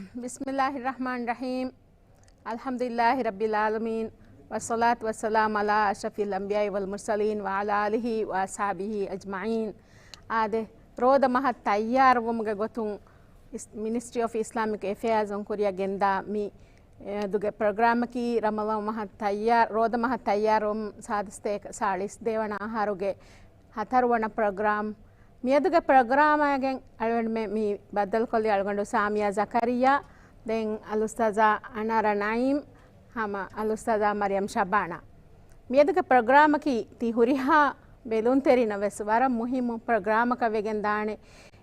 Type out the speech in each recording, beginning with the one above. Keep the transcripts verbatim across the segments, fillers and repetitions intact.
بسم الله الرحمن الرحيم. الحمد لله رب العالمين، والصلاة والسلام على أشرف الأنبياء والمرسلين وعلى آله وأصحابه أجمعين. އާދެ، ރޯދަ މަހަށް ތައްޔާރުވުމުގެ ގޮތުން އިސް-، މިނިސްޓްރީ އޮފް އިސްލާމިކް އެފެއާޒުން ކުރިއަށް ގެންދާ މި އެ ދުގެ ޕްރޮގްރާމަކީ ރަމަޟާން މަހަށް ތައްޔާ-، ރޯދަ މަހަށް ތައްޔާރުވުން ސާދަ ސަތޭކަ ސާޅީސް ދޭވަނަ އަހަރުގެ ހަތަރުވަނަ ޕްރޮގްރާމް. މިއަދުގެ ޕްރޮގްރާމާގެން އަޅުގަނޑުމެން މި ބައްދަލުކޮށްލީ އަޅުގަނޑު ސާމިޔާ ޒަކަރިއްޔާ، ދެން އަލްއުސްތާޛާ އަނާރާ ނައީމް، ހަމަ އަލްއުސްތާޛާ މަރިޔަމް ޝަބާނާ. މިއަދުގެ ޕްރޮގްރާމަކީ ތި ހުރިހާ ބެލުންތެރިނަށް ވެސް ވަރަށް މުހިއްމު ޕްރޮގްރާމަކަށް ވެގެން ދާނެ.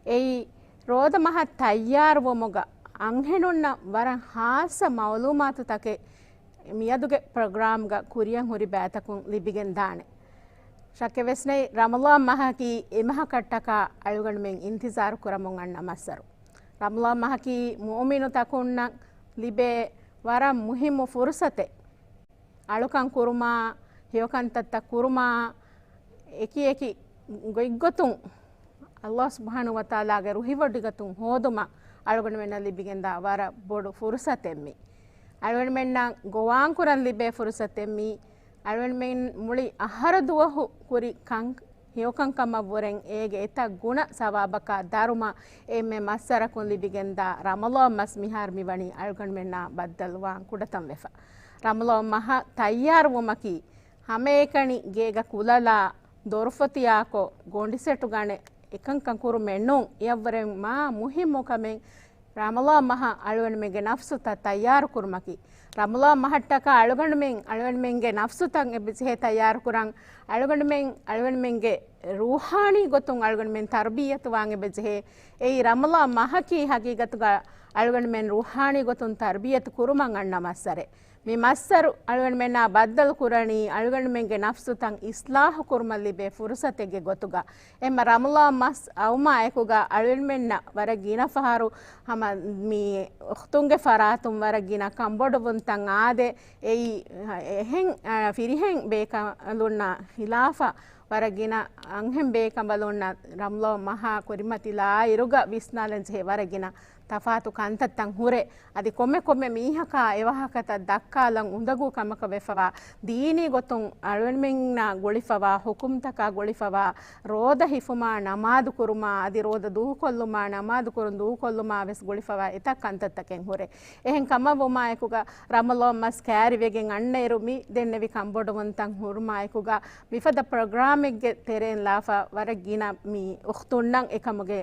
އެއީ، ރޯދަ މަހަށް ތައްޔާރުވުމުގަ އަންހެނުންނަށް ވަރަށް ހާއްސަ މައުލޫމާތުތަކެއް މިއަދުގެ ޕްރޮގްރާމްގަ ކުރިއަށް ހުރި ބައިތަކުން ލިބިގެން ދާނެ. ޝައްކެއް ވެސް ނެތް، ރަމަޟާން މަހަކީ އެމަހަކަށްޓަކާ އަޅުގަނޑުމެން އިންތިޒާރު ކުރަމުން އަންނަ މައްސަރު. ރަމަޟާން މަހަކީ މުއުމިނުތަކުންނަށް ލިބޭ ވަރަށް މުހިއްމު ފުރުސަތެއް. އަޅުކަން ކުރުމާ، ހެޔޮކަންތައްތައް ކުރުމާ، އެކި އެކި ގޮތްގޮތުން ﷲ ސުބްޙާނަހޫ ވަތަޢާލާގެ ރުހިވޮޑިގަތުން ހޯދުމަށް އަޅުގަނޑުމެންނަށް ލިބިގެންދާ ވަރަށް ބޮޑު ފުރުސަތެއް މީ. އަޅުގަނޑުމެންނަށް ގޮވާން ކުރަން ލިބޭ ފުރުސަތެއް މީ. އަޅުގަނޑުމެން މުޅި އަހަރު ދުވަހު ކުރި ކަން ހެޔޮކަންކަމަށްވުރެން އޭގެ އެތައް ގުނަ ސަވާބަކާ ދަރުމަ އެންމެ މައްސަރަކުން ލިބިގެންދާ ރަމަޟާން މަސް މިހާރު މިވަނީ އަޅުގަނޑުމެންނާ ބައްދަލުވާން ކުޑަތަން ވެފަ. ރަމަޟާން މަހަށް ތައްޔާރުވުމަކީ ހަމައެކަނި ގޭގަ ކުލަލާ، ދޮރުފޮތިއާކޮށް، ގޮނޑިސެޓުގަނެ އެކަންކަން ކުރުމެއް ނޫން. އެއަށްވުރެން މާ މުހިއްމު ކަމެއް ރަމަޟާން މަހަށް އަޅުގަނޑުމެންގެ ނަފްސުތައް ތައްޔާރު ކުރުމަކީ. ރަމަޟާން މަހަށްޓަކާ އަޅުގަނޑުމެން އަޅުގަނޑުމެންގެ ނަފްސުތައް އެބަޖެހޭ ތައްޔާރު ކުރަން. އަޅުގަނޑުމެން އަޅުގަނޑުމެންގެ ރޫޙާނީ ގޮތުން އަޅުގަނޑުމެން ތަރުބިއްޔަތުވާން އެބަޖެހޭ. އެއީ ރަމަޟާން މަހަކީ ހަގީގަތުގަ އަޅުގަނޑުމެން ރޫޙާނީ ގޮތުން ތަރުބިއްޔަތު ކުރުމަށް އަންނަ މައްސަރެއް. މި މައްސަރު އަޅުގަނޑުމެންނާ ބައްދަލު ކުރަނީ އަޅުގަނޑުމެންގެ ނަފްސުތައް އިޞްލާޙު ކުރުމަށް ލިބޭ ފުރުޞަތެއްގެ ގޮތުގަ. އެހެންމަ ރަމަޟާން މަސް އައުމާ އެކުގަ އަޅުގަނޑުމެންނަށް ވަރަށް ގިނަ ފަހަރު ހަމަ މި އުޚްތުންގެ ފަރާތުން ވަރަށް ގިނަ ކަންބޮޑުވުންތައް އާދޭ. އެއީ އެހެން، އަ، ފިރިހެން ބޭކަލުންނާ ޚިލާފަށް ވަރަށް ގިނަ އަންހެން ބޭކަނބަލުންނަށް ރަމަޟާން މަހާ ކުރިމަތިލާއިރުގަ ވިސްނާލަން ޖެހޭ ވަރަށް ގިނަ ތަފާތު ކަންތައްތައް ހުރޭ. އަދި ކޮންމެ ކޮންމެ މީހަކާ އެވާހަކަތައް ދައްކާލަން އުނދަގޫ ކަމަކަށް ވެފަވާ، ދީނީ ގޮތުން އަޅުގަނޑުމެންނާ ގުޅިފަވާ، ޙުކުމްތަކާ ގުޅިފަވާ، ރޯދަ ހިފުމާ، ނަމާދު ކުރުމާ، އަދި ރޯދަ ދޫކޮށްލުމާ، ނަމާދު ކުރުން ދޫކޮށްލުމާ ވެސް ގުޅިފަވާ އެތައް ކަންތައްތަކެއް ހުރޭ. އެހެން ކަމަށް ވުމާއެކުގަ ރަމަޟާން މަސް ކައިރިވެގެން އަންނައިރު މި ދެންނެވި ކަންބޮޑުވުންތައް ހުރުމާއެކުގަ މިފަދަ ޕްރޮގްރާމެއްގެ ތެރެއިން ލާފަ ވަރަށް ގިނަ މި އުޚްތުންނަށް އެކަމުގެ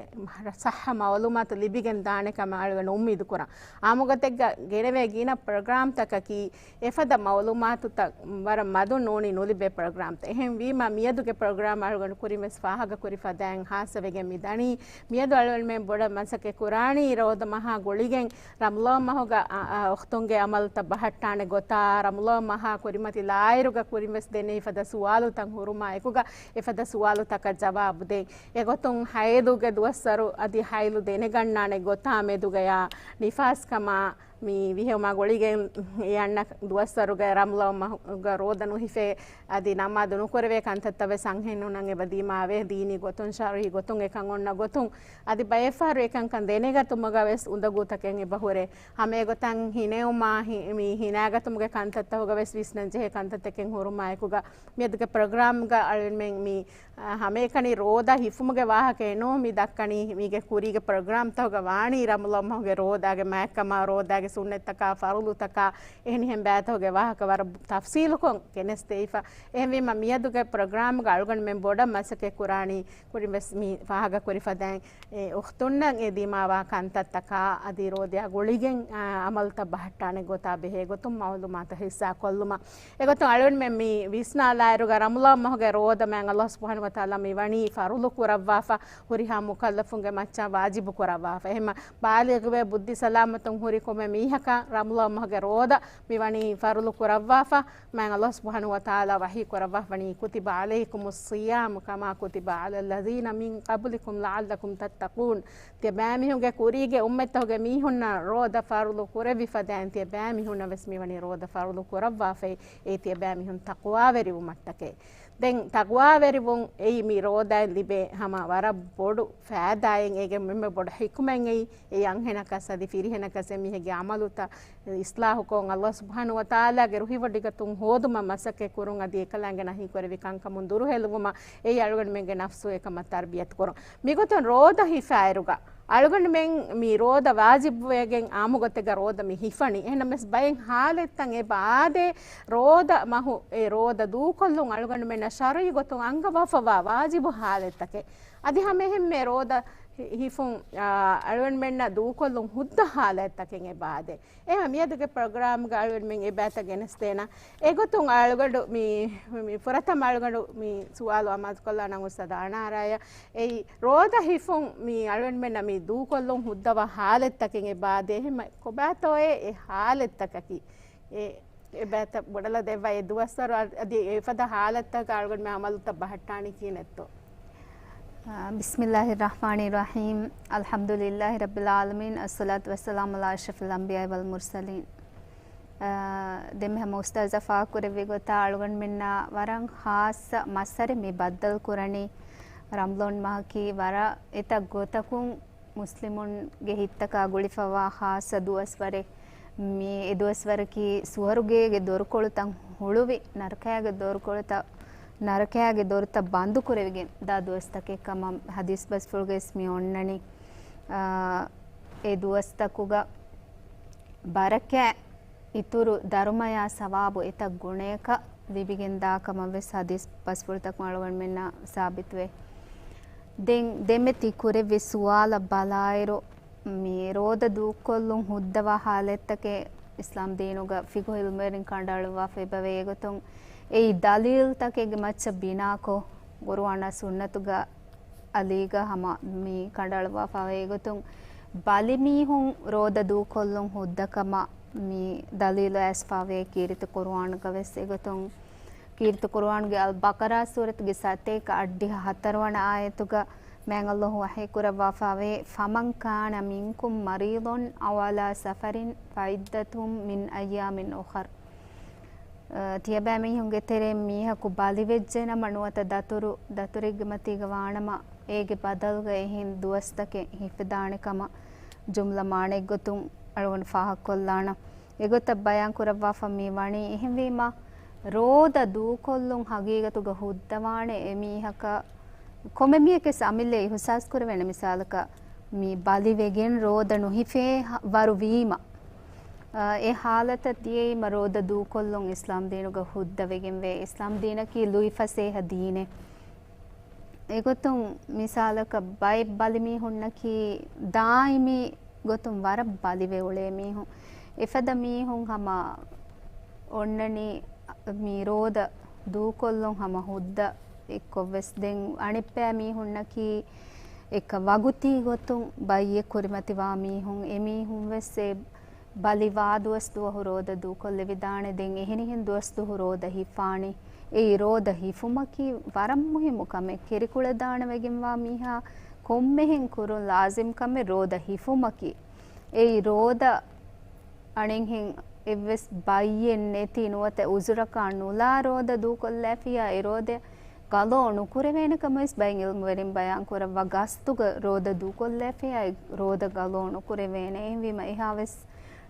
ޞައްޙަ މައުލޫމާތު ލިބިގެން ދާނެ ކަމަށް އަޅުގަނޑު އުއްމީދު ކުރަން. އާއްމުގޮތެއްގަ ގެނެވޭ ގިނަ ޕްރޮގްރާމްތަކަކީ އެފަދަ މައުލޫމާތުތައް ވަރަށް މަދުން ނޫނީ ނުލިބޭ ޕްރޮގްރާމްތައް. އެހެންވީމަ މިއަދުގެ ޕްރޮގްރާމް އަޅުގަނޑު ކުރިން ވެސް ފާހަގަ ކުރި ފަދައިން ހާއްސަވެގެން މި ދަނީ. މިއަދު އަޅުގަނޑުމެން ބޮޑަށް މަސައްކަތް ކުރާނީ ރޯދަ މަހާ ގުޅިގެން ރަމަޟާން މަހުގަ، އަ، އަ، އުޚްތުންގެ ޢަމަލުތައް ބަހައްޓާނެ ގޮތާ، ރަމަޟާން މަހާ ކުރިމަތިލާއިރުގަ ކުރިން ވެސް ދެންނެވި ފަދަ ސުވާލުތައް ހުރުމާ އެކުގަ އެފަދަ ސުވާލުތަކަށް ޖަވާބު ދޭން. އެގޮތުން ޙައިޟުގެ ދުވަސްވަރު އަދި ޙައިޟު ދެނެގަންނާނެ ގޮތާ މެދުގަޔާ، ނިފާސްކަމާ، މި ވިހެއުމާ ގުޅިގެން އެ އަންނަ ދުވަސްވަރުގަ ރަމަޟާން މަހުގަ ރޯދަ ނުހިފޭ، އަދި ނަމާދު ނުކުރެވޭ ކަންތައްތައް ވެސް އަންހެނުންނަށް އެބަ ދީމާވޭ. ދީނީ ގޮތުން، ޝަރުޢީ ގޮތުން އެކަން އޮންނަ ގޮތުން، އަދި ބައެއްފަހަރު އެކަންކަން ދެނެގަތުމުގަ ވެސް އުނދަގޫތަކެއް އެބަ ހުރޭ. ހަމަ އެގޮތަށް ހިނެއުމާ، ހި-، މި ހިނާގަތުމުގެ ކަންތައްތަކުގަ ވެސް ވިސްނަން ޖެހޭ ކަންތައްތަކެއް ހުރުމާ އެކުގަ، މިއަދުގެ ޕްރޮގްރާމްގަ އަޅުގަނޑުމެން މި އާ، ހަމައެކަނި ރޯދަ ހިފުމުގެ ވާހަކައެއް ނޫން މި ދައްކަނީ. މީގެ ކުރީގެ ޕްރޮގްރާމްތަކުގަ ވާނީ ރަމަޟާން މަހުގެ ރޯދާގެ މާތްކަމާ، ރޯދާގެ ސުންނަތްތަކާ، ފަރުޟުތަކާ، އެހެނިހެން ބައިތަކުގެ ވާހަކަ ވަރަށް ތަފްޞީލުކޮށް ގެނެސްދެވިފަ. އެހެންވީމަ މިއަދުގެ ޕްރޮގްރާމްގަ އަޅުގަނޑުމެން ބޮޑަށް މަސައްކަތް ކުރާނީ ކުރިން ވެސް މި ފާހަގަ ކުރި ފަދައިން އެ އުޚްތުންނަށް އެ ދިމާވާ ކަންތައްތަކާ އަދި ރޯދަޔާ ގުޅިގެން، އާ، ޢަމަލުތައް ބަހައްޓާނެ ގޮތާ ބެހޭ ގޮތުން މަޢުލޫމާތު ހިއްސާ ކޮށްލުމަށް. އެގޮތުން އަޅުގަނޑުމެން މި ވިސްނާލާއިރުގަ ރަމަޟާން މަހުގެ ރޯދަ މާތް ﷲ ސުބްޙާނަހޫ ވަތަޢާލާ މި ވަނީ ފަރުޟު ކުރައްވާފަ، ހުރިހާ މުކައްލަފުންގެ މައްޗަށް ވާޖިބު ކުރައްވާފަ. އެހެންމަ ބާލިޣުވެ ބުއްދި ސަލާމަތުން ހުރި ކޮންމެ މީހަކަށް ރަމަޟާން މަހުގެ ރޯދަ މި ވަނީ ފަރުޟު ކުރައްވާފަ. މާތް ﷲ ސުބްޙާނަހޫ ވަތަޢާލާ ވަޙީ ކުރައްވާފަ ވަނީ، كتب عليكم الصيام كما كتب على الذين من قبلكم لعلكم تتقون. ތިޔަބައިމީހުންގެ ކުރީގެ އުއްމަތްތަކުގެ މީހުންނަށް ރޯދަ ފަރުޟު ކުރެއްވި ފަދައިން ތިޔަބައިމީހުންނަށް ވެސް މިވަނީ ރޯދަ ފަރުޟު ކުރައްވާފައި. އެއީ ތިޔަބައިމީހުން ތަޤްވާވެރިވުމަށްޓަކައި. ދެން ތަޤްވާވެރިވުން އެއީ މި ރޯދައިން ލިބޭ ހަމަ ވަރަށް ބޮޑު ފައިދާއެއް. އޭގެ އެންމެ ބޮޑު ޙިކުމަތް އެއީ އެ އަންހެނަކަސް އަދި ފިރިހެނަކަސް އެމީހެއްގެ ޢަމަލުތައް އިޞްލާޙުކޮށް، ﷲ ސުބްޙާނަހޫ ވަތަޢާލާގެ ރުހިވޮޑިގަތުން ހޯދުމަށް މަސައްކަތް ކުރުން އަދި އެކަލާނގެ ނަހީ ކުރެވި ކަންކަމުން ދުރުހެލުވުމަށް އެއީ އަޅުގަނޑުމެންގެ ނަފްސު އެކަމަށް ތަރްބިޔަތު ކުރުން. މިގޮތުން ރޯދަ ހިފާއިރުގަ އަޅުގަނޑުމެން މި ރޯދަ ވާޖިބުވެގެން އާއްމު ގޮތެއްގަ ރޯދަ މި ހިފަނީ. އެހެންނަމަވެސް ބައެއް ޙާލަތްތައް އެބަ އާދޭ، ރޯދަ މަހު އެ ރޯދަ ދޫކޮށްލުން އަޅުގަނޑުމެންނަށް ޝަރުޢީ ގޮތުން އަންގަވާފަވާ ވާޖިބު ޙާލަތްތަކެއް. އަދި ހަމައެހެންމެ ރޯދަ ހި-، ހިފުން، އާ، އަޅުގަނޑުމެންނަށް ދޫކޮށްލުން ހުއްދަ ޙާލަތްތަކެއް އެބަ އާދޭ. އެހެން މިއަދުގެ ޕްރޮގްރާމްގަ އަޅުގަނޑުމެން އެބައިތައް ގެނެސްދޭނަ. އެގޮތުން އަޅުގަނޑު މި، މި ފުރަތަމަ އަޅުގަނޑު މި ސުވާލު އަމާޒުކޮށްލާނަން އުސްތާޛް އަނާރާއަށް. އެއީ، ރޯދަ ހިފުން މި އަޅުގަނޑުމެންނަށް މި ދޫކޮށްލުން ހުއްދަވާ ޙާލަތްތަކެއް އެބަ އާދޭ. އެހެން ކޮބާތޯއޭ އެ ޙާލަތްތަކަކީ؟ އެ، އެބައިތައް ބޮޑަލަ ދެއްވާ އެ ދުވަސްވަރު އަ-، އަދި އެފަދަ ޙާލަތްތަކަށް އަޅުގަނޑުމެން ޢަމަލުތައް ބަހައްޓާނީ ކިހިނެއްތޯ؟ އާ، بسم الله الرحمن الرحيم. الحمد لله رب العالمين. الصلاة والسلام على أشرف الأنبياء والمرسلين. އާ، ދެންމެ ހަމަ އުސްތާޛާ ފާހަގަކުރެއްވި ގޮތަށް އަޅުގަނޑުމެންނާ ވަރަށް ޚާއްޞަ މައްސަރެއް މި ބައްދަލު ކުރަނީ. ރަމަޟާން މަހަކީ ވަރަށް އެތައް ގޮތަކުން މުސްލިމުންގެ ހިތްތަކާ ގުޅިފަވާ ޚާއްޞަ ދުވަސްވަރެއް. މި އެ ދުވަސްވަރަކީ ސުވަރުގޭގެ ދޮރުކޮޅުތައް ހުޅުވި، ނަރަކައިގެ ދޮރުކޮޅުތައް، ނަރަކައިގެ ދޮރުތައް ބަންދުކުރެވިގެން ދާ ދުވަސްތަކެއް ކަމަށް ޙަދީޘް ބަސްފުޅުގައި ވެސް މި އޮންނަނީ. އާ، އެ ދުވަސްތަކުގަ ބަރަކާތް އިތުރު ދަރުމަޔާ ސަވާބު އެތައް ގުނަޔަކަށް ލިބިގެންދާ ކަމަށް ވެސް ޙަދީޘް ބަސްފުޅުތަކުން އަޅުގަނޑުމެންނަށް ސާބިތުވޭ. ދެން ދެންމެ ތި ކުރެއްވި ސުވާލަށް ބަލާއިރު، މި ރޯދަ ދޫކޮށްލުން ހުއްދަވާ ޙާލަތްތަކެއް އިސްލާމް ދީނުގަ ފިޤުހު ޢިލްމުވެރިން ކަނޑައަޅުއްވާފަ އެބަވޭ. އެގޮތުން އެއީ ދަލީލްތަކެއްގެ މައްޗަށް ބިނާކޮށް، ޤުރުއާނާ ސުންނަތުގަ އަލީގަ ހަމަ މި ކަނޑައަޅުއްވާފަވޭ. އެގޮތުން ބަލިމީހުން ރޯދަ ދޫކޮށްލުން ހުއްދަކަމަށް މި ދަލީލު އައިސްފަވޭ ކީރިތި ޤުރުއާނުގަ ވެސް. އެގޮތުން ކީރިތި ޤުރުއާނުގެ އަލްބަޤަރާ ސޫރަތުގެ ސަތޭކަ އަށްޑިހަ ހަތަރުވަނަ އާޔަތުގަ މާތް ﷲ ވަޙީ ކުރައްވާފަވޭ، فمن كان منكم مريضا أو على سفر فعدة من أيام أخر. އަ، ތިޔަބައިމީހުންގެ ތެރެއިން މީހަކު ބަލިވެއްޖެނަމަ ނުވަތަ ދަތުރު، ދަތުރެއްގެ މަތީގަ ވާނަމަ، އޭގެ ބަދަލުގަ އެހެން ދުވަސްތަކެއް ހިފެދާނެ ކަމަށް ޖުމްލަ މާނައެއްގޮތުން އަޅުގަނޑު ފާހަގަކޮށްލާނަން. އެގޮތަށް ބަޔާން ކުރައްވާފަ މި ވަނީ، އެހެންވީމަ، ރޯދަ ދޫކޮށްލުން ހަގީގަތުގަ ހުއްދަވާނެ އެމީހަކަށް ކޮންމެ މީހެއްވެސް އަމިއްލަ އިޙުސާސް ކުރެވޭނެ. މިސާލަކަށް، މި ބަލިވެގެން ރޯދަ ނުހިފޭ ހަ-، ވަރު ވީމަ، އަ، އެ ޙާލަތަށް ދިޔައީމަ ރޯދަ ދޫކޮށްލުން އިސްލާމް ދީނުގަ ހުއްދަވެގެންވޭ. އިސްލާމް ދީނަކީ ލުއިފަސޭހަ ދީނެއް. އެގޮތުން މިސާލަކަށް ބައެއް ބަލިމީހުންނަކީ ދާއިމީ ގޮތުން ވަރަށް ބަލިވެ އުޅޭ މީހުން. އެފަދަ މީހުން ހަމަ އޮންނަނީ މި ރޯދަ ދޫކޮށްލުން ހަމަ ހުއްދަ އެއްކޮށްވެސް. ދެން އަނެއްބައި މީހުންނަކީ އެކަ ވަގުތީ ގޮތުން ބައްޔެއް ކުރިމަތިވާ މީހުން. އެމީހުންވެސް އެ ބަލިވާ ދުވަސް ދުވަހު ރޯދަ ދޫކޮށްލެވިދާނެ. ދެން އެހެނިހެން ދުވަސް ދުވަހު ރޯދަ ހިފާނީ. އެއީ ރޯދަ ހިފުމަކީ ވަރަށް މުހިއްމު ކަމެއް. ކެރިކުޅަދާނަވެގެންވާ މީހާ ކޮންމެހެން ކުރުން ލާޒިމް ކަމެއް ރޯދަ ހިފުމަކީ. އެއީ ރޯދަ އަނެއްހެން އެއްވެސް ބައްޔެއް ނެތި ނުވަތަ އުޒުރަކާ ނުލާ ރޯދަ ދޫކޮށްލާފިޔާ އެ ރޯދަ ގަލޯ ނުކުރެވޭނެ ކަމަށް ވެސް ބައެއް ޢިލްމުވެރިން ބަޔާން ކުރައްވާ. ގަސްތުގަ ރޯދަ ދޫކޮށްލާފިޔާ އެ ރޯދަ ގަލޯ ނުކުރެވޭނެ. އެހެންވީމަ އެހާވެސް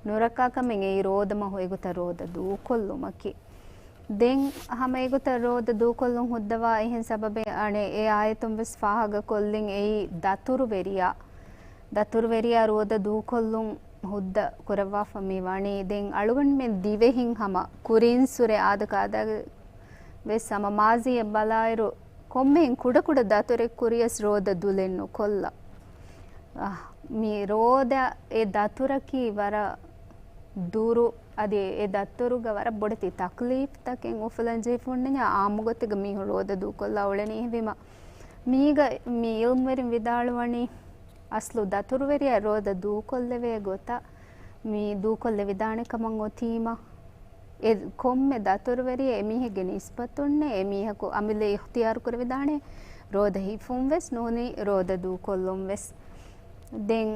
ނުރައްކާ ކަމެއް އެއީ ރޯދަ މަހު އެގޮތަށް ރޯދަ ދޫކޮށްލުމަކީ. ދެން ހަމަ އެގޮތަށް ރޯދަ ދޫކޮށްލުން ހުއްދަވާ އެހެން ސަބަބެއް އަނެއް އެ އާޔަތުން ވެސް ފާހަގަކޮށްލިން އެއީ ދަތުރުވެރިޔާ. ދަތުރުވެރިޔާ ރޯދަ ދޫކޮށްލުން ހުއްދަ ކުރައްވާފަ މި ވަނީ. ދެން އަޅުގަނޑުމެން ދިވެހިން ހަމަ ކުރިންސުރެ އާދަކާދަގެ ވެސް ހަމަ މާޒީއަށް ބަލާއިރު، ކޮންމެހެން ކުޑަކުޑަ ދަތުރެއް ކުރިޔަސް ރޯދަ ދުލެއް ނުކޮށްލަ. އަ، މި ރޯދަ އެ ދަތުރަކީ ވަރަށް ދުރު، އަދި އެ ދަތުރުގަ ވަރަށް ބޮޑެތި ތަކްލީފްތަކެއް އުފުލަން ޖެހިފުންނަންޏާ، އާއްމު ގޮތެއްގަ މީހުން ރޯދަ ދޫކޮށްލާ އުޅެނީ. އެހެންވީމަ، މީގަ މި ޢިލްމުވެރިން ވިދާޅުވަނީ، އަސްލު ދަތުރުވެރިޔާ ރޯދަ ދޫކޮށްލެވޭ ގޮތަށް މި ދޫކޮށްލެވިދާނެ ކަމަށް އޮތީމަ، އެ ކޮންމެ ދަތުރުވެރިޔެއް އެމީހެއްގެ ނިސްބަތުންނޭ، އެމީހަކު އަމިއްލަ އިޚްތިޔާރު ކުރެވިދާނެ ރޯދަ ހިފުން ވެސް ނޫނީ ރޯދަ ދޫކޮށްލުން ވެސް. ދެން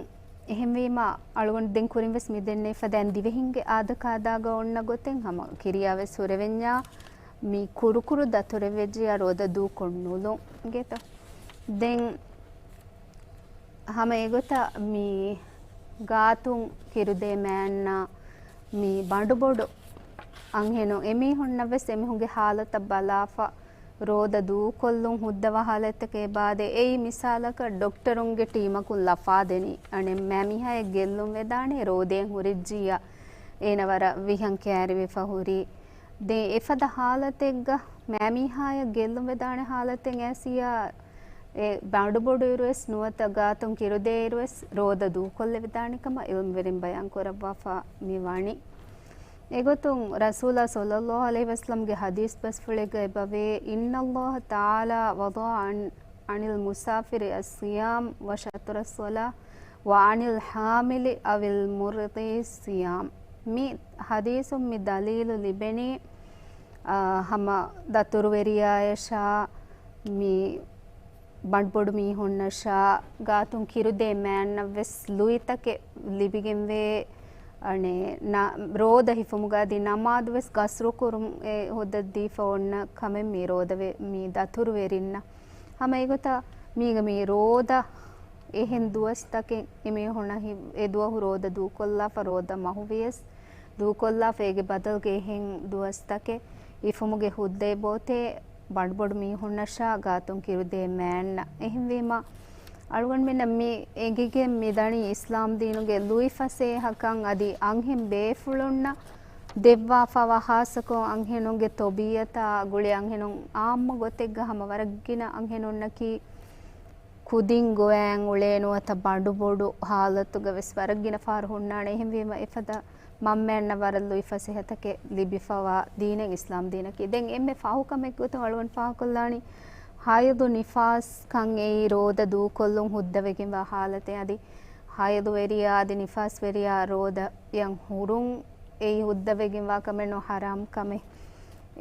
އެހެންވީމަ، އަޅުގަނޑު ދެން ކުރިން ވެސް މި ދެންނެވި ފަދައިން ދިވެހިންގެ އާދަކާދާގަ އޮންނަ ގޮތެއް ހަމަ ކިރިޔާ ވެސް ހުރެވެންޏާ، މި ކުރުކުރު ދަތުރެއް ވެއްޖިއްޔާ ރޯދަ ދޫކޮށް ނުލުން ގެތޯ. ދެން ހަމަ އެގޮތަށް މި ގާތުން ކިރުދޭ މާތް ނާ މި ބަނޑުބޮޑު އަންހެނުން އެމީހުންނަށް ވެސް އެމީހުންގެ ހާލަތަށް ބަލާފަ ރޯދަ ދޫކޮށްލުން ހުއްދަވާ ހާލަތްތަކެއް އެބައާދޭ. އެއީ މިސާލަކަށް ޑޮކްޓަރުންގެ ޓީމަކުން ލަފާ ދެނީ އަނެއް މައިމީހާއެއް ގެއްލުން ވެދާނެ ރޯދައިން ހުރެއްޖިއްޔާ އޭނަ ވަރަށް ވިހަން ކައިރިވެފަ ހުރީ. ދެން އެފަދަ ހާލަތެއްގަ މައިމީހާއަށް ގެއްލުން ވެދާނެ ހާލަތެއް އައިސްއިއްޔާ އެ ބަނޑުބޮޑު އިރުވެސް ނުވަތަ ގާތުން ކިރުދޭ އިރުވެސް ރޯދަ ދޫކޮށްލެވިދާނެ ކަމަށް އިލްމުވެރިން ބަޔާން ކުރައްވާފަ މި ވަނީ. އެގޮތުން ރަސޫލާ ޞައްލައްލާހު ޢަލައިހި ވަސައްލަމްގެ ޙަދީޘް ބަސްފުޅެއްގަ އެބަވޭ، إن الله تعالى وضع عن، عن المسافر الصيام وشطر الصلاة وعن الحامل أو المرضع الصيام. މި ޙަދީޘުން މި ދަލީލު ލިބެނީ، އާ، ހަމަ ދަތުރުވެރިޔާޔަށާ މި ބަނޑުބޮޑު މީހުންނަށާ ގާތުން ކިރުދޭ މާތްނަށް ވެސް ލުއިތަކެއް ލިބިގެންވޭ، އަނެއް ނަ-، ރޯދަ ހިފުމުގަ އަދި ނަމާދު ވެސް ގަސްރު ކުރުން އެ ހުއްދަ ދީފަ އޮންނަ ކަމެއް މި ރޯދަ ވެ-، މި ދަތުރުވެރިންނަށް. ހަމަ އެގޮތަށް މީގަ މި ރޯދަ އެހެން ދުވަސްތަކެއް އެމީހުނަށް ހި-، އެ ދުވަހު ރޯދަ ދޫކޮށްލާފަ ރޯދަ މަހު ވިޔަސް ދޫކޮށްލާފަ އޭގެ ބަދަލުގަ އެހެން ދުވަސްތަކެއް ހިފުމުގެ ހުއްދައެއް ބޯތޭ ބަނޑުބޮޑު މީހުންނަށާ ގާތުން ކިރުދޭ މާތްނަށް. އެހެންވީމަ، އަޅުގަނޑުމެންނަށް މި އެނގިގެން މިދަނީ އިސްލާމް ދީނުގެ ލުއި ފަސޭހަކަން އަދި އަންހެން ބޭފުޅުންނަށް ދެއްވާފަވާ ހާއްސަކޮށް އަންހެނުންގެ ތޮބީއަތާ ގުޅި އަންހެނުން އާއްމު ގޮތެއްގަ ހަމަ ވަރަށްގިނަ އަންހެނުންނަކީ ކުދިން ގޮވައިން އުޅޭ ނުވަތަ ބަނޑުބޮޑު ހާލަތުގަ ވެސް ވަރަށްގިނަ ފަހަރު ހުންނާނެ. އެހެންވީމަ އެފަދަ މަންމައަންނަށް ވަރަށް ލުއި ފަސޭހަތަކެއް ލިބިފަވާ ދީނެއް އިސްލާމް ދީނަކީ. ދެން އެންމެ ފަހު ކަމެއް ގޮތުން އަޅުގަނޑު ފާހަގަކޮށްލާނީ ހައިޟު ނިފާސް ކަން އެއީ ރޯދަ ދޫކޮށްލުން ހުއްދަވެގެންވާ ހާލަތެއް. އަދި ހައިޟުވެރިޔާ އަދި ނިފާސްވެރިޔާ ރޯދަޔަށް ހުރުން އެއީ ހުއްދަވެގެންވާ ކަމެއް ނޫން، ޙަރާމް ކަމެއް.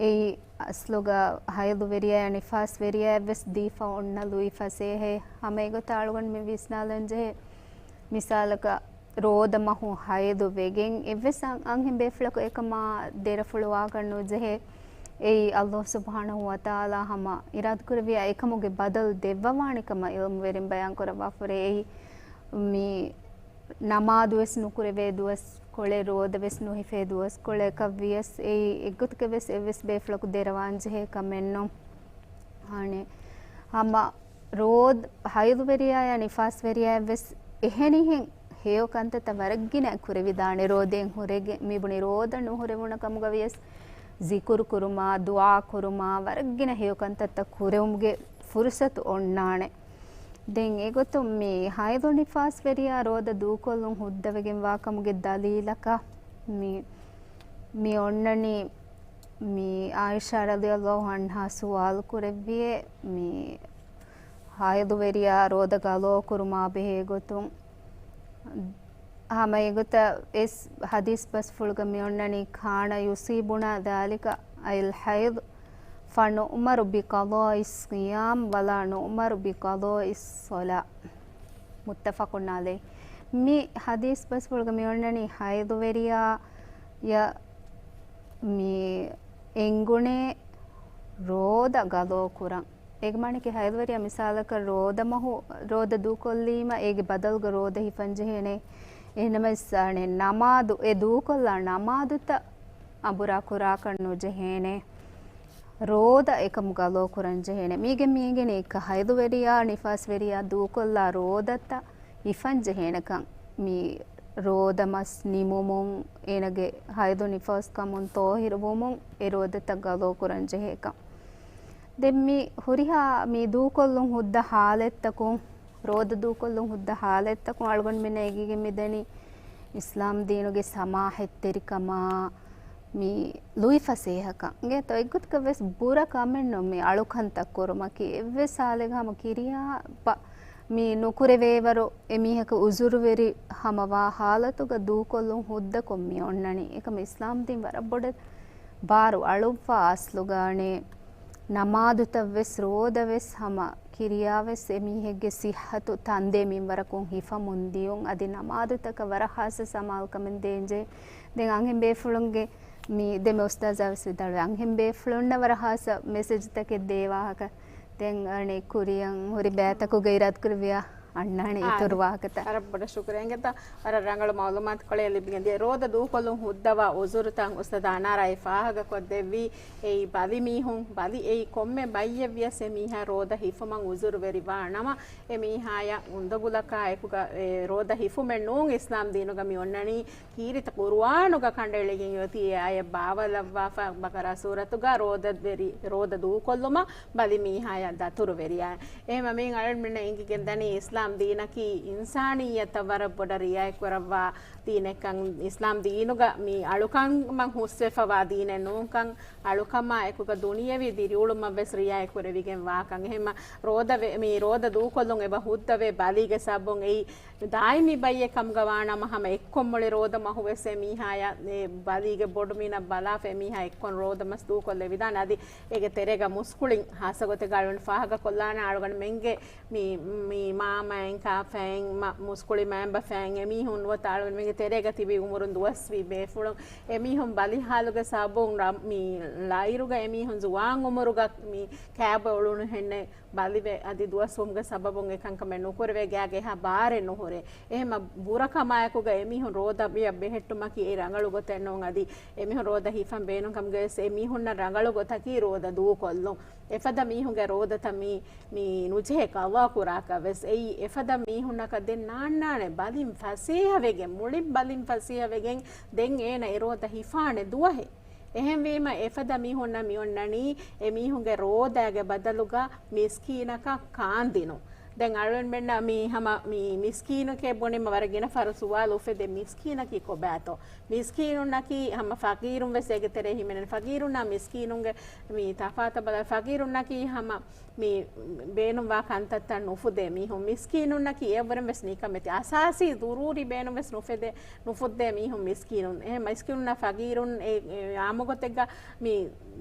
އެއީ އަސްލުގަ ހައިޟުވެރިޔާޔާ ނިފާސްވެރިޔާޔަށް ވެސް ދީފަ އޮންނަ ލުއި ފަސޭހައެއް. ހަމަ އެގޮތަށް އަޅުގަނޑު މި ވިސްނާލަން ޖެހޭ، މިސާލަކަށް ރޯދަ މަހު ހައިޟު ވެގެން އެއްވެސް އަން-، އަންހެން ބޭފުޅަކު އެކަމާ ދެރަފުޅުވާކަށް ނުޖެހޭ. އެއީ ﷲ ސުބްޙާނަހޫ ވަތަޢާލާ ހަމަ އިރާދަކުރެއްވިޔާ އެކަމުގެ ބަދަލު ދެއްވަވާނެ ކަމަށް ޢިލްމުވެރިން ބަޔާން ކުރައްވާފަ ހުރޭ. އެއީ މި ނަމާދު ވެސް ނުކުރެވޭ ދުވަސްކޮޅެއް، ރޯދަ ވެސް ނުހިފޭ ދުވަސްކޮޅަކަށް ވިޔަސް، އެއީ އެއްގޮތަކަށް ވެސް އެއްވެސް ބޭފުޅަކު ދެރަވާން ޖެހޭ ކަމެއް ނޫން. އަނެއް ހަމަ ރޯދަ، ހައިޟުވެރިޔާޔާ ނިފާސްވެރިޔާޔަށް ވެސް އެހެނިހެން ހެޔޮ ކަންތައްތައް ވަރަށްގިނަ ކުރެވިދާނެ. ރޯދައިން ހުރެގެން މިބުނި ރޯދަ ނުހުރެވުނު ކަމުގަ ވިޔަސް، ޒިކުރު ކުރުމާ، ދުޢާ ކުރުމާ، ވަރަށްގިނަ ހެޔޮ ކަންތައްތައް ކުރެވުމުގެ ފުރުޞަތު އޮންނާނެ. ދެން އެގޮތުން މި ހައިޟު ނިފާސްވެރިޔާ ރޯދަ ދޫކޮށްލުން ހުއްދަވެގެންވާކަމުގެ ދަލީލަކަށް މި، މި އޮންނަނީ މި ޢާއިޝާ ރަޟިޔަﷲ ޢަންހާ ސުވާލު ކުރެއްވިއޭ، މި ހައިޟުވެރިޔާ ރޯދަ ގަލޯ ކުރުމާ ބެހޭ ގޮތުން، ހަމަ އެގޮތަށް އެސް ޙަދީޘް ބަސްފުޅުގަ މި އޮންނަނީ، كان يصيبنا ذلك، أي الحيض، فنؤمر بقضاء الصيام ولا نؤمر بقضاء الصلاة. متفق عليه. މި ޙަދީޘް ބަސްފުޅުގަ މި އޮންނަނީ ހައިޟުވެރިޔާޔަށް މި އެނގުނޭ ރޯދަ ގަލޯ ކުރަން. އޭގެ މާނައަކީ ހައިޟުވެރިޔާ މިސާލަކަށް ރޯދަ މަހު ރޯދަ ދޫކޮށްލީމަ އޭގެ ބަދަލުގަ ރޯދަ ހިފަން ޖެހޭނެ. އެހެންނަމަވެސް އަނެއް ނަމާދު، އެ ދޫކޮށްލާ ނަމާދުތައް އަނބުރާ ކުރާކަށް ނުޖެހޭނެ. ރޯދަ އެކަމު ގަލޯ ކުރަން ޖެހޭނެ. މީގެ މީގެނީ އެކަ ހައިޟުވެރިޔާ، ނިފާސްވެރިޔާ ދޫކޮށްލާ ރޯދަތައް ހިފަން ޖެހޭނެކަން. މި ރޯދަ މަސް ނިމުމުން، އޭނަގެ ހައިޟު ނިފާސް ކަމުން ޠާހިރު ވުމުން އެ ރޯދަތައް ގަލޯ ކުރަން ޖެހޭކަން. ދެން މި ހުރިހާ މި ދޫކޮށްލުން ހުއްދަ ހާލަތްތަކުން، ރޯދަ ދޫކޮށްލުން ހުއްދަ ހާލަތްތަކުން އަޅުގަނޑުމެންނަށް އެނގިގެން މިދަނީ އިސްލާމް ދީނުގެ ސަމާޙަތްތެރިކަމާ، މި ލުއިފަސޭހަކަން. އިނގޭތޯ އެއްގޮތަކަށް ވެސް ބުރަ ކަމެއް ނޫން މި އަޅުކަންތައް ކުރުމަކީ. އެއްވެސް ހާލެއްގަ ހަމަ ކިރިޔާ ބަ-، މި ނުކުރެވޭވަރު އެމީހަކު އުޒުރުވެރި ހަމަވާ ހާލަތުގަ ދޫކޮށްލުން ހުއްދަކޮށް މި އޮންނަނީ. އެކަމަ އިސްލާމް ދީން ވަރަށް ބޮޑަށް ބާރު އަޅުއްވާ އަސްލުގަ އަނެއް ނަމާދުތައް ވެސް ރޯދަ ވެސް ހަމަ ކިރިޔާ ވެސް އެމީހެއްގެ ޞިއްޙަތު ތަންދޭ މިންވަރަކުން ހިފަމުން ދިޔުން. އަދި ނަމާދުތަކަށް ވަރަށް ޚާއްޞަ ސަމާލުކަމެއް ދޭންޖެހޭ. ދެން އަންހެން ބޭފުޅުންގެ މި ދެމެ އުސްތާޒާ ވެސް ވިދާޅުވި އަންހެން ބޭފުޅުންނަށް ވަރަށް ހާއްސަ މެސެޖްތަކެއް ދޭ ވާހަކަ. ދެން އަނެއް ކުރިއަށް ހުރި ބައިތަކުގައި އިރާދަކުރެއްވިޔާ އަންނާނެ އާ، އިތުރު ވާހަކަތައް. ވަރަށް ބޮޑަށް ޝުކުރިއްޔާ އިނގޭތަ؟ ވަރަށް ރަނގަޅު މައުލޫމާތުކޮޅެއް ލިބިގެން ދިޔަ. ރޯދަ ދޫކޮށްލުން ހުއްދަވާ އުޒުރުތައް އުސްތާދާ އަނާރާ އެ ފާހަގަކޮށްދެއްވީ. އެއީ ބަލި މީހުން، ބަލި އެއީ ކޮންމެ ބައްޔެއް ވިޔަސް އެ މީހާ ރޯދަ ހިފުމަށް އުޒުރުވެރިވާ ނަމަ، އެ މީހާޔަށް އުނދަގުލަކާ އެކުގަ އެ ރޯދަ ހިފުމެއް ނޫން. އިސްލާމް ދީނުގަ މި އޮންނަނީ ކީރިތި ޤުރުއާނުގަ ކަނޑައެޅިގެން އޮތީ އެ އާޔަތް ބާވަލައްވާފަ، ބަޤަރާ ސޫރަތުގަ ރޯދަ ވެރި، ރޯދަ ދޫކޮށްލުމަށް ބަލި މީހާޔަށް ދަތުރު ވެރިޔާ. އެހެމަ މިއިން އަޅުގަނޑުމެންނަށް އެނގިގެން ދަނީ އިސްލާމް ދީނަކީ އިންސާނިއްޔަތަށް ވަރަށް ބޮޑަށް ރިއާޔަތް ކުރައްވާ ދީނެއްކަން، އިސްލާމް ދީނުގަ މި އަޅުކަންމަން ހުސްވެފަވާ ދީނެއް ނޫންކަން، އަޅުކަމާ އެކުގަ ދުނިޔެވީ ދިރިއުޅުމަށް ވެސް ރިއާޔަތް ކުރެވިގެން ވާކަން. އެހެމަ ރޯދަ ވެ، މި ރޯދަ ދޫކޮށްލުން އެބަ ހުއްދަވޭ ބަލީގެ ސަބަބުން އެއީ ދާއިމީ ބައްޔެއް ކަމުގަ ވާނަމަ، ހަމަ އެއްކޮށް މުޅި ރޯދަ މަހު ވެސް އެ މީހާޔަށް އެ ބަލީގެ ބޮޑުމީނަށް ބަލާފަ އެ މީހާ އެއްކޮށް ރޯދަ މަސް ދޫކޮށްލެވިދާނެ. އަދި އޭގެ ތެރޭގަ މުސްކުޅިން ހާއްސަ ގޮތެއްގަ އަޅުގަނޑު ފާހަގަކޮށްލާނެ، އަޅުގަނޑުމެންގެ މި، މި މާމައިން ކާފައިން، މަ، މުސްކުޅި މައިންބަފައިން އެމީހުން ނުވަތަ އަޅުގަނޑުމެންގެ ތެރޭގަ ތިބި އުމުރުން ދުވަސްވީ ބޭފުޅުން އެމީހުން ބަލި ހާލުގެ ސަބަބުން ރަ، މި ލާއިރުގަ އެމީހުން ޒުވާން އުމުރުގަ މި ކާބަ އުޅުނު ހެންނެ ބަލިވެ، އަދި ދުވަސްވުމުގެ ސަބަބުން އެކަންކަމެއް ނުކުރެވޭ، ގާގެ އެހާ ބާރެއް ނުހުރޭ. އެހެމަ ބުރަކަމާއެކުގަ އެމީހުން ރޯދަ ބިޔަށް ބެހެއްޓުމަކީ އެ ރަނގަޅު ގޮތެއް ނޫން. އަދި އެމީހުން ރޯދަ ހިފަން ބޭނުން ކަމުގައި ވެސް އެމީހުންނަށް ރަނގަޅު ގޮތަކީ ރޯދަ ދޫކޮށްލުން. އެފަދަ މީހުންގެ ރޯދަތައް މި، މި ނުޖެހޭ ޤަޟާ ކުރާކަށް ވެސް. އެއީ އެފަދަ މީހުންނަކަށް ދެން ނާންނާނެ ބަލިން ފަސޭހަވެގެން، މުޅިން ބަލިން ފަސޭހަވެގެން ދެން އޭނަ އެ ރޯދަ ހިފާނެ ދުވަހެއް. އެހެންވީމަ، އެފަދަ މީހުންނަށް މިއޮންނަނީ އެމީހުންގެ ރޯދައިގެ ބަދަލުގަ މިސްކީނަކަށް ކާންދިނުން. ދެން އަޅުގަނޑުމެންނަށް މި ހަމަ މި މިސްކީނެކޭ ބުނީމަ ވަރަށް ގިނަ ފަހަރު ސުވާލު އުފެދޭ، މިސްކީނަކީ ކޮބާތޯ؟ މިސްކީނުންނަކީ ހަމަ ފަގީރުން ވެސް އޭގެ ތެރޭ ހިމެނޭ. ފަގީރުންނާ މިސްކީނުންގެ މި ތަފާތަށް ބަލާ، ފަގީރުންނަކީ ހަމަ މި ބޭނުންވާ ކަންތައްތައް ނުފުދޭ މީހުން. މިސްކީނުންނަކީ އެއަށްވުރެން ވެސް ނިކަމެތި. އަސާސީ ޟުރޫރީ ބޭނުން ވެސް ނުފެދޭ، ނުފުއްދޭ މީހުން މިސްކީނުން. އެހެން މިސްކީނުންނާ ފަގީރުން އެ، އެ އާއްމު ގޮތެއްގަ މި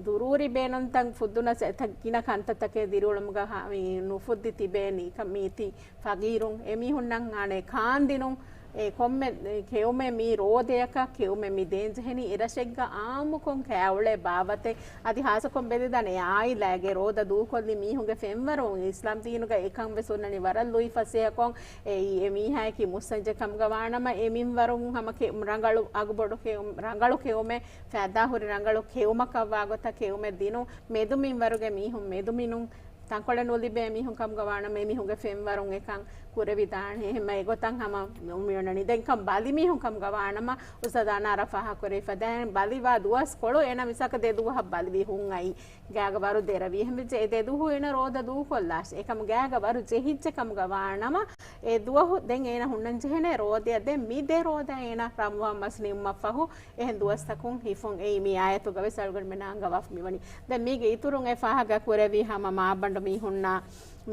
ޟުރޫރީ ބޭނުންތައް ފުއްދުނަސް އެތައް ގިނަ ކަންތައްތަކެއް ދިރިއުޅުމުގަ ހަ-، މި ނުފުއްދި ތިބޭނީ. މީތި ފަގީރުން އެމީހުންނަށް އަނެއް ކާންދިނުން، އެ ކޮންމެ ކެއުމެއް މީ ރޯދަޔަކަށް ކެއުމެއް މި ދޭންޖެހެނީ. އެރަށެއްގަ އާއްމުކޮށް ކާއުޅޭ ބާވަތެއް. އަދި ހާއްސަކޮށް ބެލިދާނެ އެ އާއިލާގެ ރޯދަ ދޫކޮށްލި މީހުންގެ ފެންވަރުން އިސްލާމް ދީނުގަ އެކަން ވެސް އޮންނަނީ ވަރަށް ލުއިފަސޭހަކޮށް. އެއީ އެ މީހާޔަކީ މުއްސަންޖެ ކަމުގަ ވާނަމަ، އެ މިންވަރުން ހަމަ ކެ-، ރަނގަޅު އަގުބޮޑު ކެއު-، ރަނގަޅު ކެއުމެއް ފައިދާހުރި ރަނގަޅު ކެއުމަކަށްވާ ގޮތަށް ކެއުމެއް ދިނުން. މެދުމިންވަރުގެ މީހުން މެދުމިނުން ތަންކޮޅެއް ނުލިބޭ މީހުން ކަމުގަ ވާނަމަ، އެމީހުންގެ ފެންވަރުން އެކަން ކުރެވިދާނެ. އެހެންމަ އެގޮތަށް ހަމަ މިއޮންނަނީ. ދެން ކަން ބަލި މީހުން ކަމުގަ ވާނަމަ، އުސްތާދާ އަނާރާ ފާހަގަކުރެވިފަ ދެން ބަލިވާ ދުވަސްކޮޅު އޭނަ މިސާލަކަށް ދެ ދުވަހަށް ބަލިވީ ހުން އައި ގާގަ ވަރު ދެރަވީ. އެހެންވެއްޖެ އެ ދެ ދުވަހު އޭނަ ރޯދަ ދޫކޮށްލާށޭ. އެކަމު ގާގަ ވަރު ޖެހިއްޖެ ކަމުގަ ވާނަމަ، އެ ދުވަހު ދެން އޭނަ ހުންނަން ޖެހޭނެ ރޯދަޔަށް. ދެން މި ދެ ރޯދަ އޭނަ ރަމަޟާން މަސް ނިމުމަށްފަހު އެހެން ދުވަސްތަކުން ހިފުން. އެއީ މި އާޔަތުގަ ވެސް އަޅުގަނޑުމެންނަށް އަންގަވާފަ މިވަނީ. ދެން މީގެ އިތުރުން އެ ފާހަގަ ކުރެވި ހަމަ މާބަނޑު މީހުންނާ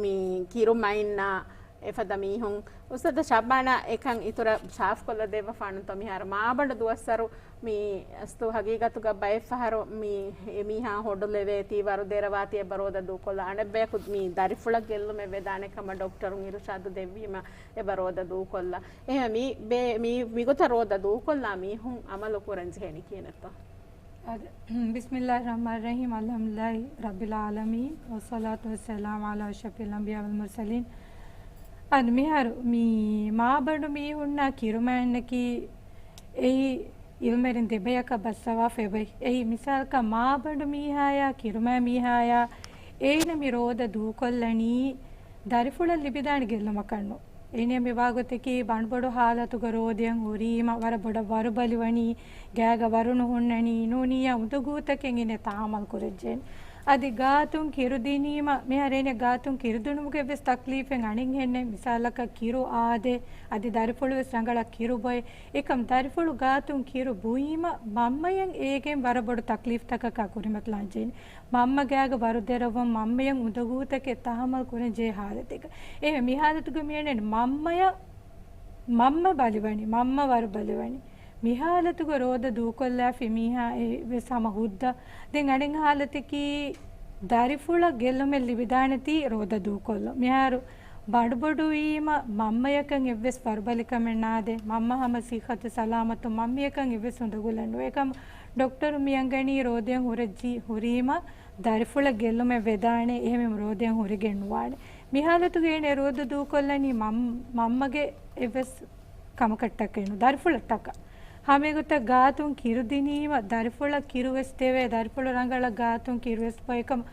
މި ކިރުމައިންނާ އެފަދަ މީހުން. އުސްތާދު ޝައްބާނާ އެކަން އިތުރަށް ސާފުކޮށްލަ ދެއްވަފާނުތޯ މިހާރު މާބަނޑު ދުވަސްވަރު މި އަސްތު ހަގީގަތުގަ ބައެއް ފަހަރު މި އެމީހާ ހޮޑުލެވޭތީ ވަރު ދެރަވާތީ އެބަ ރޯދަ ދޫކޮށްލާ. އަނެއްބަޔަކު މި ދަރިފުޅަށް ގެއްލުމެއް ވެދާނެ ކަމަށް ޑޮކްޓަރުން އިރުޝާދު ދެއްވީމަ އެބަ ރޯދަ ދޫކޮށްލާ. އެހެން މި ބޭ-، މި، މިގޮތަށް ރޯދަ ދޫކޮށްލާ މީހުން އަމަލު ކުރަން ޖެހޭނީ ކިހިނެއްތޯ؟ އަދި، ބިސްމިއްލާހި ރަޙްމާނި ރަޙީމް، އަލްޙަމްދުލިއްލާހި ރައްބިލް ޢާލަމީން، ވައްޞަލާތު ވައްސަލާމު ޢަލާ އަޝްރަފިލް އަންބިޔާ ވަލް މުރްސަލީން. އަދި މިހާރު މި މާބަނޑު މީހުންނާ ކިރުމައިންނަކީ އެއީ އިލްމެރިން ދެބަޔަކަށް ބައްސަވާފަ އެބައި. އެއީ މިސާލަކަށް މާބަނޑު މީހާޔާ ކިރުމައި މީހާޔާ އޭނަ މި ރޯދަ ދޫކޮށްލަނީ ދަރިފުޅަށް ލިބިދާނެ ގެއްލުމަކަށްނު. އޭނަ މި ވާގޮތަކީ ބަނޑުބޮޑު ހާލަތުގަ ރޯދަޔަށް ހުރީމަ ވަރަށް ބޮޑަށް ވަރު ބަލިވަނީ، ގާގަ ވަރު ނުހުންނަނީ، ނޫނިއްޔާ އުނދަގޫތަކެއް އިންނަ ތަހައްމަލް ކުރައްޖެން. އަދި ގާތުން ކިރު ދިނީމަ މިހާރު އޭނަ ގާތުން ކިރުދިނުމުގެ ވެސް ތަކްލީފެއް އަނެއްހެންނެއް. މިސާލަކަށް ކިރު އާދޭ، އަދި ދަރިފުޅު ވެސް ރަނގަޅަށް ކިރު ބޮއެ. އެކަމް ދަރިފުޅު ގާތުން ކިރު ބުއީމަ މަންމަޔަށް އޭގެން ވަރަށް ބޮޑު ތަކްލީފްތަކަކާ ކުރިމަތިލާންޖެހެނީ. މަންމަ ގާގަ ވަރު ދެރަވުން، މަންމަޔަށް އުނދަގޫތަކެއް ތަހައްމަލް ކުރަންޖެހޭ ހާލަތެއްގަ. އެހެން މި ހާލަތުގަ މިއަންނަނީ މަންމަޔަށް، މަންމަ ބަލިވަނީ، މަންމަ ވަރު ބަލިވަނީ. މި ހާލަތުގަ ރޯދަ ދޫކޮށްލާފި މީހާ އެ ވެސް ހަމަ ހުއްދަ. ދެން އަނެއް ހާލަތަކީ ދަރިފުޅަށް ގެއްލުމެއް ލިބިދާނެތީ ރޯދަ ދޫކޮށްލުން. މިހާރު ބަޑުބޮޑުވީމަ މަންމަޔަކަށް އެއްވެސް ވަރުބަލިކަމެއް ނާދޭ. މަންމަ ހަމަ ސިއްހަތު ސަލާމަތު މަންމިޔަކަށް އެއްވެސް އުނދަގުލެއް ނުވޭ. އެކަމަ ޑޮކްޓަރު މިއަންގަނީ ރޯދަޔަށް ހުރެއްޖި ހުރީމަ ދަރިފުޅަށް ގެއްލުމެއް ވެދާނެ، އެހެންވީމަ ރޯދަޔަށް ހުރެގެން ނުވާނެ. މި ހާލަތުގައި އޭނަ ރޯދަ ދޫކޮށްލަނީ މަން-، މަންމަގެ އެއްވެސް ކަމަކަށްޓަކައެއް ނޫން، ދަރިފުޅަށްޓަކާ. ހަމައެގޮތަށް ގާތުން ކިރު ދިނީމަ ދަރިފުޅަށް ކިރުވެސް ދެވޭ، ދަރިފުޅު ރަނގަޅަށް ގާތުން ކިރުވެސް ބޮއެ. އެކަމަ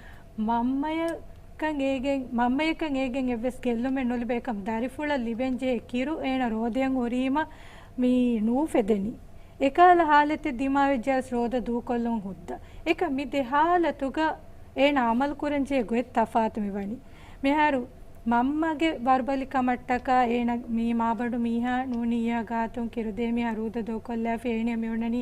މަންމަޔަކަށް އޭގެން، މަންމަޔަކަށް އޭގެން އެއްވެސް ގެއްލުމެއް ނުލިބޭ. އެކަމަ ދަރިފުޅަށް ލިބެންޖެހޭ ކިރު އޭނަ ރޯދަޔަށް ހުރީމަ މި ނޫފެދެނީ. އެކަހަލަ ހާލަތެއް ދިމާވެއްޖެއަސް ރޯދަ ދޫކޮށްލުން ހުއްދަ. އެކަމަ މި ދެ ހާލަތުގަ އޭނަ އަމަލު ކުރަންޖެހޭ ގޮތް ތަފާތު މިވަނީ. މިހާރު މަންމަގެ ވަރުބަލިކަމަށްޓަކާ އޭނަ މީ މާބަނޑު މީހާ ނޫނީ އޭނާ ގާތުން ކިރުދޭ މީހާ ރޯދަ ދޫކޮށްލާފި އޭނަ މި އޮންނަނީ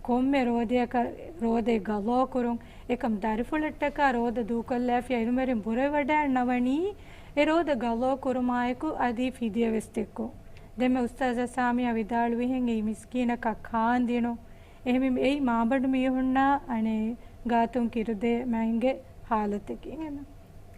ކޮންމެ ރޯދަޔަކަށް ރޯދައެއް ގަޟާ ކުރުން. އެކަމަ ދަރިފުޅަށްޓަކާ ރޯދަ ދޫކޮށްލާފި އިލްމުވެރިން ބުރަވެވަޑައިގަންނަވަނީ އެ ރޯދަ ގަޟާ ކުރުމާއެކު އަދި ފިދިޔަވެސް ދެއްކުން. ދެންމެ އުސްތާޛާ ސާމިޔާ ވިދާޅުވިހެން އެއީ މިސްކީނަކަށް ކާންދިނުން. އެހެންވީމަ އެއީ މާބަނޑު މީހުންނާ އަނެއް ގާތުން ކިރުދޭ މައިންގެ ހާލަތަކީ.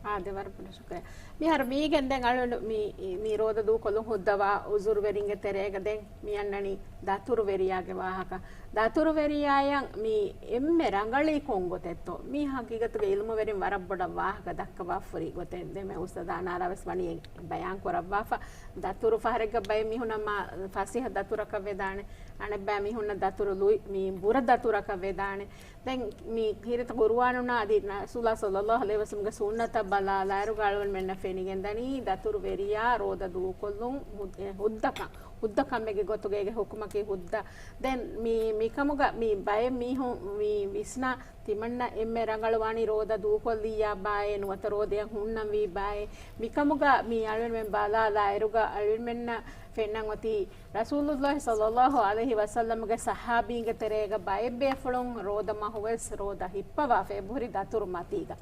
އާދެ، ވަރަށް ބޮޑަށް ޝުކުރިއްޔާ. މިހާރު މީގެން ދެން އަޅުގަނޑު މި، މި ރޯދަ ދޫކޮށްލުން ހުއްދަވާ އުޒުރުވެރިންގެ ތެރޭގަ ދެން މި އަންނަނީ ދަތުރުވެރިޔާގެ ވާހަކަ. ދަތުރުވެރިޔާއަށް މި އެންމެ ރަނގަޅީ ކޮން ގޮތެއްތޯ؟ މީ ހަގީގަތުގަ އިލްމުވެރިން ވަރަށް ބޮޑަށް ވާހަކަ ދައްކަވާފަ ހުރި ގޮތެއް. ދެންމެ އުސްތާޛާ ނާރާ ވެސް ވަނީ ބަޔާން ކުރައްވާފަ. ދަތުރު ފަހަރެއްގަ ބައެއް މީހުންނަށް މާ ފަސޭހަ ދަތުރަކަށް ވެދާނެ. އަނެއްބައި މީހުންނަށް ދަތުރު ލުއި، މި ބުރަ ދަތުރަކަށް ވެދާނެ. ދެން މި ކީރިތި ޤުރުއާނުންނާ އަދި ރަސޫލާ ޞައްލައްލާހު ޢަލައިހި ވަސައްލަމްގެ ސުންނަތަށް ބަލާލާއިރު އަޅުގަނޑުމެންނަށް ފެނިގެންދަނީ ދަތުރު ވެރިޔާ ރޯދަ ދޫކޮށްލުން ހުއް-، އެ، ހުއްދަކަން، ހުއްދަ ކަމެއްގެ ގޮތުގައިގެ ޙުކުމަކީ ހުއްދަ. ދެން މި، މިކަމުގަ މި ބައެއް މީހުން މި ވިސްނާ ތިމަންނަ އެންމެ ރަނގަޅު ވާނީ ރޯދަ ދޫކޮށްލިއްޔާ ބާއޭ، ނުވަތަ ރޯދަޔަށް ހުންނަންވީ ބާއޭ. މިކަމުގަ މި އަޅުގަނޑުމެން ބަލާލާއިރުގަ އަޅުގަނޑުމެންނަށް ފެންނަން އޮތީ ރަސޫލުﷲ ޞައްލައްލާހު ޢަލައިހި ވަސައްލަމްގެ ޞަޙާބީންގެ ތެރޭގަ ބައެއް ބޭފުޅުން ރޯދަ މަހުވެސް ރޯދަ ހިއްޕަވާފަ އެބަހުރި ދަތުރު މަތީގަ.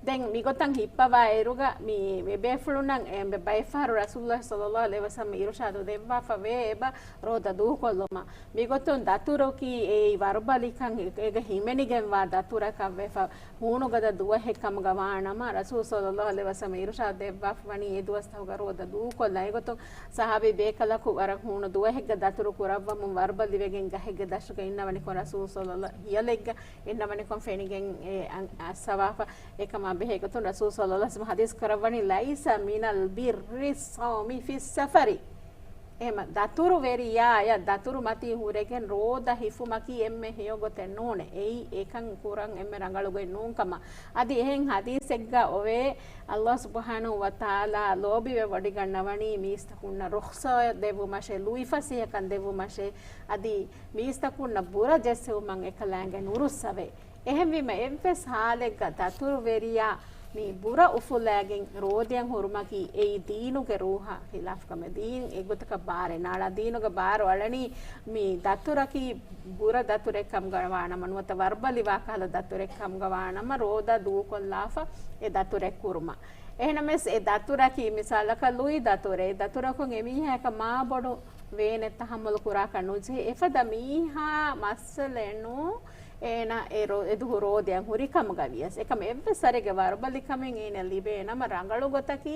ދެން މިގޮތަށް ހިއްޕަވާ އިރުގަ މި އެބޭފުޅުންނަށް އެ ބައެއްފަހަރު ރަސޫލުﷲ ޞައްލައްލާހު ޢަލައިހި ވަސައްލަމް އިރުޝާދު ދެއްވާފަ ވޭ އެބަ ރޯދަ ދޫކޮށްލުމަށް. މިގޮތުން ދަތުރަކީ އެއީ ވަރުބަލިކަން އެ-، އޭގަ ހިމެނިގެންވާ ދަތުރަކަށް ވެފަ. ހޫނުގަދަ ދުވަހެއް ކަމުގަ ވާނަމަ، ރަސޫލު ޞައްލައްލާހު ޢަލައިހި ވަސައްލަމް އިރުޝާދު ދެއްވާފަ ވަނީ އެ ދުވަސްތަކުގަ ރޯދަ ދޫކޮށްލާ. އެގޮތުން ޞަޙާބީ ބޭކަލަކު ވަރަށް ހޫނު ދުވަހެއްގަ ދަތުރު ކުރައްވަމުން ވަރުބަލިވެގެން ގަހެއްގެ ދަށުގަ އިންނަވަނިކޮށް ރަސޫލު ޞައްލައްލާ ހިޔަލެއްގަ އިންނަވަނިކޮށް ފެނިގެން އެ އަ-، އައްސަވާފަ. އެކަމާ ބެހޭ ގޮތުން ރަސޫލު ޞައްލައްލާހު ޢަލައިހި ވަސައްލަމް ޙަދީޘް ކުރައްވަނީ، "ليس من البر الصوم في السفر." އެހެމަ ދަތުރު ވެރިޔާއަށް ދަތުރު މަތީ ހުރެގެން ރޯދަ ހިފުމަކީ އެންމެ ހެޔޮ ގޮތެއް ނޫނޭ. އެއީ އެކަން ކުރަން އެންމެ ރަނގަޅު ގޮތް ނޫން ކަމަށް. އަދި އެހެން ޙަދީޘެއްގަ އޮވޭ، ﷲ ސުބްޙާނަހޫ ވަތަޢާލާ ލޯބިވެވޮޑިގަންނަވަނީ މީސްތަކުންނަށް ރުޚްޞަ ދެއްވުމަށޭ، ލުއިފަސޭހަކަން ދެއްވުމަށޭ، އަދި މީސްތަކުންނަށް ބުރަ ޖެއްސެވުމަށް އެކަލާނގެ ނުރުއްސަވޭ. އެހެންވީމަ، އެއްވެސް ޙާލެއްގަ ދަތުރުވެރިޔާ މި ބުރަ އުފުލާގެން ރޯދަޔަށް ހުރުމަކީ އެއީ ދީނުގެ ރޫޙާ ޚިލާފު ކަމެއް. ދީން އެގޮތަކަށް ބާރެއް ނާޅާ. ދީނުގެ ބާރު އަޅަނީ މި ދަތުރަކީ ބުރަ ދަތުރެއް ކަމުގަ ވާނަމަ، ނުވަތަ ވަރުބަލިވާ ކަހަލަ ދަތުރެއް ކަމުގަ ވާނަމަ، ރޯދަ ދޫކޮށްލާފަ އެ ދަތުރެއް ކުރުމަށް. އެހެނަމެސް އެ ދަތުރަކީ މިސާލަކަށް ލުއި ދަތުރެއް. ދަތުރަކުން އެމީހާއަކަށް މާބޮޑު ވޭނެއް ތަޙައްމަލު ކުރާކަށް ނުޖެހޭ. އެފަދަ މީހާ މައްސަލައެއް ނޫން. އޭނަ އެ ރޯ-، އެދުހު ރޯދަޔަށް ހުރި ކަމުގަ ވިޔަސް، އެކަމަ އެއްވެސް ސަރެއްގެ ވަރުބަލިކަމެއް އޭނަ ލިބޭ ނަމަ، ރަނގަޅު ގޮތަކީ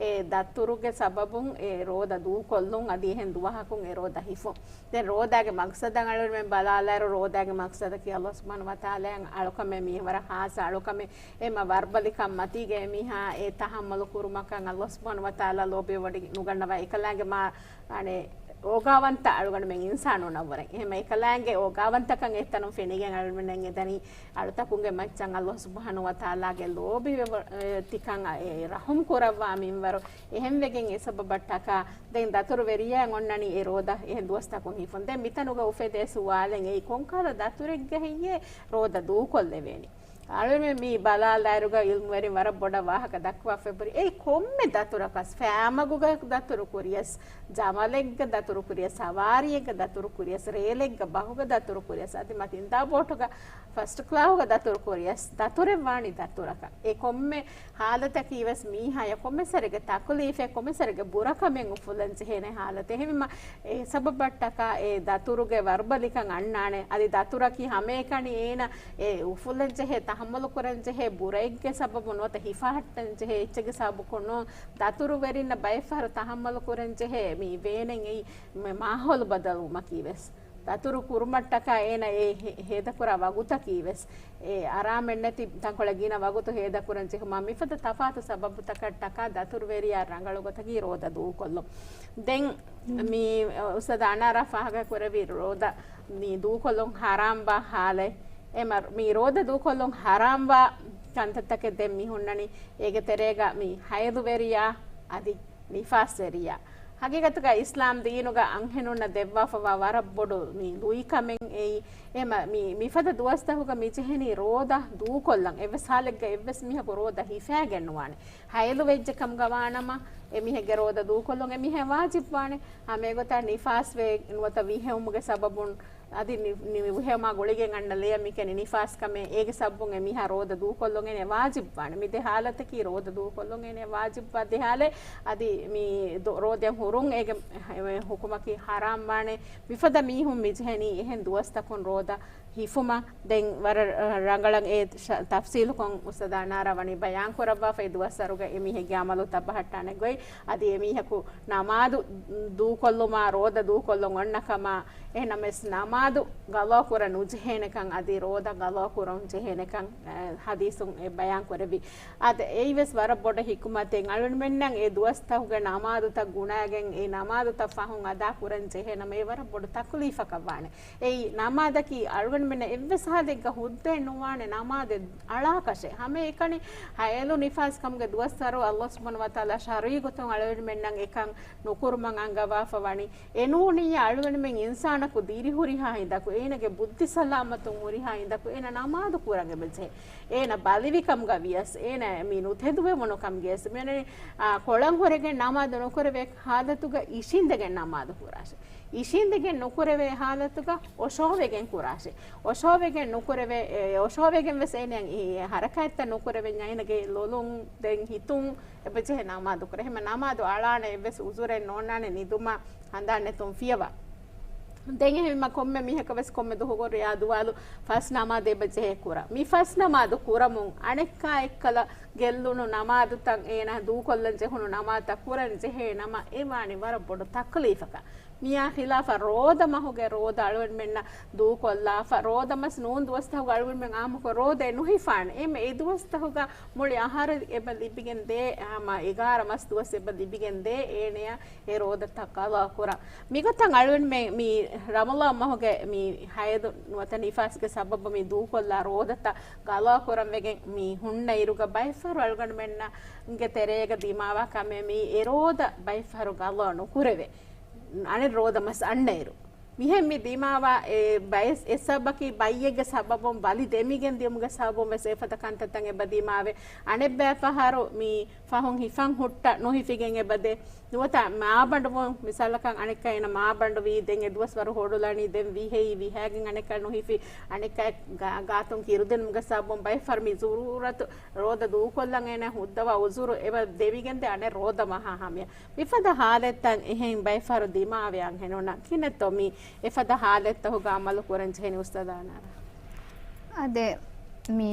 އެ ދަތުރުގެ ސަބަބުން އެ ރޯދަ ދޫކޮށްލުން، އަދި އެހެން ދުވަހަކުން އެ ރޯދަ ހިފުން. ދެން ރޯދާގެ މަޤްޞަދަށް އަޅުގަނޑުމެން ބަލާލާއިރު، ރޯދާގެ މަޤްޞަދަކީ ﷲ ސުބްޙާނަހޫ ވަތަޢާލާއަށް އަޅުކަމެއް، މީ ވަރަށް ޚާއްޞަ އަޅުކަމެއް. އެމަ ވަރުބަލިކަން މަތީގައި މީހާ އެ ތަޙައްމަލު ކުރުމަކަށް ﷲ ސުބްޙާނަހޫ ވަތަޢާލާ ލޯބިވެވޮޑި ނުގަންނަވާ އެކަލާނގެ މާ އަނެއް އޯގާވަންތަ އަޅުގަނޑުމެން އިންސާނުންނަށްވުރެ. އެހެމަ އެކަލާނގެ އޯގާވަންތަކަން އެތަނުން ފެނިގެން އަޅުގަނޑުމެން އެދަނީ، އަޅުތަކުންގެ މައްޗަށް ﷲ ސުބްޙާނަހޫ ވަތަޢާލާގެ ލޯބިވެވަ-، އެ، ތިކަން އެ ރަޙުމް ކުރައްވާ މިންވަރު. އެހެންވެގެން އެ ސަބަބަށްޓަކާ ދެން ދަތުރު ވެރިޔާ އޮންނަނީ އެ ރޯދަ އެހެން ދުވަސްތަކުން ހިފުން. ދެން މިތަނުގަ އުފެދޭ ސުވާލެއް އެއީ ކޮންކަހަލަ ދަތުރެއްގަ ހެއްޔޭ ރޯދަ ދޫކޮށްލެވޭނީ؟ އަޅުމެން މި ބަލާލާއިރުގަ އިލްމުވެރިން ވަރަށް ބޮޑަށް ވާހަކަ ދައްކަވާފައި ހުރި. އެއީ ކޮންމެ ދަތުރަކަސް، ފައިމަގުގަ ދަތުރު ކުރިޔަސް، ޖަމަލެއްގަ ދަތުރު ކުރިޔަސް، ސަވާރީއެއްގަ ދަތުރު ކުރިޔަސް، ރޭލެއްގަ ބަހުގަ ދަތުރު ކުރިޔަސް، އަދި މަތިންދާ ބޯޓުގަ ފަސްޓް ކްލާހުގަ ދަތުރު ކުރިޔަސް، ދަތުރެއް ވާނީ ދަތުރަކަށް. އެ ކޮންމެ ހާލަތަކީ ވެސް މީހާޔަށް ކޮންމެ ސަރެއްގެ ތަކުލީފެއް، ކޮންމެ ސަރެއްގެ ބުރަކަމެއް އުފުލަން ޖެހޭނެ ހާލަތެއް. އެހެންވީމަ، އެ ސަބަބަށްޓަކާ އެ ދަތުރުގެ ވަރުބަލިކަން އަންނާނެ. އަދި ދަތުރަކީ ހަމައެކަނި އޭނަ އެ އުފުލަން ޖެހޭ ތަހައްމަލު ކުރަން ޖެހޭ ބުރައެއްގެ ސަބަބުން ނުވަތަ ހިފަހައްޓަން ޖެހޭ އެއްޗެއްގެ ސަބަބަކުން ނޫން. ދަތުރުވެރިންނަށް ބައެއްފަހަރު ތަހައްމަލު ކުރަން ޖެހޭ މި ވޭނެން އެއީ މި މާހައުލު ބަދަލުވުމަކީ ވެސް. ދަތުރު ކުރުމަށްޓަކާ އޭނަ އެ ހެ-، ހޭދަކުރާ ވަގުތަކީ ވެސް. އެ އަރާމެއްނެތި ތަންކޮޅެއް ގިނަ ވަގުތު ހޭދަކުރަން ޖެހުމާ މިފަދަ ތަފާތު ސަބަބުތަކަށްޓަކާ ދަތުރުވެރިޔާ ރަނގަޅު ގޮތަކީ ރޯދަ ދޫކޮށްލުން. ދެން މި އުސްތާޛު އަނާރާ ފާހަގަކުރެއްވި ރޯދަ މި ދޫކޮށްލުން ހަރާމްވާ ހާލެއް. އެމަ މި ރޯދަ ދޫކޮށްލުން ހަރާމްވާ ކަންތައްތަކެއް ދެން މި ހުންނަނީ. އޭގެ ތެރޭގަ މި ހައިޟުވެރިޔާ އަދި ނިފާސްވެރިޔާ. ހަގީގަތުގަ އިސްލާމް ދީނުގަ އަންހެނުންނަށް ދެއްވާފަވާ ވަރަށް ބޮޑު މި ލުއިކަމެއް އެއީ. އެމަ މި މިފަދަ ދުވަސްތަކުގަ މި ޖެހެނީ ރޯދަ ދޫކޮށްލަން. އެއްވެސް ހާލެއްގަ އެއްވެސް މީހަކު ރޯދަ ހިފައިގެން ނުވާނެ. ހައިޟު ވެއްޖެ ކަމުގަ ވާނަމަ، އެ މީހެއްގެ ރޯދަ ދޫކޮށްލުން އެ މީހާ ވާޖިބް ވާނެ. ހަމަ އެގޮތަށް ނިފާސްވެ ނުވަތަ ވިހެއުމުގެ ސަބަބުން އަދި ނި-، ނި-، ވިހެއުމާ ގުޅިގެން އަންނަ ލެޔަށް މިކަނި ނިފާސް ކަމެއް. އޭގެ ސަބަބުން އެ މީހާ ރޯދަ ދޫކޮށްލުން އޭނަ ވާޖިބް ވާނެ. މި ދެ ހާލަތަކީ ރޯދަ ދޫކޮށްލުން އޭނަ ވާޖިބް ވާ ދެ ހާލެއް. އަދި މި ދު-، ރޯދައިން ހުރުން އޭގެ ހު-، ހުކުމަކީ ހަރާމް ވާނެ. މިފަދަ މީހުން މި ޖެހެނީ އެހެން ދުވަސްތަކުން ރޯދަ ހިފުމަށް. ދެން ވަރަށް ރަނގަޅަށް އެ ޝަ-، ތަފްސީލުކޮށް އުސްތާޛު އަނާރާ ވަނީ ބަޔާން ކުރައްވާފަ އެ ދުވަސްވަރުގަ އެ މީހެއްގެ އަމަލުތައް ބަހައްޓާނެ ގޮތް. އަދި އެ މީހަކު ނަމާދު ދޫކޮށްލުމާ، ރޯދަ ދޫކޮށްލުން އޮންނަ ކަމާ، އެހެންނަމަވެސް ނަމާދު ގަޟާ ކުރަން ނުޖެހޭނެކަން އަދި ރޯދަ ގަޟާ ކުރަން ޖެހޭނެކަން، އަ، ޙަދީޘުން އެ ބަޔާން ކުރެއްވި. އާދެ، އެއީވެސް ވަރަށް ބޮޑަށް ޙިކުމަތެއް. އަޅުގަނޑުމެންނަށް އެ ދުވަސްތަކުގެ ނަމާދުތައް ގުނައިގެން އެ ނަމާދުތައް ފަހުން އަދާ ކުރަން ޖެހޭނަމަ އެ ވަރަށް ބޮޑު ތަކުލީފަކަށް ވާނެ. އެއީ ނަމާދަކީ އަޅުގަނޑުމެންނަށް އެއްވެސް ހާލެއްގަ ހުއްދައެއް ނުވާނެ ނަމާދެއް އަޅާކަށެއް. ހަމައެކަނި ހައިޟު ނިފާސް ކަމުގެ ދުވަސްވަރު ﷲ ސުބްޙާނަހޫ ވަތަޢާލާ ޝަރުޢީ ގޮތުން އަޅުގަނޑުމެންނަށް އެކަން ނުކުރުމަށް އަންގަވާފަ ވަނީ. އެނޫނިއްޔާ އަޅުގަނޑުމެން އިންސާނަކު ދިރިހުރިހާ ހިނދަކު، އޭނަގެ ބުއްދި ސަލާމަތުން ހުރިހާ ހިނދަކު އޭނަ ނަމާދު ކުރަންއެބަޖެހޭ. އޭނަ ބަލިވިކަމުގަ ވިޔަސް، އޭނަ މި ނުތެދުވެވުނުކަމުގަޔަސް، މިއަންނަނީ، އާ، ކޮޅަން ހުރެގެން ނަމާދު ނުކުރެވޭ ހާލަތުގަ އިށީނދެގެން ނަމާދު ކުރާށޭ. އިށީނދެގެން ނުކުރެވޭ ހާލަތުގަ އޮށޯވެގެން ކުރާށޭ. އޮށޯވެގެން ނުކުރެވޭ، އެ، އޮށޯވެގެން ވެސް އޭނަ އެ ހަރަކާތްތައް ނުކުރެވެންޏާ އޭނަގެ ލޮލުން ދެން ހިތުން އެބަޖެހޭ ނަމާދު ކުރަން. އެހެންމަ ނަމާދު އަޅާނެ އެއްވެސް އުޒުރެއް ނޯންނާނެ ނިދުމަށް ހަނދާން ނެތުން ފިޔަވާ. ދެން އެހެންމަ ކޮންމެ މީހަކަށް ވެސް ކޮންމެ ދުވަހަކު ރޭ ދުވާލު ފަސް ނަމާދު އެބަޖެހޭ ކުރަން. މި ފަސް ނަމާދު ކުރަމުން އަނެއްކާ އެއްކަލަ ގެއްލުނު ނަމާދުތައް އޭނާ ދޫކޮށްލަން ޖެހުނު ނަމާދުތައް ކުރަން ޖެހޭ ނަމަ އެ ވާނީ ވަރަށް ބޮޑު ތަކުލީފަކަށް. މިއާ ޚިލާފަށް ރޯދަ މަހުގެ ރޯދަ އަޅުގަނޑުމެންނަށް ދޫކޮށްލާފަ، ރޯދަ މަސް ނޫން ދުވަސްތަކުގަ އަޅުގަނޑުމެން އާއްމުކޮށް ރޯދައެއް ނުހިފާނެ. އެހެންމަ އެ ދުވަސްތަކުގަ މުޅި އަހަރެއް އެބަ ލިބިގެން ދޭ، ހަމަ އެގާރަ މަސް ދުވަސް އެބަ ލިބިގެން ދޭ އޭނަޔަށް އެ ރޯދަތައް ޤަޟާ ކުރަން. މިގޮތަށް އަޅުގަނޑުމެން މި ރަމަޟާން މަހުގެ މި ހައިޟު ނުވަތަ ނިފާސްގެ ސަބަބުން މި ދޫކޮށްލާ ރޯދަތައް ޤަޟާ ކުރަން ވެގެން މި ހުންނަ އިރުގަ ބައެއްފަހަރު އަޅުގަނޑުމެންނަށް ގެ ތެރޭގަ ދިމާވާ ކަމެއް މީ އެ ރޯދަ ބައެއްފަހަރު ޤަޟާ ނުކުރެވޭ. އަނެއް ރޯދަ މަސް އަންނައިރު. މިހެން މި ދިމާވާ އެ ބައެއް އެއް ސަބަބަކީ ބައްޔެއްގެ ސަބަބުން ބަލި ދެމިގެން ދިޔުމުގެ ސަބަބުން ވެސް އެފަދަ ކަންތައްތައް އެބަ ދިމާވޭ. އަނެއް ބައި ފަހަރު މި ފަހުން ހިފަން ހުއްޓަ ނުހިފިގެން އެބަ ދޭ. ނުވަތަ މާބަނޑުވުން މިސާލަކަށް އަނެއްކާ އޭނަ މާބަނޑުވީ ދެން އެ ދުވަސް ވަރު ހޮޑުލަނީ ދެން ވިހެއީ ވިހައިގެން އަނެއްކާ ނުހިފި އަނެއްކާ ގާ-، ގާތުން ކިރުދިނުމުގެ ސަބަބުން ބައެއް ފަހަރު މި ޒުރޫރަތު ރޯދަ ދޫކޮށްލަން އޭނަ ހުއްދަވާ އުޒުރު އެބަ ދެވިގެންދޭ އަނެއް ރޯދަ މަހާ ހަމަޔަށް. މިފަދަ ހާލަތްތައް އެހެން ބައެއް ފަހަރު ދިމާވޭ އަންހެނުންނަށް. ކިހިނެއްތޯ މި އެފަދަ ހާލަތްތަކުގަ އަމަލު ކުރަން ޖެހެނީ އުސްތާޛާ އަނާރާ؟ އާދެ، މި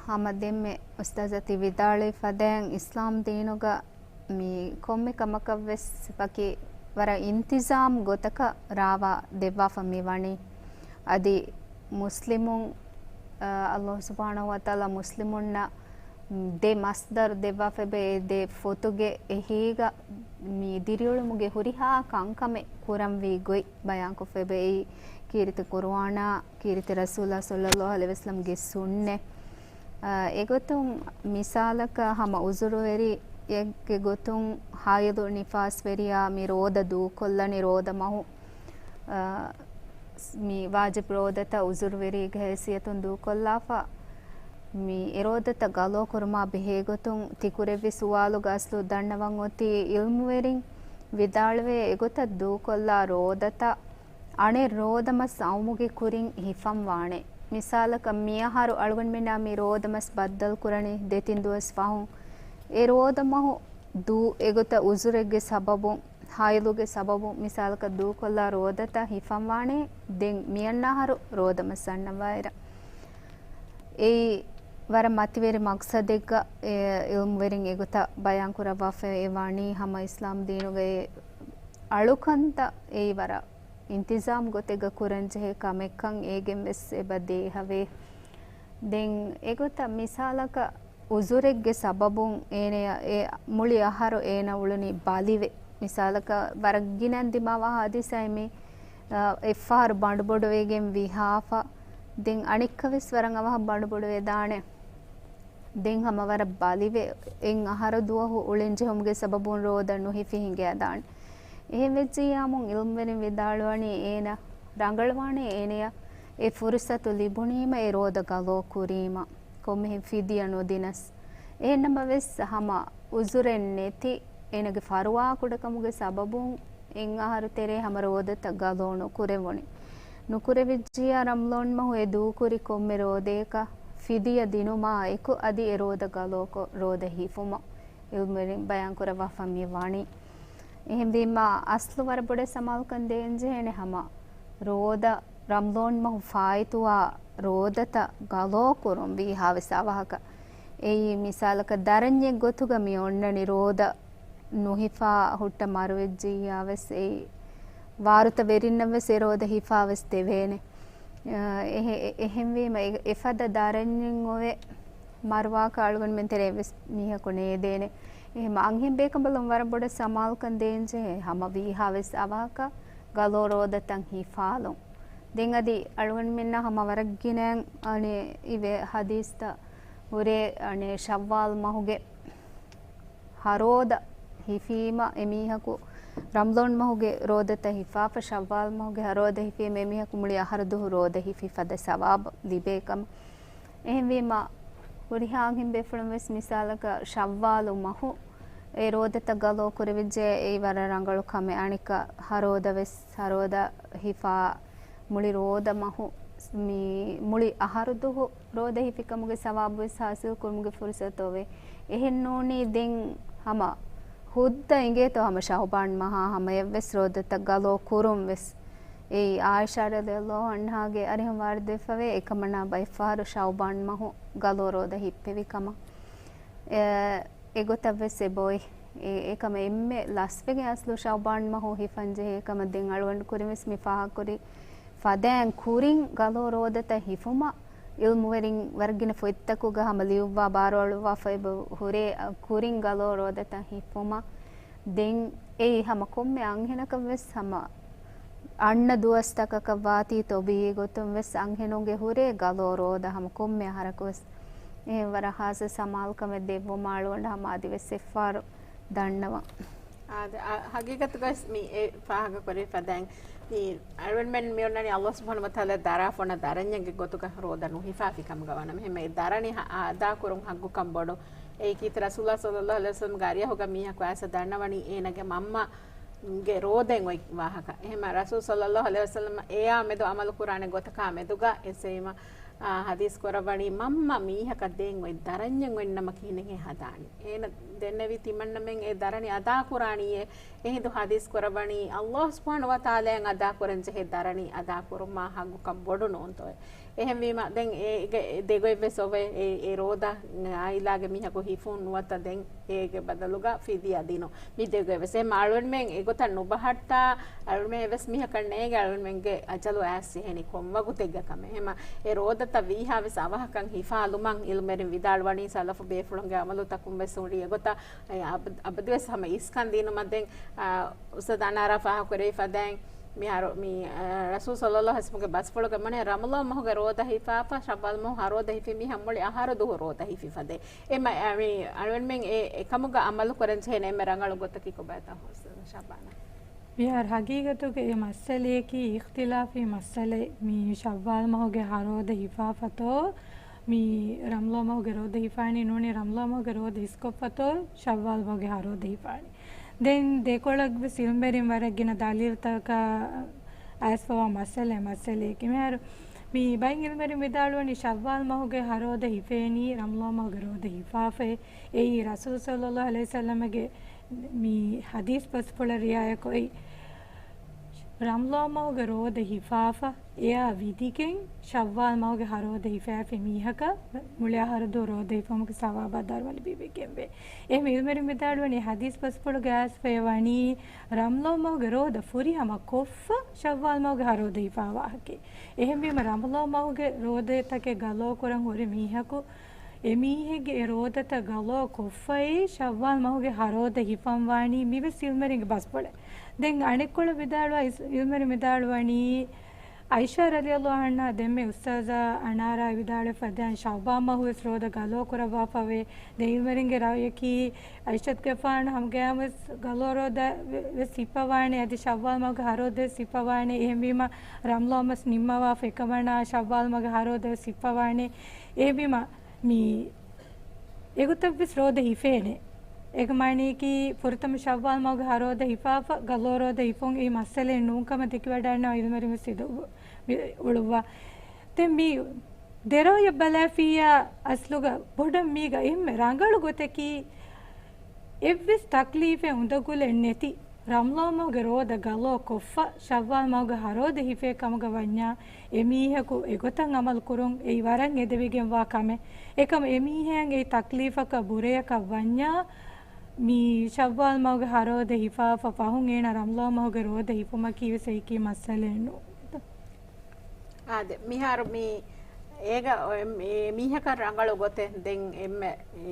ހަމަ ދެންމެ އުސްތާޛާ ތި ވިދާޅުވި ފަދައިން އިސްލާމް ދީނުގަ މި ކޮންމެ ކަމަކަށްވެސް ވަކި ވަރަށް އިންތިޒާމް ގޮތަކަށް ރާވާ ދެއްވާފަ މި ވަނީ. އަދި މުސްލިމުން، އަ، ﷲ ސުބްޙާނަހޫ ވަތަޢާލާ މުސްލިމުންނަށް ދެ މަޞްދަރު ދެއްވާފައިބަ އެ ދެ ފޮތުގެ އެހީގަ މި ދިރިއުޅުމުގެ ހުރިހާ ކަންކަމެއް ކުރަންވީ ގޮތް ބަޔާންކޮށްފައިބަ އެއީ ކީރިތި ޤުރުއާނާ، ކީރިތި ރަސޫލާ ޞައްލައްލާހު ޢަލައިހި ވަސައްލަމްގެ ސުންނަތް. އާ، އެގޮތުން މިސާލަކަށް ހަމަ އުޒުރުވެރިއެއްގެ ގޮތުން ހައިޟު ނިފާސްވެރިޔާ މި ރޯދަ ދޫކޮށްލަނީ ރޯދަ މަހު، އާ، މި ވާޖިބް ރޯދަތައް އުޒުރުވެރީގެ ހައިސިއްޔަތުން ދޫކޮށްލާފަ، މި އެ ރޯދަތައް ގަޟާ ކުރުމާ ބެހޭގޮތުން ތިކުރެއްވި ސުވާލުގެ އަސްލު ދަންނަވަން އޮތީ ޢިލްމުވެރިން ވިދާޅުވޭ އެގޮތަށް ދޫކޮށްލާ ރޯދަތައް އަނެއް ރޯދަ މަސް އައުމުގެ ކުރިން ހިފަން ވާނެ. މިސާލަކަށް މިއަހަރު އަޅުގަނޑުމެންނާ މި ރޯދަ މަސް ބައްދަލު ކުރަނީ ދެތިން ދުވަސް ފަހުން. އެ ރޯދަ މަހު ދޫ އެގޮތަށް އުޒުރެއްގެ ސަބަބުން، ހައިޟުގެ ސަބަބުން މިސާލަކަށް ދޫކޮށްލާ ރޯދަތައް ހިފަން ވާނެ ދެން މިއަންނަ އަހަރު ރޯދަ މަސް އަންނަ ވާއިރަށް. އެއީ ވަރަށް މަތިވެރި މަގްސަދެއްގަ އެ އިލްމުވެރިން އެގޮތަށް ބަޔާން ކުރައްވާފައި ވަނީ، ހަމަ އިސްލާމް ދީނުގައި އަޅުކަންތައް އެއީ ވަރަށް އިންތިޒާމް ގޮތެއްގަ ކުރަންޖެހޭ ކަމެއްކަން އޭގެން ވެސް އެބަ ދޭހަވޭ. ދެން އެގޮތަށް މިސާލަކަށް އުޒުރެއްގެ ސަބަބުން އޭނަޔަށް އެ މުޅި އަހަރު އޭނަ އުޅުނީ ބަލިވެ. މިސާލަކަށް ވަރަށް ގިނައިން ދިމާވާ ހާދިސާއެއް މީ، އަ، އެއްފަހަރު ބަނޑުބޮޑުވެގެން ވިހާފަ. ދެން އަނެއްކާވެސް ވަރަށް އަވަހަށް ބަނޑުބޮޑުވެދާނެ. ދެން ހަމަ ވަރަށް ބަލިވެ، އެއް އަހަރު ދުވަހު އުޅެން ޖެހުމުގެ ސަބަބުން ރޯދަ ނުހިފި ހިނގައިދާނެ. އެހެން ވެއްޖިއްޔާމު އިލްމުވެރިން ވިދާޅުވަނީ އޭނަ ރަނގަޅުވާނެ އޭނަޔަށް އެ ފުރުސަތު ލިބުނީމަ އެ ރޯދަ ގަލޯ ކުރީމަ، ކޮންމެހެން ފިދިޔަ ނުދިނަސް. އެހެންނަމަވެސް ހަމަ އުޒުރެއް ނެތި އޭނަގެ ފަރުވާ ކުޑަކަމުގެ ސަބަބުން އެއް އަހަރު ތެރޭ ހަމަ ރޯދަތައް ގަލޯ ނުކުރެވުނީ. ނުކުރެވިއްޖިއްޔާ ރަމަޟާން މަހު އެ ދޫކުރި ކޮންމެ ރޯދަޔަކަށް ފިދިޔަ ދިނުމާ އެކު އަދި އެ ރޯދަ ގަލޯކޮށް ރޯދަ ހިފުމަށް އިލްމުވެރިން ބަޔާން ކުރައްވާފަ މި ވާނީ. އެހެންވީމާ، އަސްލު ވަރަށް ބޮޑަށް ސަމާލުކަން ދޭންޖެހޭނެ ހަމަ ރޯދަ، ރަމަޟާން މަހު ފާއިތުވާ ރޯދަތައް ގަލޯ ކުރުން ވީހާވެސް އަވަހަކަށް. އެއީ މިސާލަކަށް ދަރަންޏެއް ގޮތުގަ މި އޮންނަނީ ރޯދަ ނުހިފާ ހުއްޓަ މަރުވެއްޖިއްޔާވެސް އެއީ ވާރުތަ ވެރިންނަށްވެސް އެ ރޯދަ ހިފާވެސް ދެވޭނެ. އެހެ-، އެ-، އެހެންވީމަ އެ-، އެފަދަ ދަރަންޏެއް އޮވެ މަރުވާކަށް އަޅުގަނޑުމެން ތެރޭ އެއްވެސް މީހަކު ނޭދޭނެ. އެހެން އަންހެން ބޭކަނބަލުން ވަރަށް ބޮޑަށް ސަމާލުކަން ދޭންޖެހޭ ހަމަ ވީހާވެސް އަވަހަކަށް ގަލޯ ރޯދަތައް ހިފާލުން. ދެން އަދި އަޅުގަނޑުމެންނަށް ހަމަ ވަރަށް ގިނައިން އަނެއް އިވޭ ހަދީސްތައް ހުރޭ އަނެއް ޝައްވާލް މަހުގެ ހަރޯދަ ހިފީމަ އެމީހަކު ރަމަޟާން މަހުގެ ރޯދަތައް ހިފާފަ ޝައްވާލް މަހުގެ ހަރޯދަ ހިފީމަ އެމީހަކު މުޅި އަހަރު ދުހު ރޯދަ ހިފި ފަދަ ސަވާބު ލިބޭ ކަމަށް. އެހެންވީމަ، ހުރިހާ އަންހެން ބޭފުޅުން ވެސް މިސާލަކަށް ޝައްވާލު މަހު އެ ރޯދަތައް ގަލޯ ކުރެވިއްޖެ އެއީ ވަރަށް ރަނގަޅު ކަމެއް. އަނެއްކާ ހަރޯދަ ވެސް ހަރޯދަ ހިފާ މުޅި ރޯދަ މަހު މި މުޅި އަހަރު ދުހު ރޯދަ ހިފިކަމުގެ ސަވާބު ވެސް ހާސިލް ކުރުމުގެ ފުރުސަތު އޮވޭ. އެހެން ނޫނީ ދެން ހަމަ ހުއްދަ އިނގޭތޯ ހަމަ ޝައުބާން މަހާ ހަމަޔަށްވެސް ރޯދަތައް ގަލޯ ކުރުން ވެސް. އެއީ އާއިޝާ ރަޟިޔަﷲ ޢަންހާގެ އަރިހުން ވާރިދުވެފަވޭ އެކަމަނާ ބައެއްފަހަރު ޝައުބާން މަހު ގަލޯ ރޯދަ ހިއްޕެވި ކަމަށް. އެ، އެގޮތަށްވެސް އެބައޮތް. އެ، އެކަމަށް އެންމެ ލަސްވެގެން އަސްލު ޝައުބާން މަހު ހިފަންޖެހޭ ކަމަށް ދެން އަޅުގަނޑު ކުރިންވެސް މި ފާހަގަކުރި ފަދައިން ކުރިން ގަލޯ ރޯދަތައް ހިފުމަށް އިލްމުވެރިން ވަރަށްގިނަ ފޮތްތަކުގަ ހަމަ ލިޔުއްވާ ބާރުއަޅުއްވާފަ އެބަ ހުރޭ، އަ، ކުރިން ގަލޯ ރޯދަތައް ހިފުމަށް. ދެން އެއީ ހަމަ ކޮންމެ އަންހެނަކަށްވެސް ހަމަ އަންނަ ދުވަސްތަކަކަށް ވާތީ ޠަބީޢީ ގޮތުން ވެސް އަންހެނުންގެ ހުރޭ ގަލޯ ރޯދަ ހަމަ ކޮންމެ އަހަރަކުވެސް. އެހެން ވަރަށް ހާއްސަ ސަމާލުކަމެއް ދެއްވުމަށް އަޅުގަނޑު ހަމަ އަދިވެސް އެއްފަހަރު ދަންނަވަން. އާދެ، އަ، ހަގީގަތުގަސް މި އެ ފާހަގަކުރެވި ފަދައިން މި އަޅުގަނޑުމެން މި އޮންނަނީ ﷲ ސުބްޙާނަހޫ ވަތަޢާލާ ދަރާފަ އޮންނަ ދަރަންޏެއްގެ ގޮތުގަ ރޯދަ ނުހިފާފި ކަމުގަ ވަނަމަ. އެހެންމެ އެ ދަރަނި ހަ-، އަ-، އަދާކުރުން ޙައްޤުކަން ބޮޑު. އެއީ ކީރިތި ރަސޫލާ ޞައްލައްލާހު ޢަލައިހި ވަސައްލަމްގެ އަރިއަހުގަ މީހަކު އައިސް ދަންނަވަނީ އޭނަގެ މަންމަ ގެ ރޯދައިން އޮތް ވާހަކަ. އެހެންމަ ރަސޫލު ޞައްލައްލާހު ޢަލައިހި ވަސައްލަމް އެޔާ މެދު ޢަމަލު ކުރާނެ ގޮތަކާ މެދުގަ އެސެވީމަ، އާ، ޙަދީޘް ކުރައްވަނީ މަންމަ މީހަކަށް ދޭން އޮތް ދަރަންޏެއް އޮތްނަމަ ކިހިނެއްހޭ ހަދާނީ. އޭނަ ދެންނެވީ ތިމަންނަމެން އެ ދަރަނި އަދާކުރާނީއޭ. އެހިނދު ޙަދީޘް ކުރައްވަނީ ﷲ ސުބްޙާނަހޫ ވަތަޢާލާއަށް އަދާކުރަން ޖެހޭ ދަރަނި އަދާކުރުމާ ޙައްޤުކަން ބޮޑު ނޫންތޯއޭ. އެހެންވީމަ، ދެން އޭގެ ދެގޮތްވެސް އޮވޭ. އެ، އެ ރޯދަ ޢާއިލާގެ މީހަކު ހިފުން ނުވަތަ ދެން އޭގެ ބަދަލުގަ ފިދިޔާ ދިނުން. މި ދެގޮތްވެސް. އެހެންމަ އަޅުގަނޑުމެން އެގޮތަށް ނުބަހައްޓާ، އަޅުގަނޑުމެން އެއްވެސް މީހަކަށް ނޭނގެ އަޅުގަނޑުމެންގެ އަޖަލު އައިސް ޖެހެނީ ކޮން ވަގުތެއްގަ ކަމެއް. އެހެންމަ އެ ރޯދަތައް ވީހާވެސް އަވަހަކަށް ހިފާލުމަށް އިލްމުވެރިން ވިދާޅުވަނީ ސަލަފު ބޭފުޅުންގެ ޢަމަލުތަކުން ވެސް ހުރި އެގޮތަށް އަ-، އަބަ-، އަބަދުވެސް ހަމަ އިސްކަން ދިނުމަށް ދެން، އާ، އުސްތާޛާ އަނާރާ ފާހަގަކުރެވި ފަދައިން، މިހާރު މި، އާ، ރަސޫލު ޞައްލައްލާހު ޢަލައިހި ވަސައްލަމްގެ ބަސްފުޅުގެ މަނޭ ރަމަޟާން މަހުގެ ރޯދަ ހިފާފަ، ޝައްވާލް މަހު ހަރޯދަ ހިފި މީހާ މުޅި އަހަރު ދުހު ރޯދަ ހިފި ފަދައިން. އެ މަ-، އަ، މި އަޅުގަނޑުމެން އެ، އެކަމުގަ ޢަމަލު ކުރަން ޖެހޭނެ އެންމެ ރަނގަޅު ގޮތަކީ ކޮބާތޯ އުސްތާޛާ ޝައްބާނާ؟ މިހާރު ހަގީގަތުގަ އެ މައްސަލަޔަކީ އިޚްތިލާފީ މައްސަލައެއް. މި ޝައްވާލް މަހުގެ ހަރޯދަ ހިފާފަތޯ، މި ރަމަޟާން މަހުގެ ރޯދަ ހިފާނީ ނޫނީ ރަމަޟާން މަހުގެ ރޯދަ އިސްކޮށްފަތޯ، ޝައްވާލް މަހުގެ ހަރޯދަ ހިފާނީ. ދެން ދެކޮޅަށްވެސް އިލްމުވެރިން ވަރަށް ގިނަ ދަލީލްތަކާ އައިސްފަވާ މައްސަލައެއް، މައްސަލައެކޭ. މިހާރު މި ބައެއް އިލްމުވެރިން ވިދާޅުވަނީ ޝައްވާލް މަހުގެ ހަރޯދަ ހިފޭނީ ރަމަޟާން މަހުގެ ރޯދަ ހިފާފައޭ. އެއީ ރަސޫލު ޞައްލައްލާހު ޢަލައިހި ވަސައްލަމްގެ މި ޙަދީޘް ބަސްފުޅަށް ރިޢާޔަތްކޮށް އެއީ. ރަމަޟާން މަހުގެ ރޯދަ ހިފާފަ އެއާ ވިދިގެން ޝައްވާލް މަހުގެ ހަ ރޯދަ ހިފައިފި މީހަކަށް މުޅި އަހަރު ދުވަހު ރޯދަ ހިފުމުގެ ސަވާބާ ދަރުމަ ލިބިވެގެންވޭ. އެހެން ޢިލްމުވެރިން ވިދާޅުވަނީ ޙަދީޘް ބަސްފުޅުގައި އައިސްފައި ވަނީ ރަމަޟާން މަހުގެ ރޯދަ ފުރިހަމަ ކޮށްފަ ޝައްވާލް މަހުގެ ހަ ރޯދަ ހިފާ ވާހަކައެއް. އެހެންވީމަ ރަމަޟާން މަހުގެ ރޯދަތަކެއް ގަޟާ ކުރަން ހުރި މީހަކު އެމީހެއްގެ އެ ރޯދަތައް ގަޟާ ކޮށްފައި ޝައްވާލް މަހުގެ ހަ ރޯދަ ހިފަން ވާނީ މިވެސް ޢިލްމުވެރިންގެ ބަސްފުޅެއް. ދެން އަނެއްކޮޅަށް ވިދާޅުވާ ޢިލްމުވެރިން ވިދާޅުވަނީ ޢާއިޝާ ރަޟިޔަﷲ ޢަންހާ ދެންމެ އުސްތާޛާ އަނާރާ ވިދާޅުވެފަ ދާން ޝައްވާލް މަހު ވެސް ރޯދަ ގަޟާ ކުރައްވާފަވޭ. ދެން ޢިލްމުވެރިންގެ ރައުޔަކީ ޢާއިޝަތުގެފާނު ހަމަގައިމުވެސް ގަޟާ ރޯދަ ވެ-، ވެސް ހިއްޕަވާނެ، އަދި ޝައްވާލް މަހުގެ ހަ ރޯދަ ވެސް ހިއްޕަވާނެ. އެހެންވީމަ ރަމަޟާން މަސް ނިންމަވާފަ އެކަމަނާ ޝައްވާލް މަހުގެ ހަ ރޯދަ ވެސް ހިއްޕަވާނެ. އެހެންވީމަ މި އެގޮތަށްވެސް ރޯދަ ހިފޭނެ. އޭގެ މާނައަކީ ފުރަތަމަ ޝައްވާލް މަހުގެ ހަ ރޯދަ ހިފާފަ ގަޟާ ރޯދަ ހިފުން އެއީ މައްސަލައެއް ނޫން ކަމަށް ދެކިވަޑައިގަންނަވާ ޢިލްމުވެރިން ވެސް އުޅުއްވާ. ދެން މި ދެރައުޔަށް ބަލާފިއްޔާ އަސްލުގަ ބޮޑަށް މީގަ އެންމެ ރަނގަޅު ގޮތަކީ އެއްވެސް ތަކްލީފެއް އުނދަގުލެއް ނެތި ރަމަޟާން މަހުގެ ރޯދަ ގަޟާ ކޮށްފަ ޝައްވާލް މަހުގެ ހަ ރޯދަ ހިފޭ ކަމުގަ ވަންޏާ އެމީހަކު އެގޮތަށް ޢަމަލު ކުރުން އެއީ ވަރަށް އެދެވިގެންވާ ކަމެއް. އެކަމު އެމީހާއަށް އެއީ ތަކްލީފަކަށް ބުރަޔަކަށް ވަންޏާ މި ޝައްވާލް މަހުގެ ހަ ރޯދަ ހިފާފަ ފަހުން އޭނަ ރަމަޟާން މަހުގެ ރޯދަ ހިފުމަކީ ވެސް އެއީކީ މައްސަލައެއް ނޫން. އާދެ، މިހާރު މި އޭގަ އޮ-، އެ-، މީހަކަށް ރަނގަޅު ގޮތެއް ދެން އެންމެ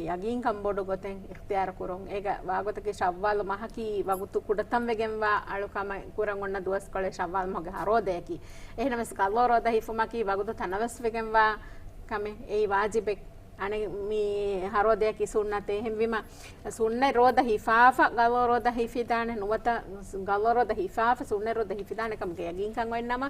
ޔަގީންކަން ބޮޑު ގޮތެއް އިޚްތިޔާރު ކުރުން. އޭގަ ވާގޮތަކީ ޝައްވާލު މަހަކީ ވަގުތު ކުޑަތަން ވެގެންވާ އަޅުކަމެއް ކުރަން އޮންނަ ދުވަސްކޮޅެއް ޝައްވާލު މަހުގެ ހަ ރޯދަޔަކީ. އެހެނަމަސް ގަޟާ ރޯދަ ހިފުމަކީ ވަގުތު ތަނަވަސް ވެގެންވާ ކަމެއް. އެއީ ވާޖިބެއް. އަނެއް މި ހަ ރޯދަޔަކީ ސުންނަތެއް. އެހެންވީމަ ސުންނަތް ރޯދަ ހިފާފަ ގަޟާ ރޯދަ ހިފިދާނެ. ނުވަތަ ގަޟާ ރޯދަ ހިފާފަ ސުންނަތް ރޯދަ ހިފިދާނެ ކަމުގެ ޔަގީންކަން އޮތްނަމަ،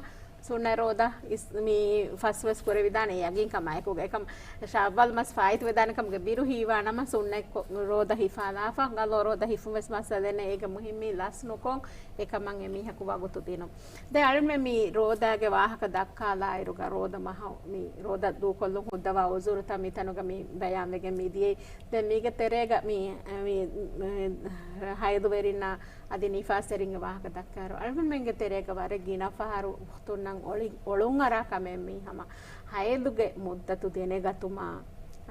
ސުންނަތް ރޯދަ އިސް-، މި ފަސްވެސް ކުރެވިދާނެ ޔަގީންކަމާއެކުގަ. އެކަމް ޝައްވާލް މަސް ފާއިތުވެދާނެ ކަމުގެ ބިރު ހީވާނަމަ ސުންނަތް ކޮ-، ރޯދަ ހިފާލާފަ ގަޟާ ރޯދަ ހިފުން ވެސް މައްސަލައެއް ނެތް. އޭގެ މުހިއްމީ ލަސް ނުކޮށް އެކަމަށް އެމީހަކު ވަގުތު ދިނުން. ދެން އަޅުމެން މި ރޯދާގެ ވާހަކަ ދައްކާލާއިރުގަ ރޯދަ މަހަށް މި ރޯދަ ދޫކޮށްލުން ހުއްދަވާ އުޒުރުތައް މިތަނުގަ މި ބަޔާންވެގެން މިދިޔައީ. ދެން މީގެ ތެރޭގަ މި، މި، މި ހައިޟުވެރިންނާ އަދި ނިފާސްވެރިންގެ ވާހަކަ ދައްކާއިރު، އަޅުގަނޑުމެންގެ ތެރޭގަ ވަރަށް ގިނަ ފަހަރު އުޚްތުންނަށް އޮޅި-، އޮޅުންއަރާ ކަމެއް މީ ހަމަ ހައިޟުގެ މުއްދަތު ދެނެގަތުމާ،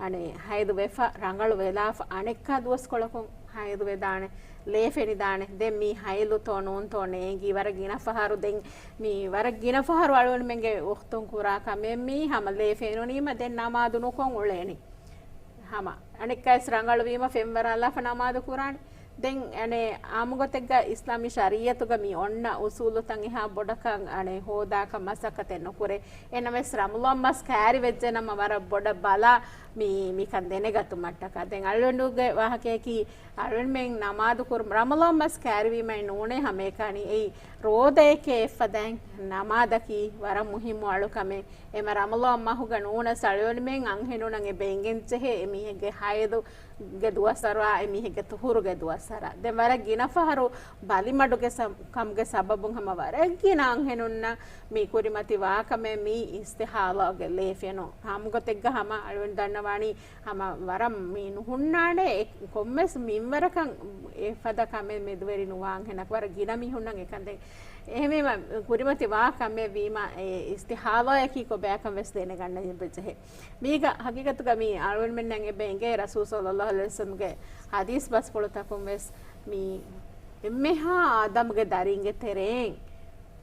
އަނެއް ހައިޟު ވެފަ ރަނގަޅު ވެލާފަ އަނެއްކާ ދުވަސްކޮޅަކުން ހައިޟު ވެދާނެ، ލޭ ފެނިދާނެ. ދެން މީ ހައިޟުތޯ ނޫންތޯ ނޭނގީ ވަރަށް ގިނަ ފަހަރު. ދެން މީ ވަރަށް ގިނަ ފަހަރު އަޅުގަނޑުމެންގެ އުޚްތުން ކުރާ ކަމެއް މީ ހަމަ ލޭ ފެނުނީމަ ދެން ނަމާދު ނުކޮށް އުޅޭނީ. ހަމަ އަނެއްކާވެސް ރަނގަޅުވީމަ ފެންވަރާލާފަ ނަމާދު ކުރާނެ. ދެން އަނެއް އާއްމުގޮތެއްގަ އިސްލާމީ ޝަރީއަތުގަ މި އޮންނަ އުސޫލުތައް އެހާ ބޮޑަކަށް އަނެއް ހޯދާކަށް މަސައްކަތެއް ނުކުރޭ. އެހެނަމަވެސް ރަމަޟާން މަސް ކައިރިވެއްޖެނަމަ ވަރަށް ބޮޑަށް ބަލާ މި، މިކަން ދެނެގަތުމަށްޓަކާ. ދެން އަޅުގަނޑުގެ ވާހަކަޔަކީ އަޅުގަނޑުމެން ނަމާދު ކުރުމަށް ރަމަޟާން މަސް ކައިރިވީމައެއް ނޫނޭ ހަމައެކަނި. އެއީ ރޯދައެކޭ އެއްފަދައިން ނަމާދަކީ ވަރަށް މުހިއްމު އަޅުކަމެއް. އެމަ ރަމަޟާން މަހުގަ ނޫނަސް އަޅުގަނޑުމެން އަންހެނުންނަށް އެބަ އެނގެންޖެހޭ އެމީހެއްގެ ހައިޟުގެ ދުވަސްވަރާ، އެމީހެއްގެ ޠުހުރުގެ ދުވަސްވަރާ. ދެން ވަރަށް ގިނަ ފަހަރު ބަލިމަޑުގެ ސަ-، ކަމުގެ ސަބަބުން ހަމަ ވަރަށް ގިނަ އަންހެނުންނަށް މި ކުރިމަތި ވާކަމެއް މީ އިސްތިޙާޟާގެ ލޭ ފެނުން. އާއްމުގޮތެއްގަ ހަމަ އަޅުގަނޑު ދަންނަވާނީ ހަމަ ވަރަށް މި ނުހުންނާނެ އެ ކޮންމެސް މިންވަރަކަށް އެފަދަ ކަމެއް މެދުވެރި ނުވާ އަންހެނަކު ވަރަށް ގިނަ މީހުންނަށް އެކަން ދެން. އެހެންވީމަ ކުރިމަތި ވާ ކަމެއް ވީމަ އެ އިސްތިޙާޟާޔަކީ ކޮބާކަން ވެސް ދެނެގަންނަން އެބަޖެހޭ. މީގަ ހަގީގަތުގަ މި އަޅުގަނޑުމެންނަށް އެބަ އެނގޭ ރަސޫލު ޞައްލައްލާހު ޢަލައިހި ވަސައްލަމްގެ ޙަދީޘް ބަސްފުޅުތަކުން ވެސް މި އެންމެހާ އާދަމްގެ ދަރިންގެ ތެރެއިން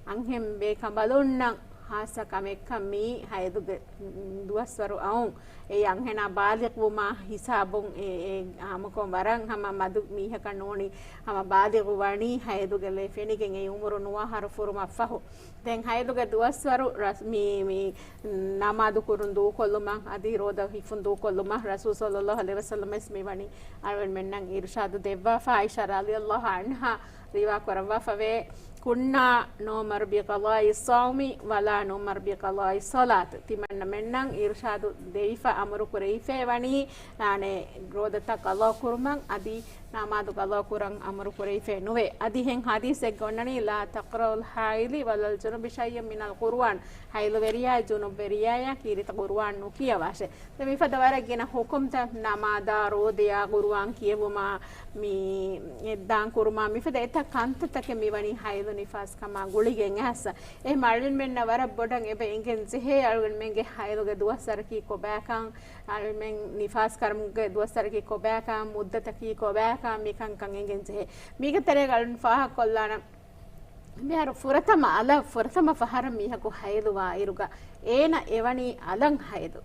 އަންހެން ބޭކަނބަލުންނަށް ޚާއްޞަ ކަމެއްކަން މީ ހައިޟުގެ ދުވަސްވަރު އައުން. އެ އަންހެނާ ބާލިޣުވުމާ ހިސާބުން އެ، އެ އާއްމުކޮށް ވަރަށް ހަމަ މަދު މީހަކަށް ނޫނީ ހަމަ ބާލިޣު ވަނީ ހައިޟުގެ ލޭ ފެނިގެން އެ އުމުރު ނުވަ އަހަރު ފުރުމަށްފަހު. ދެން ހައިޟުގެ ދުވަސްވަރު ރަސް-، މި، މި ނަމާދު ކުރުން ދޫކޮށްލުމަށް އަދި ރޯދަ ހިފުން ދޫކޮށްލުމަށް ރަސޫލު ޞައްލައްލާހު ޢަލައިހި ވަސައްލަމް ވެސް މިވަނީ އަޅުގަނޑުމެންނަށް އިރުޝާދު ދެއްވާފަ. ޢާއިޝާ ރަޟިޔައްލާހު ޢަންހާ ރިވާ ކުރައްވާފަވޭ، كنا نؤمر بقضاء الصوم ولا نؤمر بقضاء الصلاة. ތިމަންނަމެންނަށް އިރުޝާދު ދެވިފަ އަމުރު ކުރެވިފައި ވަނީ، އާނެ، ރޯދަތައް ޤަޟާ ކުރުމަށް އަދި ނަމާދު ގަޟާ ކުރަން އަމުރު ކުރެވިފައެއް ނުވޭ. އަދި އެހެން ޙަދީޘެއްގަ އޮންނަނީ، لا تقرأ الحائض ولا الجنب شيئا من القرآن. ޙައިޟުވެރިޔާއަށް ޖުނުބްވެރިޔާއަށް ކީރިތި ޤުރުއާން ނުކިޔަވާށޭ. ދެން މިފަދަ ވަރަށް ގިނަ ޙުކުމްތައް، ނަމާދާ، ރޯދަޔާ، ޤުރުއާން ކިޔެވުމާ، މި އެއްދާން ކުރުމާ، މިފަދަ އެތައް ކަންތައްތަކެއް މިވަނީ ޙައިޟު ނިފާސްކަމާ ގުޅިގެން އެހާސް. އެހެން އަޅުގަނޑުމެންނަށް ވަރަށް ބޮޑަށް އެބަ އެނގެން ޖެހޭ އަޅުގަނޑުމެންގެ ޙައިޟުގެ ދުވަސްވަރަކީ ކޮބާކަން، އަޅުމެން ނިފާސް ކަރުމުގެ ދުވަސްވަރަކީ ކޮބާކަން، މުއްދަތަކީ ކޮބާކަން، މިކަންކަން އެނގެން ޖެހޭ. މީގެ ތެރޭގަ އަޅުން ފާހަގަކޮށްލާނަން. މިހާރު ފުރަތަމަ އަލަށް، ފުރަތަމަ ފަހަރަށް މީހަކު ޙައިޟުވާ އިރުގަ އޭނަ އެވަނީ އަލަށް ޙައިޟު.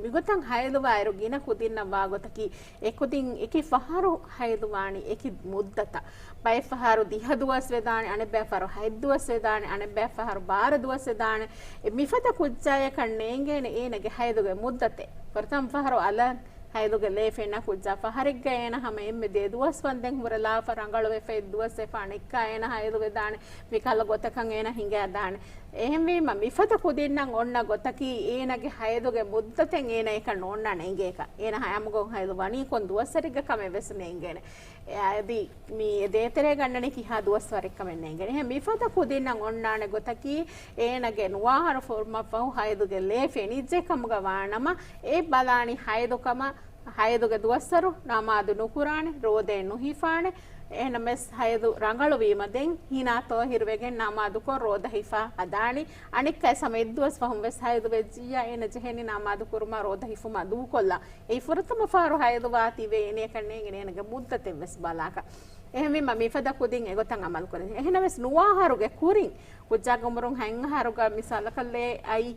މިގޮތަށް ޙައިޟުވާއިރު ގިނަ ކުދިންނަށް ވާގޮތަކީ، އެކުދިން އެކި ފަހަރު ޙައިޟުވާނީ އެކި މުއްދަތަށް. ބައެއް ފަހަރު ދިހަ ދުވަސް ވެދާނެ، އަނެއްބައި ފަހަރު ހަތް ދުވަސް ވެދާނެ، އަނެއްބައި ފަހަރު ބާރަ ދުވަސް ވެދާނެ. އެ މިފަދަ ކުއްޖާޔަކަށް ނޭނގޭނެ އޭނަގެ ޙައިޟުގެ މުއްދަތެއް. ފުރަތަމަ ފަހަރު އަލަށް ޙައިޟުގެ ލޭ ފެންނަ ކުއްޖާ ފަހަރެއްގަ އޭނަ ހަމަ އެންމެ ދެ ދުވަސް ވަންދެން ހުރެ ލާފަ ރަނގަޅުވެފަ އެއް ދުވަސް ވެފަ އަނެއްކާ އޭނަ ޙައިޟު ވެދާނެ. މިކަހަލަ ގޮތަކަށް އޭނަ ހިނގާދާނެ. އެހެންވީމަ، މިފަދަ ކުދިންނަށް އޮންނަ ގޮތަކީ، އޭނަގެ ޙައިޟުގެ މުއްދަތެއް އޭނައަކަށް ނޯންނާނެ އެނގޭކަށް. އޭނަ ހަޔާމުގޮން ޙައިޟު ވަނީ ކޮން ދުވަސްވަރެއްގަ ކަމެއް ވެސް ނޭނގޭނެ. އެ އަދި މި ދޭތެރޭގަ އަންނަނީ ކިހާ ދުވަސްވަރެއްކަމެއް ނޭނގޭނެ. އެހެން މިފަދަ ކުދިންނަށް އޮންނާނެ ގޮތަކީ، އޭނަގެ ނުވާހަރު ފުރުމަށްފަހު ޙައިޟުގެ ލޭ ފެނިއްޖެ ކަމުގަ ވާނަމަ، އެ ބަލާނީ ޙައިޟުކަމަށް، ޙައިޟުގެ ދުވަސްވަރު ނަމާދު ނުކުރާނެ، ރޯދައެއް ނުހިފާނެ. އެހެނަމެސް ޙައިޟު ރަނގަޅުވީމަ ދެން ހިނާ ޠާހިރުވެގެން ނަމާދުކޮށް ރޯދަ ހިފާ ހަދާނީ. އަނެއްކާ ހަމަ އެއްދުވަސް ފަހުން ވެސް ޙައިޟު ވެއްޖިއްޔާ އޭނަ ޖެހޭނީ ނަމާދު ކުރުމާ ރޯދަ ހިފުމާ ދޫކޮށްލާ. އެއީ ފުރަތަމަ ފަހަރު ޙައިޟު ވާތީވެ އޭނައަކަށް ނޭނގެނީ އޭނަގެ މުއްދަތެއް ވެސް ބަލާކަށް. އެހެންވީމަ މިފަދަ ކުދިން އެގޮތަށް ޢަމަލު ކުރޭ. އެހެނަސް ނުވާހަރުގެ ކުރިން ކުއްޖާގެ ޢުމުރުން ހަތް އަހަރުގަ މިސާލަކަށް ލޭ އައި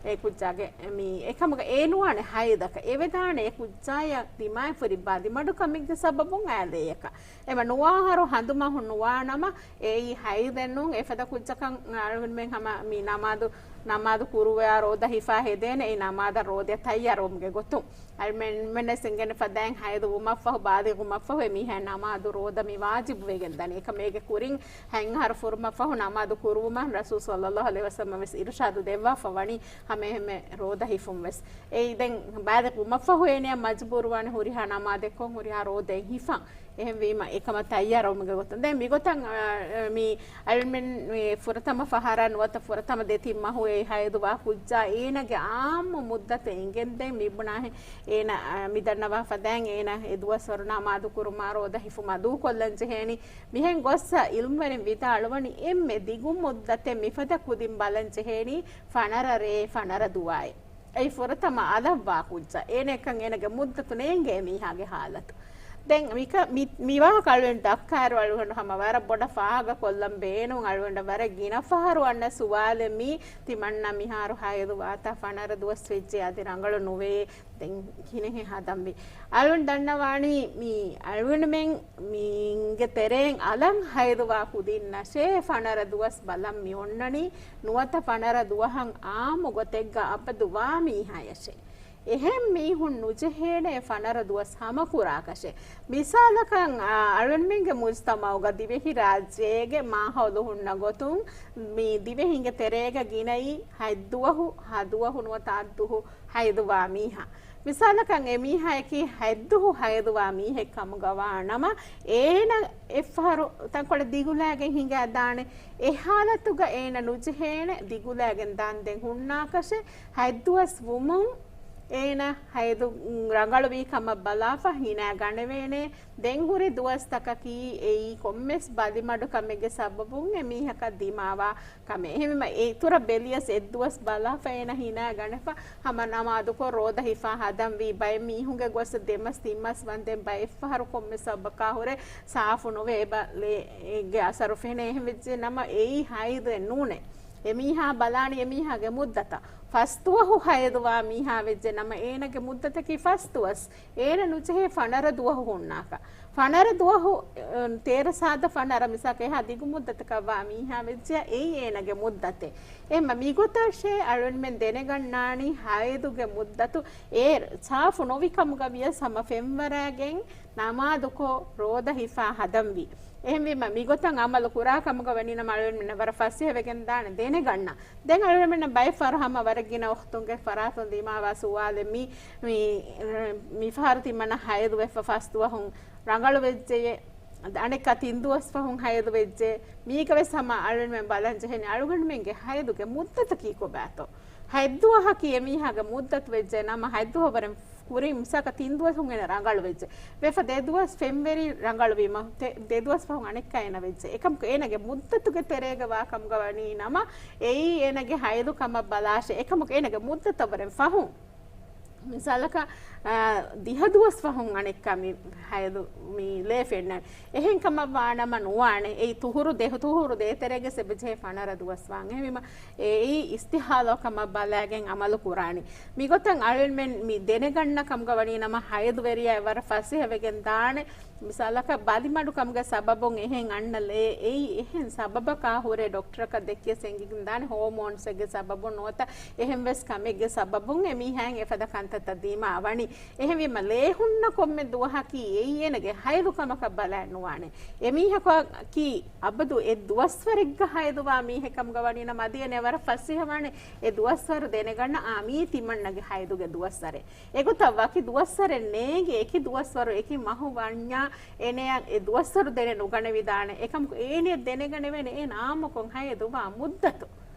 އެ ކުއްޖާގެ މި އެކަމުގަ އެ ނުވާނެ ޙައިޟަކަށް. އެ ވެދާނެ އެ ކުއްޖާޔަށް ދިމާވެފަ ހުރި ބަލިމަޑުކަމެއްގެ ސަބަބުން އާލޭއަކަށް. އެމަ ނުވާހަރު ހަނދުމަހުން ނުވާނަމަ އެއީ ޙައިޟެއް ނޫން. އެފަދަ ކުއްޖަކަށް އަޅުގަނޑުމެން ހަމަ މި ނަމާދު، ނަމާދު ކުރުވާ ރޯދަ ހިފާ ހެދޭނެ. އެއީ ނަމާދަށް ރޯދަ ތައްޔާރުވުމުގެ ގޮތުން. އަޅުމެން މެންނަސް އިނގެނެ ފަދައިން ޙައިޟު ވުމަށްފަހު، ބާލިޣު ވުމަށްފަހު އެ މީހާ ނަމާދު ރޯދަ މި ވާޖިބުވެގެން ދަނީ. އެކަމޭގެ ކުރިން ހަތް އަހަރު ފުރުމަށްފަހު ނަމާދު ކުރުވުމަށް ރަސޫލު ޞައްލައްލާހު ޢަލައިހި ވަސައްލަމަ ވެސް އިރުޝާދު ދެއްވާފަ ވަނީ ހަމައެހެންމެ ރޯދަ ހިފުން ވެސް. އެއީ ދެން ބާލިޣު ވުމަށްފަހު އޭނަޔަށް މަޖުބޫރުވާނެ ހުރިހާ ނަމާދެއްކޮށް ހުރިހާ ރޯދައެއް ހިފަން. އެހެންވީމަ އެކަމަށް ތައްޔާރުވުމުގެ ގޮތުން. ދެން މިގޮތަށް، އާ، މި އަޅުމެން މި ފުރަތަމަ ފަހަރަށް ނުވަތަ ފުރަތަމަ ދެތިން މަހު އެ ޙައިޟު ވާ ކުއްޖާ އޭނަގެ ޢާއްމު މުއްދަތެއް އިނގެންދެން މިބުނާހެން އޭނަ، އާ، މި ދަންނަވާ ފަދައިން އޭނަ އެ ދުވަސްވަރު ނަމާދު ކުރުމާ ރޯދަ ހިފުމާ ދޫކޮށްލަން ޖެހޭނީ. މިހެން ގޮއްސަ ޢިލްމުވެރިން ވިދާޅުވަނީ އެންމެ ދިގު މުއްދަތެއް މިފަދަ ކުދިން ބަލަން ޖެހޭނީ ފަނަރަ ރޭ، ފަނަރަ ދުވާއެއް. އެއީ ފުރަތަމަ އަލަށްވާ ކުއްޖާ. އޭނައަކަށް އޭނަގެ މުއްދަތު ނޭނގޭ މީހާގެ ޙާލަތު. ދެން މިކަ-، މި-، މިވާހަކަ އަޅުގަނޑު ދައްކާއިރު އަޅުގަނޑު ހަމަ ވަރަށް ބޮޑަށް ފާހަގަ ކޮށްލަން ބޭނުން. އަޅުގަނޑަށް ވަރަށް ގިނަ ފަހަރު އަންނަ ސުވާލެއް މީ، ތިމަންނަ މިހާރު ޙައިޟު ވާތާ ފަނަރަ ދުވަސް ވެއްޖެ އަދި ރަނގަޅު ނުވޭ. ދެން ކިހިނެއް ހަދަންވީ؟ އަޅުގަނޑު ދަންނަވާނީ މި އަޅުގަނޑުމެން މީގެ ތެރެއިން އަލަށް ޙައިޟުވާ ކުދިންނަށޭ ފަނަރަ ދުވަސް ބަލަން މި އޮންނަނީ، ނުވަތަ ފަނަރަ ދުވަހަށް ޢާއްމު ގޮތެއްގަ އަބަދު ވާ މީހާޔަށޭ. އެހެން މީހުން ނުޖެހޭނެ ފަނަރަ ދުވަސް ހަމަކުރާކަށެއް. މިސާލަކަށް، އާ، އަޅުގަނޑުމެންގެ މުޖްތަމަޢުގަ ދިވެހިރާއްޖޭގެ މާހައުލު ހުންނަ ގޮތުން މި ދިވެހިންގެ ތެރޭގަ ގިނައީ ހަތްދުވަހު، ހަދުވަހު ނުވަތަ އަށްދުވަހު ޙައިޟުވާ މީހާ. މިސާލަކަށް އެ މީހާޔަކީ ހަތްދުވަހު ޙައިޟުވާ މީހެއް ކަމުގަ ވާނަމަ، އޭނަ އެއްފަހަރު ތަންކޮޅެއް ދިގުލާގެން ހިނގާދާނެ. އެ ޙާލަތުގަ އޭނަ ނުޖެހޭނެ ދިގުލާގެން ދާން ދެން ހުންނާކަށެއް. ހަތްދުވަސް ވުމުން އޭނަ ޙައިޟު ރަނގަޅުވީ ކަމަށް ބަލާފަ ހިނާ ގަނެވޭނެ. ދެން ހުރި ދުވަސްތަކަކީ އެއީ ކޮންމެސް ބަލިމަޑު ކަމެއްގެ ސަބަބުން އެ މީހަކަށް ދިމާވާ ކަމެއް. އެހެންވީމަ އެ އިތުރަށް ބެލިޔަސް އެއްދުވަސް ބަލާފަ އޭނަ ހިނާ ގަނެފަ ހަމަ ނަމާދުކޮށް ރޯދަ ހިފާ ހަދަންވީ. ބައެއް މީހުންގެ ގޮއްސަ ދެމަސް ތިންމަސް ވަންދެން ބައެއްފަހަރު ކޮންމެ ސަބަބަކާ ހުރެ ސާފު ނުވެ އެބަ ލޭގެ އަސަރު ފެނޭ. އެހެން ވެއްޖެ ނަމަ އެއީ ޙައިޟެއް ނޫނޭ. އެމީހާ ބަލާނީ އެމީހާގެ މުއްދަތަށް. ފަސްދުވަހު ޙައިޟުވާ މީހާ ވެއްޖެ ނަމަ އޭނަގެ މުއްދަތަކީ ފަސްދުވަސް. އޭނަ ނުޖެހޭ ފަނަރަ ދުވަހު ހުންނާކަށް. ފަނަރަ ދުވަހު، އަ، ތޭރަ ސާދަ ފަނަރަ މިސާލަކަށް އެހާ ދިގު މުއްދަތަކަށްވާ މީހާ ވެއްޖެ އެއީ އޭނަގެ މުއްދަތެއް. އެހެންމަ މިގޮތަށޭ އަޅުގަނޑުމެން ދެނެގަންނާނީ ޙައިޟުގެ މުއްދަތު އޭރު ސާފު ނުވި ކަމުގަ ވިޔަސް ހަމަ ފެންވަރާގެން ނަމާދުކޮށް ރޯދަ ހިފާ ހަދަންވީ. އެހެންވީމަ، މިގޮތަށް ޢަމަލު ކުރާ ކަމުގަ ވަނީނަމަ އަޅުގަނޑުމެންނަށް ވަރަށް ފަސޭހަވެގެން ދާނެ ދެނެގަންނަ. ދެން އަޅުގަނޑުމެންނަށް ބައެއް ފަހަރު ހަމަ ވަރަށް ގިނަ އުޚްތުންގެ ފަރާތުން ދިމާވާ ސުވާލެއް މީ، މި، މިފަހަރު ތިމަންނަ ހައިޟު ވެފަ ފަސް ދުވަހުން ރަނގަޅު ވެއްޖެޔޭ. އަނެއްކާ ތިން ދުވަސް ފަހުން ހައިޟު ވެއްޖެ. މީގަވެސް ހަމަ އަޅުގަނޑުމެން ބަލަން ޖެހެނީ އަޅުގަނޑުމެންގެ ހައިޟުގެ މުއްދަތަކީ ކޮބާތޯ؟ ހަތްދުވަހަކީ އެމީހާގެ މުއްދަތު ވެއްޖެ ނަމަ، ހަތްދުވަހު ވަރަށް ކުރިން މިސާލަކަށް ތިން ދުވަސް ހުން އޭނަ ރަނގަޅު ވެއްޖެ. ވެފަ ދެ ދުވަސް ފެންވެރި ރަނގަޅު ވީމަ، ތެ-، ދެ ދުވަސް ފަހުން އަނެއްކާ އޭނަ ވެއްޖެ. އެކަމަކު އޭނަގެ މުއްދަތުގެ ތެރޭގަ ވާ ކަމުގަ ވަނީ ނަމަ، އެއީ އޭނަގެ ހައިޟު ކަމަށް ބަލާށޭ. އެކަމަކު އޭނަގެ މުއްދަތަށް ވަރަށް ފަހުން. މިސާލަކަށް، އާ، ދިހަ ދުވަސް ފަހުން އަނެއްކާ މި ހައިޟު މި ލޭ ފެންނަން. އެހެން ކަމަށް ވާނަމަ ނުވާނެ. އެއީ ޠުހުރު ދެ، ޠުހުރު ދޭތެރޭގެ އެބަޖެހޭ ފަނަރަ ދުވަސް ވާން. އެހެންވީމަ، އެއީ އިސްތިޙާޟާ ކަމަށް ބަލައިގެން ޢަމަލު ކުރާނީ. މިގޮތަށް އަޅުގަނޑުމެން މި ދެނެގަންނަ ކަމުގަ ވަނީ ނަމަ، ހައިޟުވެރިޔާ ވަރަށް ފަސޭހަވެގެން ދާނެ. މިސާލަކަށް ބަލިމަޑުކަމުގެ ސަބަބުން އެހެން އަންނަ ލޭ އެއީ އެހެން ސަބަބަކާ ހުރެ ޑޮކްޓަރަކަށް ދެއްކިޔަސް އެނގިގެން ދާނެ ހޯމޯންސްއެއްގެ ސަބަބުން ނުވަތަ އެހެން ވެސް ކަމެއްގެ ސަބަބުން އެމީހާއިން އެފަދަ ކަންތައްތައް ދީމާ ވަނީ. އެހެންވީމަ ލޭ ހުންނަ ކޮންމެ ދުވަހަކީ އެއީ އޭނަގެ ހައިޟު ކަމަކަށް ބަލައެއް ނުވާނެ. އެމީހަކަކީ އަބަދު އެއް ދުވަސްވަރެއްގަ ހައިޟުވާ މީހެއް ކަމުގަ ވަނީ ނަމަ އަދި އޭނަ ވަރަށް ފަސޭހަވާނެ އެ ދުވަސްވަރު ދެނެގަންނަ އާ މީ ތިމަންނަގެ ހައިޟުގެ ދުވަސްވަރެއް. އެގޮތަށް ވަކި ދުވަސްވަރެއް ނޭނގި އެކި ދުވަސްވަރު އެކި މަހު ވަންޏާ އޭނަޔަށް އެ ދުވަސްވަރު ދެނެ ނުގަނެވިދާނެ. އެކަމަކު އޭނަޔަށް ދެނެގަނެވޭނެ އޭނަ އާއްމުކޮށް ހައިޟުވާ މުއްދަތު.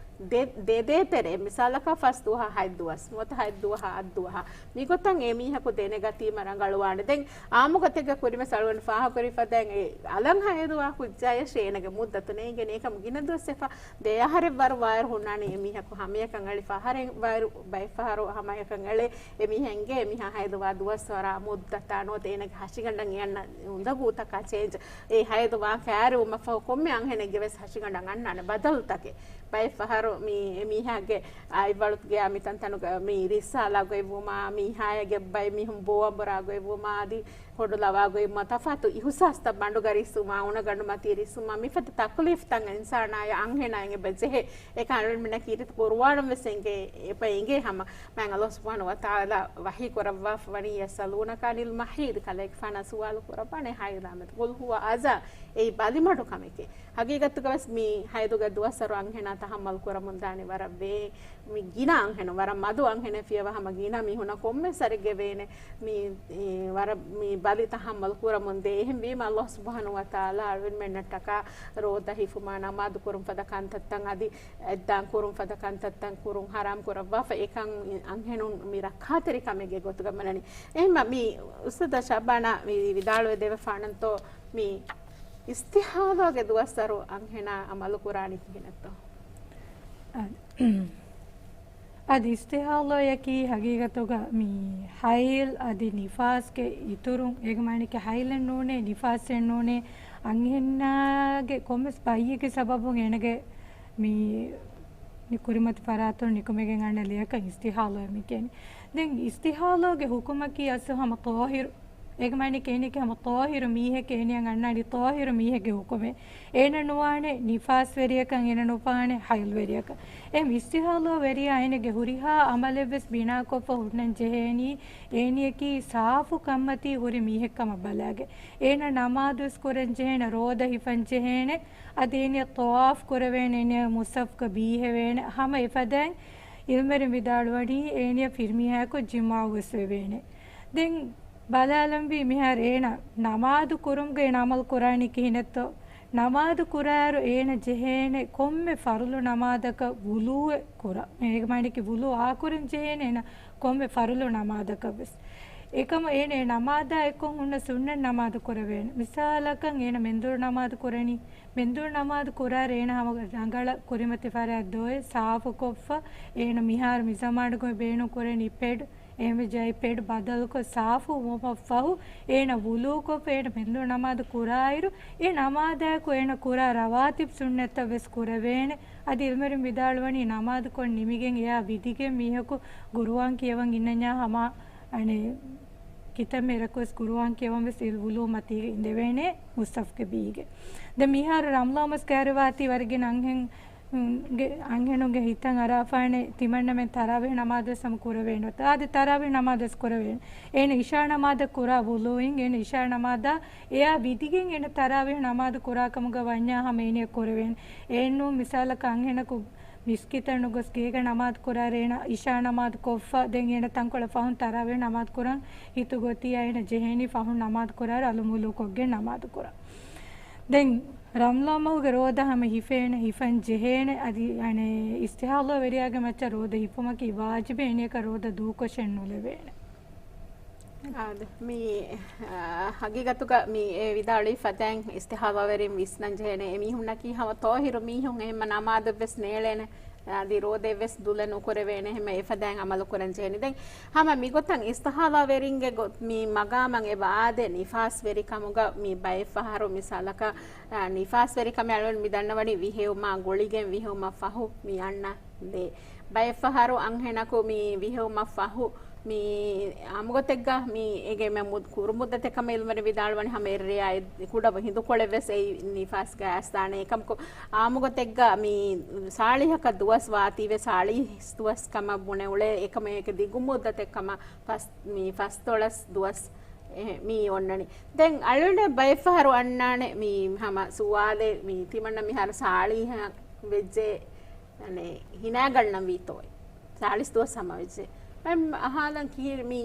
ދެ، ދެ ދޭތެރޭ މިސާލަކަށް ފަސް ދުވަހަށް ހަތް ދުވަސް، ނުވަތަ ހަތް ދުވަހަށް އަށް ދުވަހަށް. މިގޮތަށް އެ މީހަކު ދެނެގަތީމަ ރަނގަޅުވާނެ. ދެން އާއްމުގޮތެއްގަ ކުރިމަސް އަޅުގަނޑު ފާހަގަކުރި ފަދައިން އެ އަލަށް ހައިޟުވާ ކުއްޖާޔަށް އޭނަގެ މުއްދަތު ނޭނގެނީ. އެކަމު ގިނަ ދުވަސް އެފަ ދެ އަހަރެއް ވަރު ވާއިރު ހުންނާނީ އެމީހަކު ހަމަޔަކަށް އަޅި ފަހަރެއް ވަރު ބައެއް ފަހަރު ހަމަޔަކަށް އެޅޭ. އެމީހައިންގެ އެމީހާ ހައިޟުވާ ދުވަސްވަރާ މުއްދަތާ ނުވަތަ އޭނަގެ ހަށިގަނޑަށް އެ އަންނަ އުނދަގޫތަކާ ޗޭންޖް. އެ ހައިޟުވާ ކައިރިވުމަށްފަހު ކޮންމެ އަންހެނެއްގެ ވެސް ހަށިގަނޑަށް އަންނާނެ ބަދަލުތަކެއް. ބައެއް ފަހަރު މި އެމީހާގެ އަތްވަޅުގެ މިތަންތަނުގަ މި ރިއްސާލާ ގޮތްވުމާ، މީހާޔަށް ބައެއް މީހުން ބޯއަނބުރާ ގޮތްވުމާ އަދި ހޮޑު ލަވާ ގޮތްވުމާ، ތަފާތު އިހުސާސްތައް ބަނޑުގަ ރިއްސުމާ، އުނަގަނޑު މަތީ ރިއްސުމާ، މިފަދަ ތަކުލީފްތައް އިންސާނާޔަށް އަންހެނާއިން އެބަ ޖެހޭ. އެކަން އަޅުގަނޑުމެންނަކީ ރިތު ޤުރުއާނުން ވެސް އެނގޭ، އެބަ އެނގޭ ހަމަ. މާތް ﷲ ސުބްޙާނަހޫ ވަތަޢާލާ ވަޙީ ކުރައްވާފަ ވަނީ، يسألونك عن المحيض، ކަލޭގެފާނާ ސުވާލު ކުރައްވާނެ ހައިޟާ މެދު. قل هو أذى، އެއީ ބަލިމަޑު ކަމެކޭ. ހަގީގަތުގަ ވެސް މި ހައިޟުގެ ދުވަސްވަރު އަންހެނާ ތަޙައްމަލް ކުރަމުން ދާނީ ވަރަށް ވޭ. މި ގިނަ އަންހެނުން، ވަރަށް މަދު އަންހެނެއް ފިޔަވާ ހަމަ ގިނަ މީހުނަށް ކޮންމެ ސަރެއްގެ ވޭނެ މި، އެ، ވަރަށް މި ބަލި ތަޙައްމަލް ކުރަމުން ދޭ. އެހެން ވީމަ ﷲ ސުބްޙާނަހޫ ވަތަޢާލާ އަޅުގަނޑުމެންނަށްޓަކާ ރޯދަ ހިފުމާ، ނަމާދު ކުރުން ފަދަ ކަންތައްތައް އަދި އެއްދާން ކުރުން ފަދަ ކަންތައްތައް ކުރުން ޙަރާމް ކުރައްވާފަ، އެކަން އަންހެނުން މި ރައްކާތެރި ކަމެއްގެ ގޮތުގަ މަނަނީ. އެހެންމަ މި އުސްތާޛާ ޝައުބާނާ މި ވިދާޅުވެ ދެވެފާނަންތޯ މި އިސްތިޙާޟާގެ ދުވަސްވަރު އަންހެނާ ޢަމަލު ކުރާނީ ކިހިނެއްތޯ؟ އަދި، އަދި އިސްތިޙާޟާޔަކީ ހަގީގަތުގަ މި ޙައިޟް އަދި ނިފާސްގެ އިތުރުން، އޭގެ މާނައަކީ ޙައިޟެއް ނޫނޭ، ނިފާސެއް ނޫނޭ، އަންހެނާގެ ކޮންމެސް ބައްޔެއްގެ ސަބަބުން އޭނަގެ މި، މި ކުރިމަތި ފަރާތުން ނިކުމެގެން އަންނަ ލެޔަކަށް އިސްތިޙާޟާ މި ކިޔަނީ. ދެން އިސްތިޙާޟާގެ ޙުކުމަކީ އަސްލު ހަމަ ޠާހިރު އޭގެ މާނައަކީ އޭނައަކީ ހަމަ ޠާހިރު މީހެކޭ، އޭނައަށް އަންނާނީ ޠާހިރު މީހެއްގެ ޙުކުމެއް. އޭނަ ނުވާނެ ނިފާސްވެރިޔަކަށް، އޭނަ ނުވާނެ ޙައިޟްވެރިޔަކަށް. އެހެން އިސްތިޙާޟާވެރިޔާ އޭނަގެ ހުރިހާ ޢަމަލެއްވެސް ބިނާކޮށްފަ ހުންނަން ޖެހޭނީ، އޭނައަކީ ސާފު ކަންމަތީ ހުރި މީހެއްކަމަށް ބަލާގެ. އޭނަ ނަމާދުވެސް ކުރަން ޖެހޭނެ، ރޯދަ ހިފަން ޖެހޭނެ، އަދި އޭނަ ޠަވާފް ކުރެވޭނެ، އޭނަ މުޞައްފުގަ ބީހެވޭނެ، ހަމަ އެފަދައިން ޢިލްމުވެރިން ވިދާޅުވަނީ އޭނަ ފިރިމީހާއެކު ޖިމާޢުވެސް ވެވޭނެ. ދެން ބަލާލަންވީ މިހާރު އޭނަ ނަމާދު ކުރުމުގައި ޢަމަލު ކުރާނީ ކިހިނެއްތޯ؟ ނަމާދު ކުރާއިރު އޭނަ ޖެހޭނެ ކޮންމެ ފަރުޟު ނަމާދަކަށް ވުޟޫއެއް ކުރާ. އޭގެ މާނައަކީ ވުޟޫ އާކުރަން ޖެހޭނެ އޭނަ ކޮންމެ ފަރުޟު ނަމާދަކަށް ވެސް. އެކަމަށް އޭނަ އެ ނަމާދާ އެއްކޮށް ހުންނަ ސުންނަތް ނަމާދު ކުރެވޭނެ. މިސާލަކަށް އޭނަ މެންދުރު ނަމާދު ކުރަނީ، މެންދުރު ނަމާދު ކުރާއިރު އޭނަ ހަމަ ރަނގަޅަށް ކުރިމަތި ފަރާތް ދޮވެ ސާފުކޮށްފަ، އޭނަ މިހާރު މި ޒަމާނުގައި ބޭނުން ކުރަނީ ޕެޑް، އެހެންވެއްޖެ އެ ޕެޑް ބަދަލުކޮށް ސާފު ވުމަށްފަހު، އޭނަ ވުޟޫކޮށްފަ އޭނަ މެންދުރު ނަމާދު ކުރާއިރު، އެ ނަމާދާއެކު އޭނަ ކުރާ ރަވާތިބު ސުންނަތްތައް ވެސް ކުރެވޭނެ. އަދި ޢިލްމުވެރިން ވިދާޅުވަނީ ނަމާދުކޮށް ނިމިގެން އެއާ ވިދިގެން މީހަކު ޤުރުއާން ކިޔަވަން އިންނަންޏާ ހަމަ، އަނެއް، ކިތައްމެ ރަކުވެސް ޤުރުއާން ކިޔަވަން ވެސް އިލް ވުޟޫ މަތީގަ އިނދެވޭނެ މުޞްޙަފްގެ ބީގެ. ދެން މިހާރު ރަމަޟާން މަސް ކައިރިވާތީ ވަރަށް ގިނަ އަންހެން ގެ އަންހެނުންގެ ހިތަށް އަރާފާނެ ތިމަންނަމެން ތަރާވީހް ނަމާދުވެސް ހަމަ ކުރެވޭނެ. އާދެ، ތަރާވީހް ނަމާދުވެސް ކުރެވޭނެ. އޭނަ އިޝާ ނަމާދަށް ކުރާ ވުޟޫއިން އޭނަ އިޝާ ނަމާދާ އެއާ ވިދިގެން އޭނަ ތަރާވީހް ނަމާދު ކުރާ ކަމުގަ ވަންޏާ ހަމަ އޭނަ ކުރެވޭނެ. އެއްނޫން މިސާލަކަށް އަންހެނަކު މިސްކިތަށް ނުގޮސް ގޭގަ ނަމާދު ކުރާއިރު އޭނަ އިޝާ ނަމާދު ކޮށްފަ ދެން އޭނަ ތަންކޮޅެއް ފަހުން ތަރާވީހް ނަމާދު ކުރަން ހިތުގަ އޮތީ އޭނަ ޖެހޭނީ ފަހުން ނަމާދު ކުރާއިރު އަލު މުލޫ ކޮށްގެން ނަމާދު ކުރަން. ދެން ރަމްޟާން މަހުގެ ރޯދަ ހަމަ ހިފޭނެ، ހިފަން ޖެހޭނެ. އަދި އަނެއް އިސްތިޙާޟާވެރިޔާގެ މައްޗަށް ރޯދަ ހިފުމަކީ ވާޖިބެއް، އޭނަޔަކަށް ރޯދަ ދޫކޮށެއް ނުލެވޭނެ. އާދެ، މި، އާ، ހަގީގަތުގަ މި އެ ވިދާޅުވި ފަދައިން އިސްތިޙާޟާވެރިން ވިސްނަން ޖެހޭނެ. އެމީހުންނަކީ ހަމަ ޠާހިރު މީހުން، އެހެންމަ ނަމާދެއްވެސް ނޭޅޭނެ. އަދި ރޯދައެއްވެސް ދުލެއް ނުކުރެވޭނެ. އެހެންމަ އެފަދައިން އަމަލު ކުރަން ޖެހޭނެ. ދެން ހަމަ މިގޮތަށް އިސްތިޙާޟާވެރިންގެ ގޮ-، މި މަގާމަށް އެ ވާދޭ ނިފާސްވެރިކަމުގަ މި ބައެއްފަހަރު މިސާލަކަށް، އާ، ނިފާސްވެރިކަމެއް އަޅުގަނޑު މި ދަންނަވަނީ ވިހެއުމާ ގުޅިގެން ވިހެއުމަށް ފަހު މި އަންނަ ދޭ. ބައެއްފަހަރު އަންހެނަކު މި ވިހެއުމަށް ފަހު މި އާއްމުގޮތެއްގަ މި އޭގެ މެ މު-، ކުރު މުއްދަތެއް ކަމަށް އިލްމުވެރިން ވިދާޅުވަނީ ހަމަ އެއްރެޔާ އެ ކުޑަ ހިނދުކޮޅެއްވެސް އެއީ ނިފާސްގަ އައިސްދާނެ. އެކަމަކު އާއްމުގޮތެއްގަ މި ސާޅީހަކަށް ދުވަސް ވާތީވެ ސާޅީސް ދުވަސް ކަމަށް ބުނެ އުޅޭ. އެކަމަކު އޭގެ ދިގު މުއްދަތެއް ކަމަށް ފަސް-، މި ފަސްދޮޅަސް ދުވަސް އެ-، މި އޮންނަނީ. ދެން އަޅުގަނޑަށް ބައެއްފަހަރު އަންނާނެ މި ހަމަ ސުވާލެއް، މި ތިމަންނަ މިހާރު ސާޅީހަ ވެއްޖެ، އަނެއް ހިނާގަންނަން ވީތޯއޭ؟ ސާޅީސް ދުވަސް ހަމަ ވެއްޖެ. ދެން އަހާލަން ކީ މި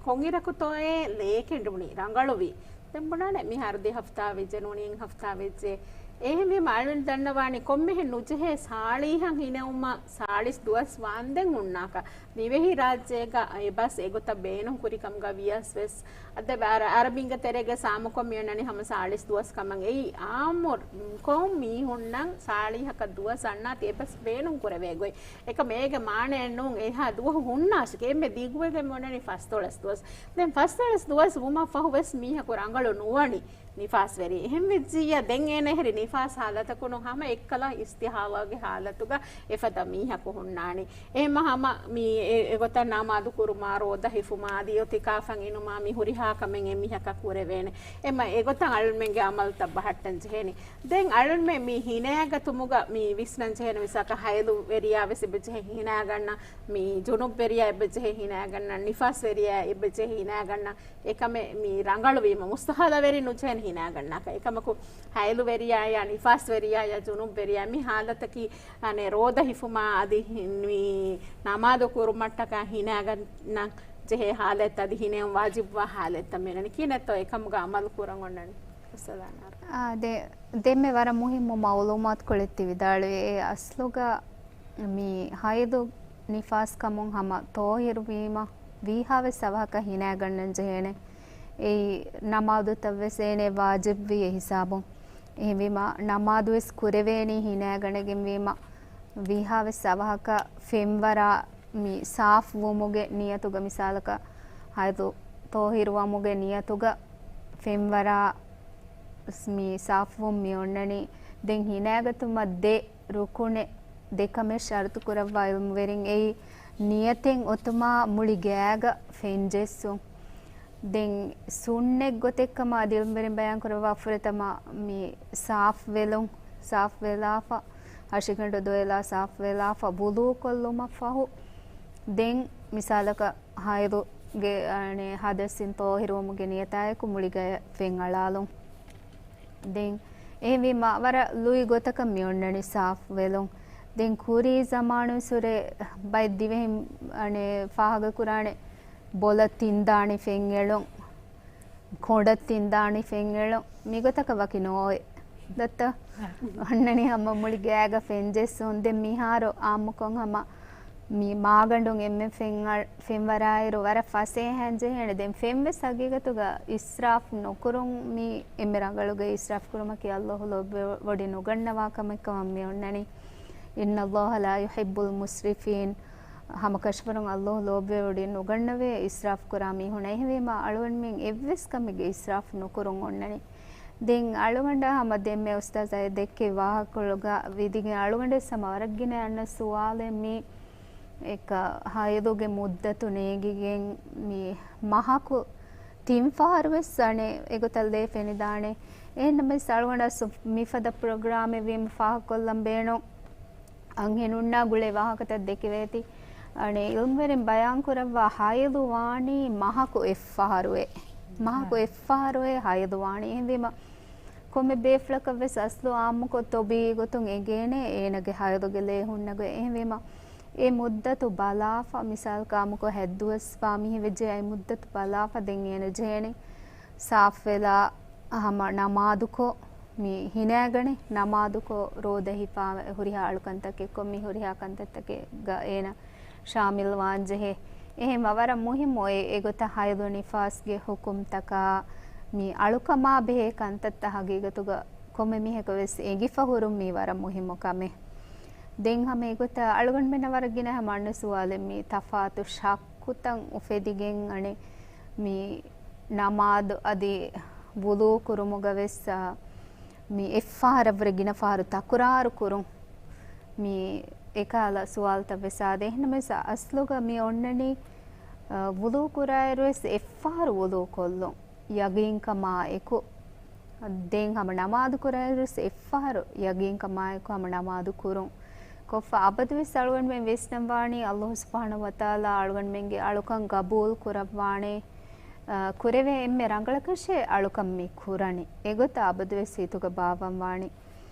ކޮންއިރަކުތޯއޭ ލޭ ކެނޑުނީ ރަނގަޅުވީ؟ ދެން ބުނާނެ މިހާރު ދެ ހަފްތާ ވެއްޖެ ނޫނީ އެއް ހަފްތާ ވެއްޖެ. އެހެންވީމަ އަޅުގަނޑު ދަންނަވާނީ ކޮންމެހެން ނުޖެހޭ ސާޅީހަށް ހިނެއުމަށް ސާޅީސް ދުވަސް ވާންދެން ހުންނާކަށް. ދިވެހި ރާއްޖޭގަ އެބަސް އެގޮތަށް ބޭނުން ކުރި ކަމުގަ ވިޔަސް ވެސް، އަދި އަރަ-، އަރަބިންގެ ތެރޭގަ ސާމުކޮށް މިއޮންނަނީ ހަމަ ސާޅީސް ދުވަސް ކަމަށް. އެއީ އާއްމު ކޮން މީހުންނަށް ސާޅީހަކަށް ދުވަސް އަންނާތީ އެބަސް ބޭނުން ކުރެވޭ ގޮތް. އެކަމަ އޭގެ މާނައެއް ނޫން އެހާ ދުވަހު ހުންނާށި. އެންމެ ދިގުވެގެން މިއޮންނަނީ ފަސްދޮޅަސް ދުވަސް. ދެން ފަސްދޮޅަސް ދުވަސް ވުމަށް ފަހު ވެސް މީހަކު ރަނގަޅު ނުވަނީ. ނިފާސްވެރި. އެހެންވެއްޖިއްޔާ ދެން އޭނަ އެހެރީ ނިފާސް ހާލަތަކުނު ހަމަ އެއްކަލަ އިސްތިޙާޟާގެ ހާލަތުގަ އެފަދަ މީހަކު ހުންނާނީ. އެހެންމަ ހަމަ މި އެ-، އެގޮތަށް ނަމާދު ކުރުމާ، ރޯދަ ހިފުމާ، އަދި އިޢުތިކާފަށް އިނުމާ، މި ހުރިހާ ކަމެއް އެމީހަކަށް ކުރެވޭނެ. އެމަ އެގޮތަށް އަޅުމެންގެ އަމަލުތައް ބަހައްޓަން ޖެހޭނީ. ދެން އަޅުމެން މި ހިނައިގަތުމުގަ މި ވިސްނަން ޖެހޭނެ މިސާލަކަށް ހައިޟުވެރިޔާ ވެސް އެބަޖެހޭ ހިނައިގަންނަން، މި ޖުނުބްވެރިޔާ އެބަޖެހޭ ހިނައިގަންނަން، ނިފާސްވެރިޔާ އެބަޖެހޭ ހިނައިގަންނަން. އެކަމެއް މި ރަނގަޅުވީމަ، މުސްތަޙާޟާވެރި ނުޖެހޭނެ ހިނައިގަންނާކަށް. އެކަމަކު، ހައިޟުވެރިޔާޔާ، ނިފާސްވެރިޔާޔާ، ޖުނުބްވެރިޔާ މި ހާލަތަކީ، އަނެއް ރޯދަ ހިފުމާ އަދި ހި-، މި ނަމާދު ކުރުމަށްޓަކާ ހިނައިގަންނަން ޖެހޭ ހާލަތް އަދި ހިނެއުން ވާޖިބުވާ ހާލަތްތައް މިއޮންނަނީ. ކިހިނެއްތޯ އެކަމުގަ އަމަލު ކުރަން އޮންނަނީ؟ އާ، ދެ-، ދެންމެ ވަރަށް މުހިއްމު މައުލޫމާތުކޮޅެއް ތި ވިދާޅުވި. އެ އަސްލުގަ މި ހައިޟު ނިފާސް ކަމުން ހަމަ ޠާހިރު ވީމަ، ވީހާވެސް އަވަހަކަށް ހިނައިގަންނަން ޖެހޭނެ. އެއީ ނަމާދުތައްވެސް އޭނެ ވާޖިބްވީ އެ ހިސާބުން. އެހެންވީމަ، ނަމާދުވެސް ކުރެވޭނީ ހިނައިގަނެގެންވީމަ، ވީހާވެސް އަވަހަކަށް ފެންވަރާ މި ސާފުވުމުގެ ނިޔަތުގަ، މިސާލަކަށް ހައިޟު ޠާހިރުވަމުގެ ނިޔަތުގަ ފެންވަރާ މި ސާފުވުން މި އޮންނަނީ. ދެން ހިނައިގަތުމަށް ދެ ރުކުނެއް ދެކަމެއް ޝަރުތު ކުރައްވާ އިލްމުވެރިން އެއީ ނިޔަތެއް އޮތުމާ މުޅި ގާގަ ފެންޖެއްސުން. ދެން ސުންނަތް ގޮތެއްކަމަށް އަދި އިލްމުވެރިން ބަޔާން ކުރައްވާ ފުރަތަމަ މި ސާފު ވެލުން، ސާފު ވެލާފަ، ހަށިގަނޑު ދޮއެލާ ސާފު ވެލާފަ، ވުޟޫ ކޮށްލުމަށް ފަހު، ދެން މިސާލަކަށް ހައިޟުގެ، އަނެއް، ހަދަސްއިން ޠާހިރުވުމުގެ ނިޔަތާއެކު މުޅި ގަޔަށް ފެން އަޅާލުން. ދެން އެހެންވީމަ، ވަރަށް ލުއި ގޮތަކަށް މި އޮންނަނީ ސާފު ވެލުން. ދެން ކުރީ ޒަމާނުންސުރެ ބައެއް ދިވެހިން، އަނެއް، ފާހަގަކުރާނެ ބޮލަށް ތިންދާނީ ފެންއެޅުން، ކޮނޑަށް ތިންދާނީ ފެންއެޅުން. މިގޮތަކަށް ވަކި ނޯވޭ. ދައްތަ؟ އޮންނަނީ ހަމަ މުޅި ގާގަ ފެންޖެއްސުން. ދެން މިހާރު އާއްމުކޮށް ހަމަ މި މާގަނޑުން އެންމެ ފެންއަ-، ފެންވަރާއިރު ވަރަށް ފަސޭހައިން ޖެހޭނެ. ދެން ފެންވެސް ހަގީގަތުގަ އިސްރާފް ނުކުރުން މީ އެންމެ ރަނގަޅުގައި އިސްރާފް ކުރުމަކީ ﷲ ލޯބިވެ ވޮޑި ނުގަންނަވާ ކަމެއްކަމަށް މި އޮންނަނީ. إن الله لا يحب المسرفين. ހަމަކަށަވަރުން ﷲ ލޯބިވެ ވޮޑި ނުގަންނަވޭ އިސްރާފް ކުރާ މީހުންނަށް. އެހެންވީމަ އަޅުގަނޑުމެން އެއްވެސް ކަމެއްގެ އިސްރާފް ނުކުރުން އޮންނަނީ. ދެން އަޅުގަނޑާ ހަމަ ދެންމެ އުސްތާޒާ ދެއްކެވި ވާހަކަކޮޅުގަ ވިދިގެން އަޅުގަނޑަށް ހަމަ ވަރަށް ގިނަ އަންނަ ސުވާލެއް މީ އެކަ ހައިޟުގެ މުއްދަތު ނޭނގިގެން މި މަހަކު ތިން ފަހަރު ވެސް އަނެއް އެގޮތަށް ލޭ ފެނިދާނެ. އެހެންނަމަވެސް އަޅުގަނޑަށް ސު-، މިފަދަ ޕްރޮގްރާމެއް ވީމަ ފާހަގަކޮށްލަން ބޭނުން. އަންހެނުންނާ ގުޅޭ ވާހަކަތައް ދެކެވޭތީ. އަނެއް އިލްމުވެރިން ބަޔާން ކުރައްވާ ހައިޟު ވާނީ މަހަކު އެއްފަހަރުއޭ. މަހަކު އެއްފަހަރުއޭ ހައިޟު ވާނީ. އެހެންވީމަ، ކޮންމެ ބޭފުޅަކަށް ވެސް އަސްލު އާއްމުކޮށް ޠަބީޢީ ގޮތުން އެނގޭނެ އޭނަގެ ހައިޟުގެ ލޭ ހުންނަގޮތް. އެހެންވީމަ، އެ މުއްދަތު ބަލާފަ، މިސާލަކަށް އާއްމުކޮށް ހައްދުވަސްވާ މީހެއް ވެއްޖެ، އެ މުއްދަތު ބަލާފަ ދެން އޭނަ ޖެހޭނެ ސާފުވެލާ ހަމަ ނަމާދުކޮށް، މި ހިނާގަނެ ނަމާދުކޮށް ރޯދަ ހިފާ ހުރިހާ އަޅުކަންތަކެއްކޮށް، މި ހުރިހާ ކަންތައްތަކެއްގަ އޭނަ ޝާމިލް ވާންޖެހޭ. އެހެން ވަރަށް މުހިއްމު އެ، އެގޮތަށް ހައިޟު ނިފާސްގެ ޙުކުމްތަކާ މި އަޅުކަމާ ބެހޭ ކަންތައްތައް ހަގީގަތުގަ ކޮންމެ މީހަކަށް ވެސް އެނގިފަ ހުރުން މީ ވަރަށް މުހިއްމު ކަމެއް. ދެން ހަމަ އެގޮތަށް އަޅުގަނޑުމެންނަށް ވަރަށް ގިނަ ހަމަ އަންނަ ސުވާލެއް، މި ތަފާތު ޝައްކުތައް އުފެދިގެން އަނެއް މި ނަމާދު އަދި ވުޟޫ ކުރުމުގަ ވެސް، އާ، މި އެއްފަހަރަށްވުރެ ގިނަ ފަހަރު ތަކުރާރު ކުރުން. މި އެކަހަލަ ސުވާލުތައް ވެސް އާދޭ. އެހެންނަމަވެސް އަސްލުގަ މި އޮންނަނީ، އާ، ވުޟޫ ކުރާއިރު ވެސް އެއްފަހަރު ވުޟޫ ކޮށްލުން. ޔަގީންކަމާ އެކު، ދެން ހަމަ ނަމާދު ކުރާއިރުވެސް އެއްފަހަރު ޔަގީންކަމާއެކު ހަމަ ނަމާދު ކުރުން. ކޮށްފަ އަބަދުވެސް އަޅުގަނޑުމެން ވިސްނަންވާނީ ﷲ ސުބްޙާނަހޫ ވަތަޢާލާ އަޅުގަނޑުމެންގެ އަޅުކަން ގަބޫލު ކުރައްވާނެ، އަ، ކުރެވޭ އެންމެ ރަނގަޅަކަށޭ އަޅުކަން މި ކުރަނީ. އެގޮތަށް އަބަދުވެސް ހިތުގަ ބާއްވަންވާނީ.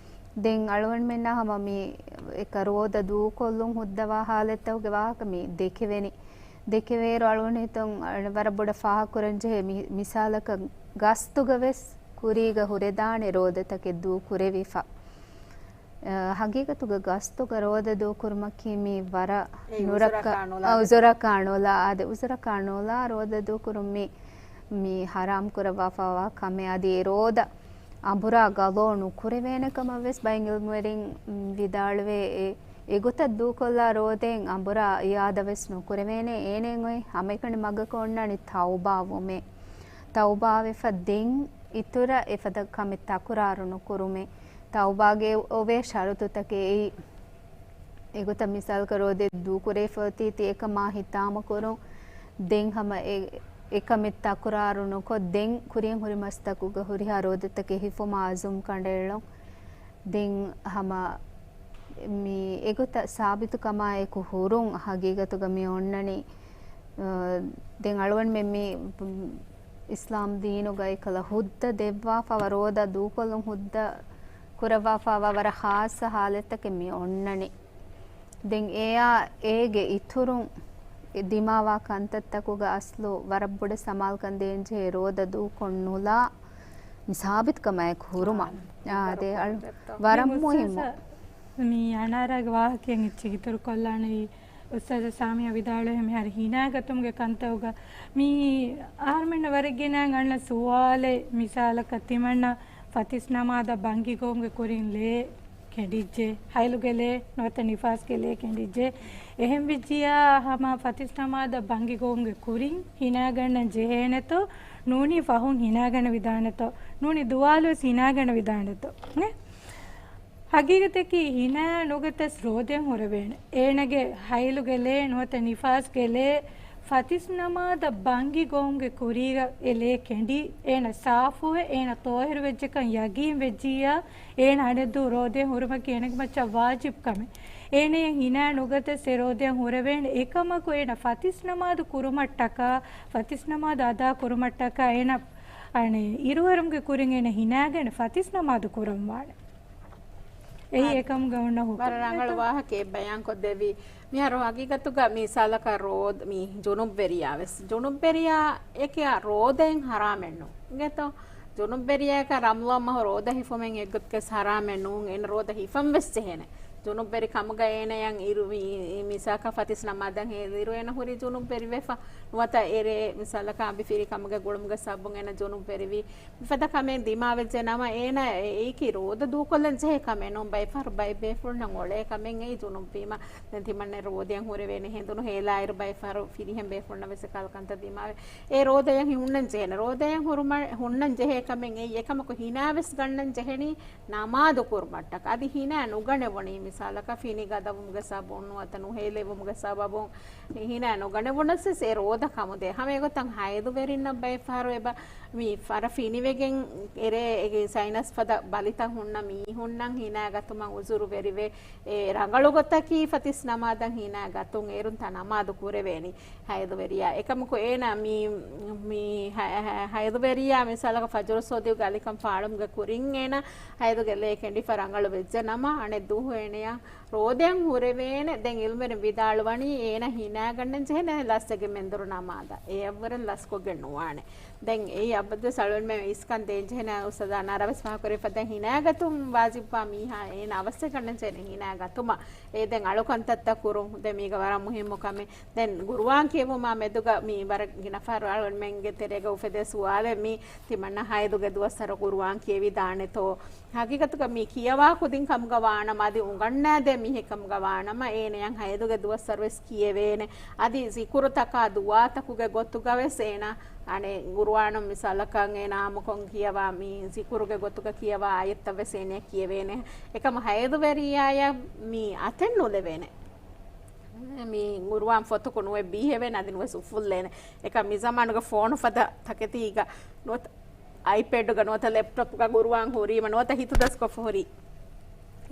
ދެން އަޅުގަނޑުމެންނާ ހަމަ މި އެކަ ރޯދަ ދޫކޮށްލުން ހުއްދަވާ ހާލަތްތަކުގެ ވާހަކަ މި ދެކެވެނީ. ދެކެވޭއިރު އަޅުގަނޑު ހިތުން ވަރަށް ބޮޑަށް ފާހަގަކުރަން ޖެހޭ މި-، މިސާލަކަށް ގަސްތުގަ ވެސް ކުރީގަ ހުރެދާނެ ރޯދަތަކެއް ދޫ ކުރެވިފަ. އަ، ހަގީގަތުގަ ގަސްތުގަ ރޯދަ ދޫކުރުމަކީ މީ ވަރަށް އެއީ ނުރައްކަ-، އުޒުރަކާ ނުލާ އަ، އުޒުރަކާ ނުލާ އާދެ، އުޒުރަކާ ނުލާ ރޯދަ ދޫކުރުން މީ، މީ ޙަރާމް ކުރައްވާފަވާ ކަމެއް. އަދި އެ ރޯދަ އަނބުރާ ގަޟާ ނުކުރެވޭނެ ކަމަށް ވެސް ބައެއް އިލްމުވެރިން، މް، ވިދާޅުވޭ. އެ، އެގޮތަށް ދޫކޮށްލާ ރޯދައިން އަނބުރާ އިއާދަ ވެސް ނުކުރެވޭނެ. އޭނައަށް އޮތް ހަމައެކަނި މަގަކަށް އޮންނާނީ ތައުބާވުމޭ. ތައުބާވެފަ ދެން އިތުރަށް އެފަދަ ކަމެއް ތަކުރާރު ނުކުރުމޭ. ތައުބާގެ އޮވޭ ޝަރުތުތަކެއް އެއީ. އެގޮތަށް މިސާލަކަށް ރޯދަ ދޫކުރެވިފަ އޮތީތީ އެކަމާ ހިތާމަކުރުން، ދެން ހަމަ އެ-، އެކަމެއް ތަކުރާރު ނުކޮށް، ދެން ކުރިއަށް ހުރި މަސްތަކުގަ ހުރިހާ ރޯދަތަކެއް ހިފުމަށް އަޒުމް ކަނޑައެޅުން. ދެން ހަމަ މި އެގޮތަށް ސާބިތުކަމާއެކު ހުރުން ހަގީގަތުގަ މި އޮންނަނީ، އަ، ދެން އަޅުގަނޑުމެން މި އިސްލާމް ދީނުގަ އެކަލަ ހުއްދަ ދެއްވާފަވާ ރޯދަ ދޫކޮށްލުން ހުއްދަ ކުރައްވާފަވާ ވަރަށް ޚާއްޞަ ހާލަތްތަކެއް މި އޮންނަނީ. ދެން އެއާ އޭގެ އިތުރުން ދިމާވާ ކަންތައްތަކުގަ އަސްލު ވަރަށް ބޮޑަށް ސަމާލުކަން ދޭންޖެހޭ ރޯދަ ދޫކޮށް ނުލާ މި ސާބިތުކަމާއެކު ހުރުމަށް. އާ، ދޭ އަޅު-، ވަރަށް މުހިއްމު. މި އަނާރާގެ ވާހަކައިން އެއްޗެއް އިތުރުކޮށްލާނެ. އުސްތާޒާ ސާމިޔާ ވިދާޅުވި މިހާރު ހިނާގަތުމުގެ ކަންތައްގަ މި އަހަރުމެންނަށް ވަރަށް ގިނައިން އަންނަ ސުވާލެއް، މިސާލަކަށް ތިމަންނަ ފަތިސް ނަމާދަށް ބަންގި ގޮވުމުގެ ކުރިން ލޭ ކެނޑިއްޖެ، ހައިލުގެ ލޭ ނުވަތަ ނިފާސްގެ ލޭ ކެނޑިއްޖެ. އެހެން ވެއްޖިއްޔާ ހަމަ ފަތިސް ނަމާދަށް ބަންގި ގޮވުމުގެ ކުރިން ހިނާގަންނަން ޖެހޭނެތޯ، ނޫނީ ފަހުން ހިނާގަނެވިދާނެތޯ، ނޫނީ ދުވާލުވެސް ހިނާގަނެވިދާނެތޯ. އެ؟ ހަގީގަތަކީ ހިނާ ނުގަތަސް ރޯދައިން ހުރެވޭނެ. އޭނަގެ ހައިލުގެ ލޭ ނުވަތަ ނިފާސްގެ ލޭ ފަތިސް ނަމާދަށް ބަންގި ގޮވުމުގެ ކުރީގަ އެ ލޭ ކެނޑި، އޭނަ ސާފުވެ، އޭނަ ޠާހިރު ވެއްޖެކަން ޔަގީން ވެއްޖިއްޔާ، އޭނަ އަނެއް ދުވަހު ރޯދައިން ހުރުމަކީ އޭނަގެ މައްޗަށް ވާޖިބު ކަމެއް. އޭނައަށް ހިނާ ނުގަތަސް އެ ރޯދައިން ހުރެވޭނެ. އެކަމަކު އޭނަ ފަތިސް ނަމާދު ކުރުމަށްޓަކާ، ފަތިސް ނަމާދު އަދާ ކުރުމަށްޓަކާ އޭނަ، އަނެއް، އިރުއެރުމުގެ ކުރިން އޭނަ ހިނާގެން ފަތިސް ނަމާދު ކުރަން ވާނެ. އެއީ އާ، އެކަމުގަ އޮންނަ ވަރަށް ރަނގަޅު ހުކުމެއް. ވާހަކައެއް ބަޔާންކޮށްދެއްވި. މިހާރު ހަގީގަތުގަ މިސާލަކަށް ރޯދަ، މި ޖުނުބްވެރިޔާ ވެސް، ޖުނުބްވެރިޔާއަކަށް ރޯދައިން ހަރާމެއްނު އިނގޭތޯ؟ ޖުނުބްވެރިޔާއަކަށް ރަމަޟާން މަހު ރޯދަ ހިފުމެއް އެއްގޮތަކަށް ހަރާމެއް ނޫން. އޭނަ ރޯދަ ހިފަން ވެސް ޖެހޭނެ. ޖުނުބްވެރި ކަމުގަ އޭނަޔަށް އިރު މި، މިސާލަކަށް ފަތިސް ނަމާދަށް ހޭލިއިރު އޭނަ ހުރީ ޖުނުބްވެރިވެފަ. ނުވަތަ އެރޭ މިސާލަކަށް އަނބިފިރި ކަމުގެ ގުޅުމުގެ ސަބަބުން އޭނަ ޖުނުބްވެރިވި. މިފަދަ ކަމެއް ދިމާވެއްޖެ ނަމަ، އޭނަ އެ-، އެއީކީ ރޯދަ ދޫކޮށްލަން ޖެހޭ ކަމެއް ނޫން. ބައެއްފަހަރު ބައެއް ބޭފުޅުންނަށް އޮޅޭ ކަމެއް އެއީ ޖުނުބްވީމަ. ދެން ތިމަންނަ ރޯދައިން ހުރެވޭނެ ހެނދުނު ހޭލާއިރު ބައެއްފަހަރު ފިރިހެން ބޭފުޅުންނަށް ވެސް އެކަހަލަ ކަންތައް ދިމާވޭ. އެ ރޯދައަށް ހުންނަން ޖެހޭނެ. ރޯދައަށް ހުރުމަ-، ހުންނަން ޖެހޭ ކަމެއް އެއީ. އެކަމަކު ހިނާވެސް ގަންނަން ޖެހެނީ ނަމާދު ކުރުމަށްޓަކާ. އަދި ހިނާ ނުގަނެވުނީ މި މިސާލަކަށް ފިނި ގަދަވުމުގެ ސަބަބުން ނުވަތަ ނުހޭލެވުމުގެ ސަބަބުން ހިނާ ނުގަނެވުނަސް ވެސް އެ ރޯދަ ކަމުދޭ. ހަމަ އެގޮތަށް ހައިދުވެރިންނަށް ބައެއް ފަހަރު އެބަ މި ފަރަށް ފިނިވެގެން އެރޭ އެ ސައިނަސް ފަދަ ބަލިތައް ހުންނަ މީހުންނަށް ހިނާ ގަތުމަށް އުޒުރު ވެރިވެ، އެ ރަނގަޅު ގޮތަކީ ފަތިސް ނަމާދަށް ހިނާ ގަތުން އޭރުން ތަ ނަމާދު ކުރެވޭނީ. ހައިދުވެރިޔާ. އެކަމަކު އޭނާ މި، މި ހަ-، ހަ-، ހައިދުވެރިޔާ މިސާލަކަށް ފަޖުރު ސޯދިގުގެ އަލިކަން ފާޅުމުގެ ކުރިން އޭނާ ހައިދުގެ ލޭ ކެނޑިފަ ރަނގަޅު ވެއްޖެ ނަމަ، އަނެއް ދުވަހު އޭނަޔާ ރޯދައަށް ހުރެވޭނެ. ދެން އިލްމުވެރިން ވިދާޅުވަނީ އޭނާ ހިނާގަންނަން ޖެހޭނެ ލަސްވެގެން މެންދުރު ނަމާދަށް. އެއަށްވުރެ ލަސްކޮށްގެން ނުވާނެ. ދެން އެއީ އަބަދުވެސް އަޅުގަނޑުމެން އިސްކަން ދޭން ޖެހޭނެ އުސްތާޛާ ނަރަވެސް ފާހަގަކުރި ފަދަ ހިނާގަތުން ވާޖިބުވާ މީހާ އޭނާ އަވަސްވެގަންނަން ޖެހޭނެ ހިނާގަތުމަށް. އެ ދެން އަޅުކަންތައްތައް ކުރުން. ދެން މީގަ ވަރަށް މުހިއްމު ކަމެއް. ދެން ގުރުއާން ކިޔެވުމާ މެދުގަ މީ ވަރަށް ގިނަ ފަހަރު އަޅުގަނޑުމެންގެ ތެރޭގަ އުފެދޭ ސުވާލެއް މީ ތިމަންނަ ހައިދުގެ ދުވަސްވަރު ގުރުއާން ކިޔެވިދާނެތޯ؟ ހަގީގަތުގަ މީ ކިޔަވާ ކުދިން ކަމުގަ ވާނަމަ އަދި އުނގަންނާދޭ މީހެއް ކަމުގަ ވާނަމަ އޭނަޔަށް ހައިދުގެ ދުވަސްވަރު ވެސް ކިޔެވޭނެ. އަދި ޒިކުރުތަކާ ދުޢާތަކުގެ ގޮތުގަ ވެސް އޭނާ އަނެއް ގުރުއާނުން މިސާލަކަށް އޭނާ އާއްމުކޮށް ކިޔަވާ މި ޒިކުރުގެ ގޮތުގަ ކިޔަވާ އާޔަތްތައް ވެސް އޭނަޔަށް ކިޔެވޭނެ. އެކަމަ ހައިދުވެރިޔާޔަށް މި އަތެއް ނުލެވޭނެ. މި ގުރުއާން ފޮތަކު ނުވެ ބީހެވޭނެ، އަދި ނުވެސް އުފުއްލޭނެ. އެކަމަ މި ޒަމާނުގަ ފޯނު ފަދަ ތަކެތީގަ ނުވަތަ އައިޕޭޑުގަ ނުވަތަ ލެޕްޓޮޕްގަ ގުރުއާން ހުރީމަ ނުވަތަ ހިތުދަސްކޮށްފަ ހުރީ.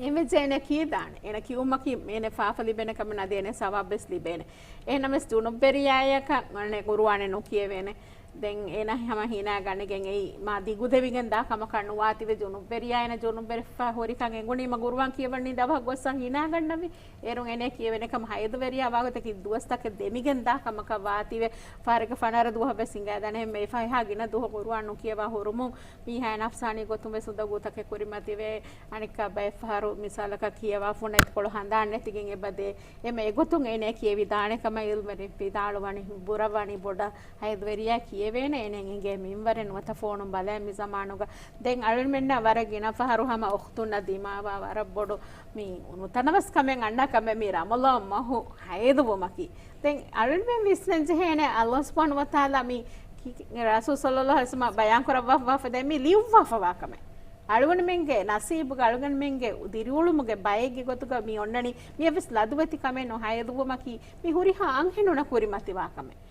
އެންމެ ޖޭނެ ކީދާނެ. އޭނަ ކިޔުމަކީ އޭނެ ފާފަ ލިބޭނެ ކަމެއް ނަދޭ، އޭނެ ސަވާބް ވެސް ލިބޭނެ. އެހެންނަމަވެސް ޖުނުބްވެރިޔާޔަކަށް އަނެއް ގުރުއާނެއް ނުކިޔެވޭނެ. ދެން އޭނަ ހަމަ ހިނާ ގަނެގެން އެއީ މާ ދިގުދެވިގެން ދާ ކަމަކަށް ނުވާތީވެ ޖުނުބްވެރިޔާ އޭނަ ޖުނުބްވެރިފަ ހުރިކަން އެނގުނީމަ ގުރުއާން ކިޔަވަނީ ދަބަހަށް ގޮއްސަ ހިނާ ގަންނަވި. އޭރުން އޭނަ ކިޔެވޭނެ ކަމަށް ހައިދުވެރިޔާ ވާގޮތަކީ ދުވަސްތަކެއް ދެމިގެން ދާ ކަމަކަށް ވާތީވެ ފަހަރެއްގެ ފަނަރަ ދުވަހަށް ވެސް ހިނގައިދާނެ. އެހެންވެ އެފަހަ ގިނަ ދުވަހު ގުރުއާން ނުކިޔަވާ ހުރުމުން މީހާ ނަފްސާނީ ގޮތުން ވެސް އުނދަގޫތަކެއް ކުރިމަތިވެ. އަނެއްކާ ބައެއް ފަހަރު މިސާލަކަށް ކިޔަވާ ފުނަތިކޮޅު ހަނދާން ނެތިގެން އެބަދޭ. އެމެ އެގޮތުން އޭނަ ކިޔެވިދާނެ ކަމަށް އިލްމުވެރިން ވިދާޅުވަނީ، ބުރަވަނީ، ބޮޑަށް ހައިދުވެރިޔާ ކިޔެވޭނެ އޭނަ އިނގޭ މިންވަރެއް ނުވަތަ ފޯނުން ބަލައި މި ޒަމާނުގަ. ދެން އަޅުންމެންނަށް ވަރަށް ގިނަ ފަހަރު ހަމަ އުޚްތުންނަށް ދިމާވާ ވަރަށް ބޮޑު މި ނުތަނަވަސް ކަމެއް އަންނަ ކަމެއް މި ރަމަޟާން މަހު ހައިދުވުމަކީ. ދެން އަޅުންމެން ވިސްނަން ޖެހޭނެ އަﷲ ސުބްޙާނަހޫ ވަތަޢާލާ މި ކި-، ކި-، ރަސޫލު ޞައްލައްލާހު ޢަލައިހި ވަސައްލަމަ ބަޔާން ކުރައްވާފަވާ ފަދަ މި ލިޔުއްވާފަވާ ކަމެއް. އަޅުގަނޑުމެންގެ ނަސީބުގަ، އަޅުގަނޑުމެންގެ ދިރިއުޅުމުގެ ބައެއްގެ ގޮތުގަ މި އޮންނަނީ މިއަށް ވެސް ލަދުވެތި ކަމެއް ނޫން ހައިދުވުމަކީ މި ހުރިހާ އަންހެނުންނަށް ކުރިމަތިވާ ކަމެއް.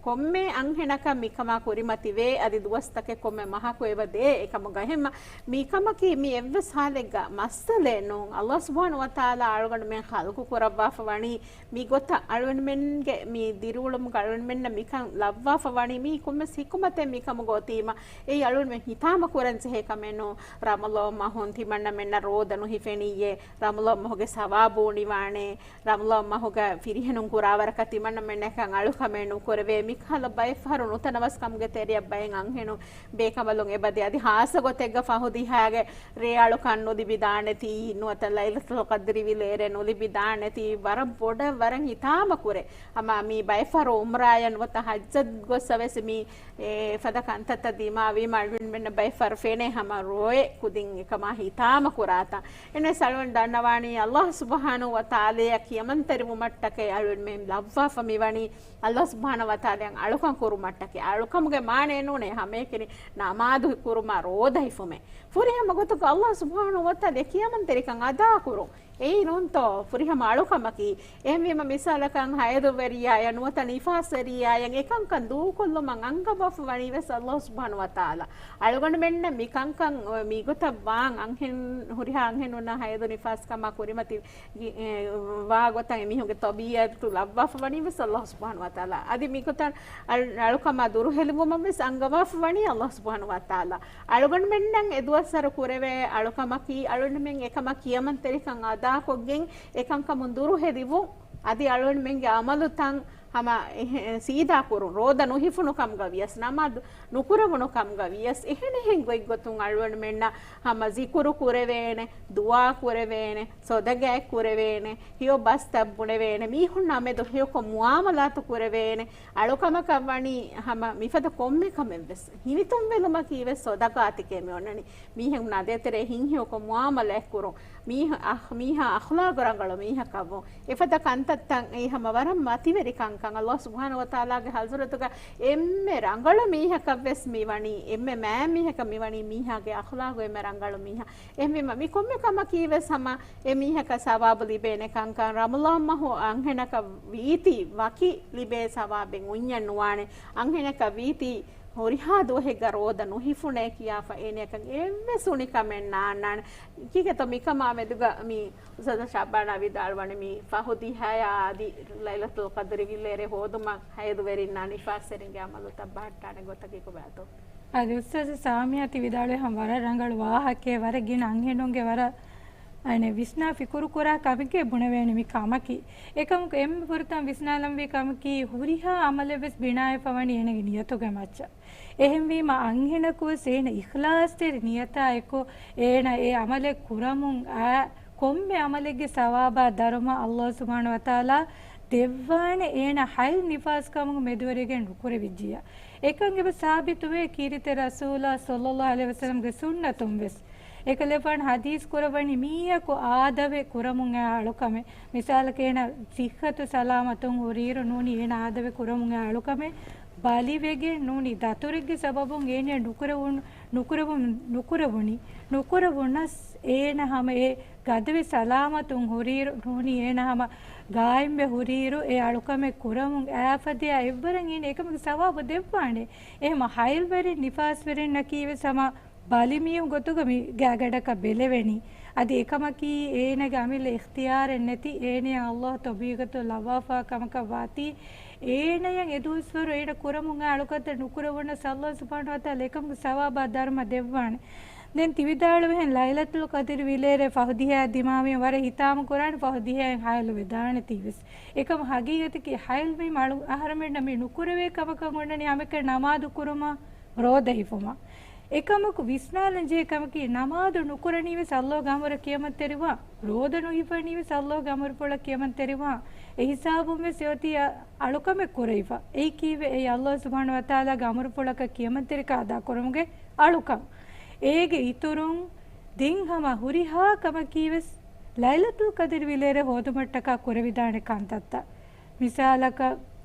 ކޮންމެ އަންހެނަކަށް މިކަމާ ކުރިމަތިވޭ، އަދި ދުވަސްތަކެއް ކޮންމެ މަހަކު އެބަ ދޭ. އެކަމުގަ އެހެންމަ މިކަމަކީ މި އެއްވެސް ޙާލެއްގަ މައްސަލައެއް ނޫން. އަﷲ ސުބްޙާނަހޫ ވަތަޢާލާ އަޅުގަނޑުމެން ޚަލްޤު ކުރައްވާފަ ވަނީ މި ގޮތަށް އަޅުގަނޑުމެންގެ މި ދިރިއުޅުމުގަ އަޅުގަނޑުމެންނަށް މިކަން ލައްވާފަ ވަނީ މީ ކޮންމެސް ޙިކުމަތެއް މިކަމުގަ އޮތީމަ، އެއީ އަޅުގަނޑުމެން ހިތާމަ ކުރަން ޖެހޭ ކަމެއް ނޫން. ރަމަޟާން މަހުން ތިމަންނަމެންނަށް ރޯދަ ނުހިފެނިއްޔޭ، ރަމަޟާން މަހުގެ ސަވާބު އުނިވާނޭ، ރަމަޟާން މަހުގަ ފިރިހެނުން ކުރާވަރަކަށް ތިމަންނަމެންނަކަށް އަޅުކަމެއް ނުކުރެވޭ. މިކަހަލަ ބައެއް ފަހަރު ނުތަނަވަސްކަމުގެ ތެރެއަށް ބައެއް އަންހެނުން ބޭކަނބަލުން އެބަދޭ. އަދި ހާއްސަ ގޮތެއްގަ ފަހު ދިހާގެ ރޭއަޅުކަން ނުލިބިދާނެތީ، ނުވަތަ ލައިލަތުލް ޤަދްރި ވިލޭރޭ ނުލިބިދާނެތީ، ވަރަށް ބޮޑަށް ވަރަށް ހިތާމަ ކުރޭ. ހަމަ މީ ބައެއް ފަހަރު އުމްރާޔަށް ނުވަތަ ޙައްޖަށް ގޮއްސަ ވެސް މީ އެ ފަދަ ކަންތައްތައް ދިމާވީމަ އަޅުގަނޑުމެންނަށް ބައެއް ފަހަރު ފެނޭ ހަމަ ރޮއެ ކުދިން އެކަމާ ހިތާމަ ކުރާތާ. އެންވެސް އަޅުގަނޑު ދަންނަވާނީ އަﷲ ސުބްޙާނަހޫ ވަތަޢާލާއަށް ކިޔަމަންތެރިވުމަށްޓަކައި އަޅުގަނޑުމެން ލައްވާފަ މިވަނީ އަﷲ ސުބްޙާނަހޫ ވަތަޢާލާއަށް އަޅުކަން ކުރުމަށްޓަކައި. އަޅުކަމުގެ މާނައެއް ނޫނޭ ހަމައެކަނި ނަމާދު ކުރުމާ ރޯދަ ހިފުމޭ. ފުރިހަމަ ގޮތަކަށް އަﷲ ސުބްޙާނަހޫ ވަތަޢާލާ ކިޔަމަންތެރިކަން އަދާކުރުން. އެއީ ނޫންތޯ ފުރިހަމަ އަޅުކަމަކީ. އެހެންވީމަ މިސާލަކަށް ހައިޟުވެރިޔާއަށް ނުވަތަ ނިފާސްވެރިޔާއަށް އެކަންކަން ދޫކޮށްލުމަށް އަންގަވާފަ ވަނީ ވެސް އަﷲ ސުބްޙާނަހޫ ވަތަޢާލާ. އަޅުގަނޑުމެންނަށް މިކަންކަން މިގޮތަށް ވާން އަންހެން، ހުރިހާ އަންހެނުންނަށް ހައިޟު ނިފާސް ކަމާ ކުރިމަތި ވާ ގޮތަށް އެމީހުންގެ ޠަބީޢަތު ލައްވާފަ ވަނީ ވެސް އަﷲ ސުބްޙާނަހޫ ވަތަޢާލާ. އަދި މިގޮތަށް އަޅު-، އަޅުކަމާ ދުރުހެލިވުމަށް ވެސް އަންގަވާފަ ވަނީ އަﷲ ސުބްޙާނަހޫ ވަތަޢާލާ. އަޅުގަނޑުމެންނަށް އެ ދުވަސްވަރު ކުރެވޭ އަޅުކަމަކީ، އަޅުގަނޑުމެން އެކަމަށް ކިޔަމަންތެރިކަން އަދާކޮށްގެން، އެކަންކަމުން ދުރުހެލިވުން، އަދި އަޅުގަނޑުމެންގެ ޢަމަލުތައް ހަމަ އެހެ-، ސީދާ ކުރުން، ރޯދަ ނުހިފުނު ކަމުގަ ވިޔަސް، ނަމާދު ނުކުރެވުނު ކަމުގަ ވިޔަސް، އެހެނިހެން ގޮތްގޮތުން އަޅުގަނޑުމެންނަށް ހަމަ ޒިކުރު ކުރެވޭނެ، ދުޢާ ކުރެވޭނެ، ޞަދަޤާތް ކުރެވޭނެ، ހެޔޮ ބަސްތައް ބުނެވޭނެ، މީހުންނާ މެދު ހެޔޮކޮށް މުޢާމަލާތު ކުރެވޭނެ، އަޅުކަމަކަށް ވަނީ ހަމަ މިފަދަ ކޮންމެ ކަމެއް ވެސް. ހިނިތުންވެލުމަކީ ވެސް ޞަދަޤާތެކޭ މި އޮންނަނީ. މީހުންނާ ދޭތެރޭ ހިތްހެޔޮކޮށް މުޢާމަލާތް ކުރުން. މީހަ-، އަހް-، މީހާ އަޚްލާޤު ރަނގަޅު މީހަކަށްވުން. އެފަދަ ކަންތައްތައް އެއީ ހަމަ ވަރަށް މަތިވެރި ކަން. ކަން ﷲ ސުބްޙާނަހޫ ވަތަޢާލާގެ ޙަޟްރަތުގަ އެންމެ ރަނގަޅު މީހަކަށްވެސް މި ވަނީ، އެންމެ މާތް މީހަކަށް މި ވަނީ މީހާގެ އަޚްލާގު އެންމެ ރަނގަޅު މީހާ. އެހެންވީމަ، މި ކޮންމެ ކަމަކީވެސް ހަމަ އެ މީހަކަށް ސަވާބު ލިބޭނެ ކަންކަން. ރަމަޟާން މަހު އަންހެނަކަށް ވީތީ ވަކި ލިބޭ ސަވާބެއް އުންޏެއް ނުވާނެ. އަންހެނަކަށް ވީތީ ހުރިހާ ދުވަހެއްގަ ރޯދަ ނުހިފުނޭ ކިޔާފަ އޭނަޔަކަށް އެއްވެސް އުނިކަމެއް ނާންނާނެ. ކީކޭތޯ މިކަމާ މެދުގަ މި އުސްތާޛު ޝައްބާނާ ވިދާޅުވަނީ މި ފަހު ދިހަޔާ އަދި ލައިލަތުލް ޤަދްރި ވިލޭރޭ ހޯދުމަށް ހައިޟުވެރިންނާ ނިފާސްވެރިންގެ އަމަލުތައް ބަހައްޓާނެ ގޮތަކީ ކޮބާތޯ؟ އަދި އުސްތާޛު ސާމިޔާ ތި ވިދާޅުވި ހަމަ ވަރަށް ރަނގަޅު ވާހަކައެއް، ވަރަށް ގިނަ އަންހެނުންގެ ވަރަށް އަނެއް ވިސްނާ ފިކުރު ކުރާ ކަމެކޭ ބުނެވޭނެ މި ކަމަކީ. އެކަމަކު އެންމެ ފުރަތަމަ ވިސްނާލަންވީ ކަމަކީ ހުރިހާ އަމަލެއްވެސް ބިނާވެފަ ވަނީ އޭނަގެ ނިޔަތުގެ މައްޗަށް. އެހެންވީމަ އަންހެނަކުވެސް އޭނަ އިޚްލާޞްތެރި ނިޔަތާ އެކު އޭނަ އެ އަމަލެއް ކުރަމުން އައި ކޮންމެ އަމަލެއްގެ ސަވާބާ ދަރުމަ ﷲ ސުބްޙާނަހޫ ވަތަޢާލާ ދެއްވާނެ އޭނަ ޙައިޟް ނިފާސް ކަމުގެ މެދުވެރިގެން ނުކުރެވިއްޖިއްޔާ. އެކަން އެބަ ސާބިތުވޭ ކީރިތި ރަސޫލާ ޞައްލައްލާހު ޢަލައިހި ވަސައްލަމްގެ ސުންނަތުން ވެސް. އެކަލޭގެފާނު ޙަދީޘް ކުރައްވަނީ މީހަކު އާދަވެ ކުރަމުން އައި އަޅުކަމެއް. މިސާލަކަށް އޭނަ ޞިއްޙަތު ސަލާމަތުން ހުރިއިރު ނޫނީ އޭނަ އާދަވެ ކުރަމުން އައި އަޅުކަމެއް ބަލިވެގެން ނޫނީ ދަތުރެއްގެ ސަބަބުން އޭނަ ނުކުރެވުނު، ނުކުރެވުން، ނުކުރެވުނީ. ނުކުރެވުނަސް އޭނަ ހަމަ އެ ގަދަވެ ސަލާމަތުން ހުރިއިރު ނޫނީ އޭނަ ހަމަ ގާއިމްވެ ހުރިއިރު އެ އަޅުކަމެއް ކުރަމުން އައިފަދައި އެއްވަރަށް އޭނަ އެކަމުގެ ސަވާބު ދެއްވާނެ. އެހެމަ ހައިލްވެރިން ނިފާސްވެރިންނަކީ ވެސް ހަމަ ބަލިމީހުން ގޮތުގަ މި ގާގަޑަކަށް ބެލެވެނީ. އަދި އެކަމަކީ އޭނަގެ އަމިއްލަ އިޚްތިޔާރެއް ނެތި، އޭނަޔަށް ﷲ ތައުފީޤު ލައްވާފާ ކަމަކަށް ވާތީ، އޭނަޔަށް އެ ދުވަސްވަރު އޭނަ ކުރަމުން އައި އަޅުކަންތައް ނުކުރެވުނަސް ﷲ ސުބްޙާނަހޫ ވަތަޢާލާ އެކަމުގެ ސަވާބާ ދަރުމަ ދެއްވާނެ. ދެން ތި ވިދާޅުވިހެން ލައިލަތުލް ޤަދްރި ވިލޭރޭ ފަހު ދިހައަށް ދިމާވީމަ ވަރަށް ހިތާމަ ކުރާނެ ފަހު ދިހައިން ހައިލު ވެދާނެތީ ވެސް. އެކަމަ ހަގީގަތަކީ ހައިލްވީމަ އަޅު އަހަރުމެންނަށް މި ނުކުރެވޭ ކަމަކަށް އޮންނަނީ ހަމައެކަނި ނަމާދު ކުރުމާ ރޯދަ ހިފުމާ. އެކަމަކު ވިސްނާލަން ޖެހޭ ކަމަކީ، ނަމާދު ނުކުރަނީވެސް ﷲ ގެ އަމުރަށް ކިޔަމަންތެރިވާން، ރޯދަ ނުހިފަނީވެސް ﷲ ގެ އަމުރުފުޅަށް ކިޔަމަންތެރިވާން. އެ ހިސާބުންވެސް އެއޮތީ އަ-، އަޅުކަމެއް ކުރެވިފަ. އެއީ ކީއްވެ؟ އެއީ ﷲ ސުބްޙާނަހޫ ވަތަޢާލާގެ އަމުރުފުޅަކަށް ކިޔަމަންތެރިކަން އަދާކުރުމުގެ އަޅުކަން. އޭގެ އިތުރުން ދެން ހަމަ ހުރިހާ ކަމަކީވެސް ލައިލަތުލް ޤަދްރި ވިލޭރޭ ހޯދުމަށްޓަކާ ކުރެވިދާނެ ކަންތައްތައް. މިސާލަކަށް،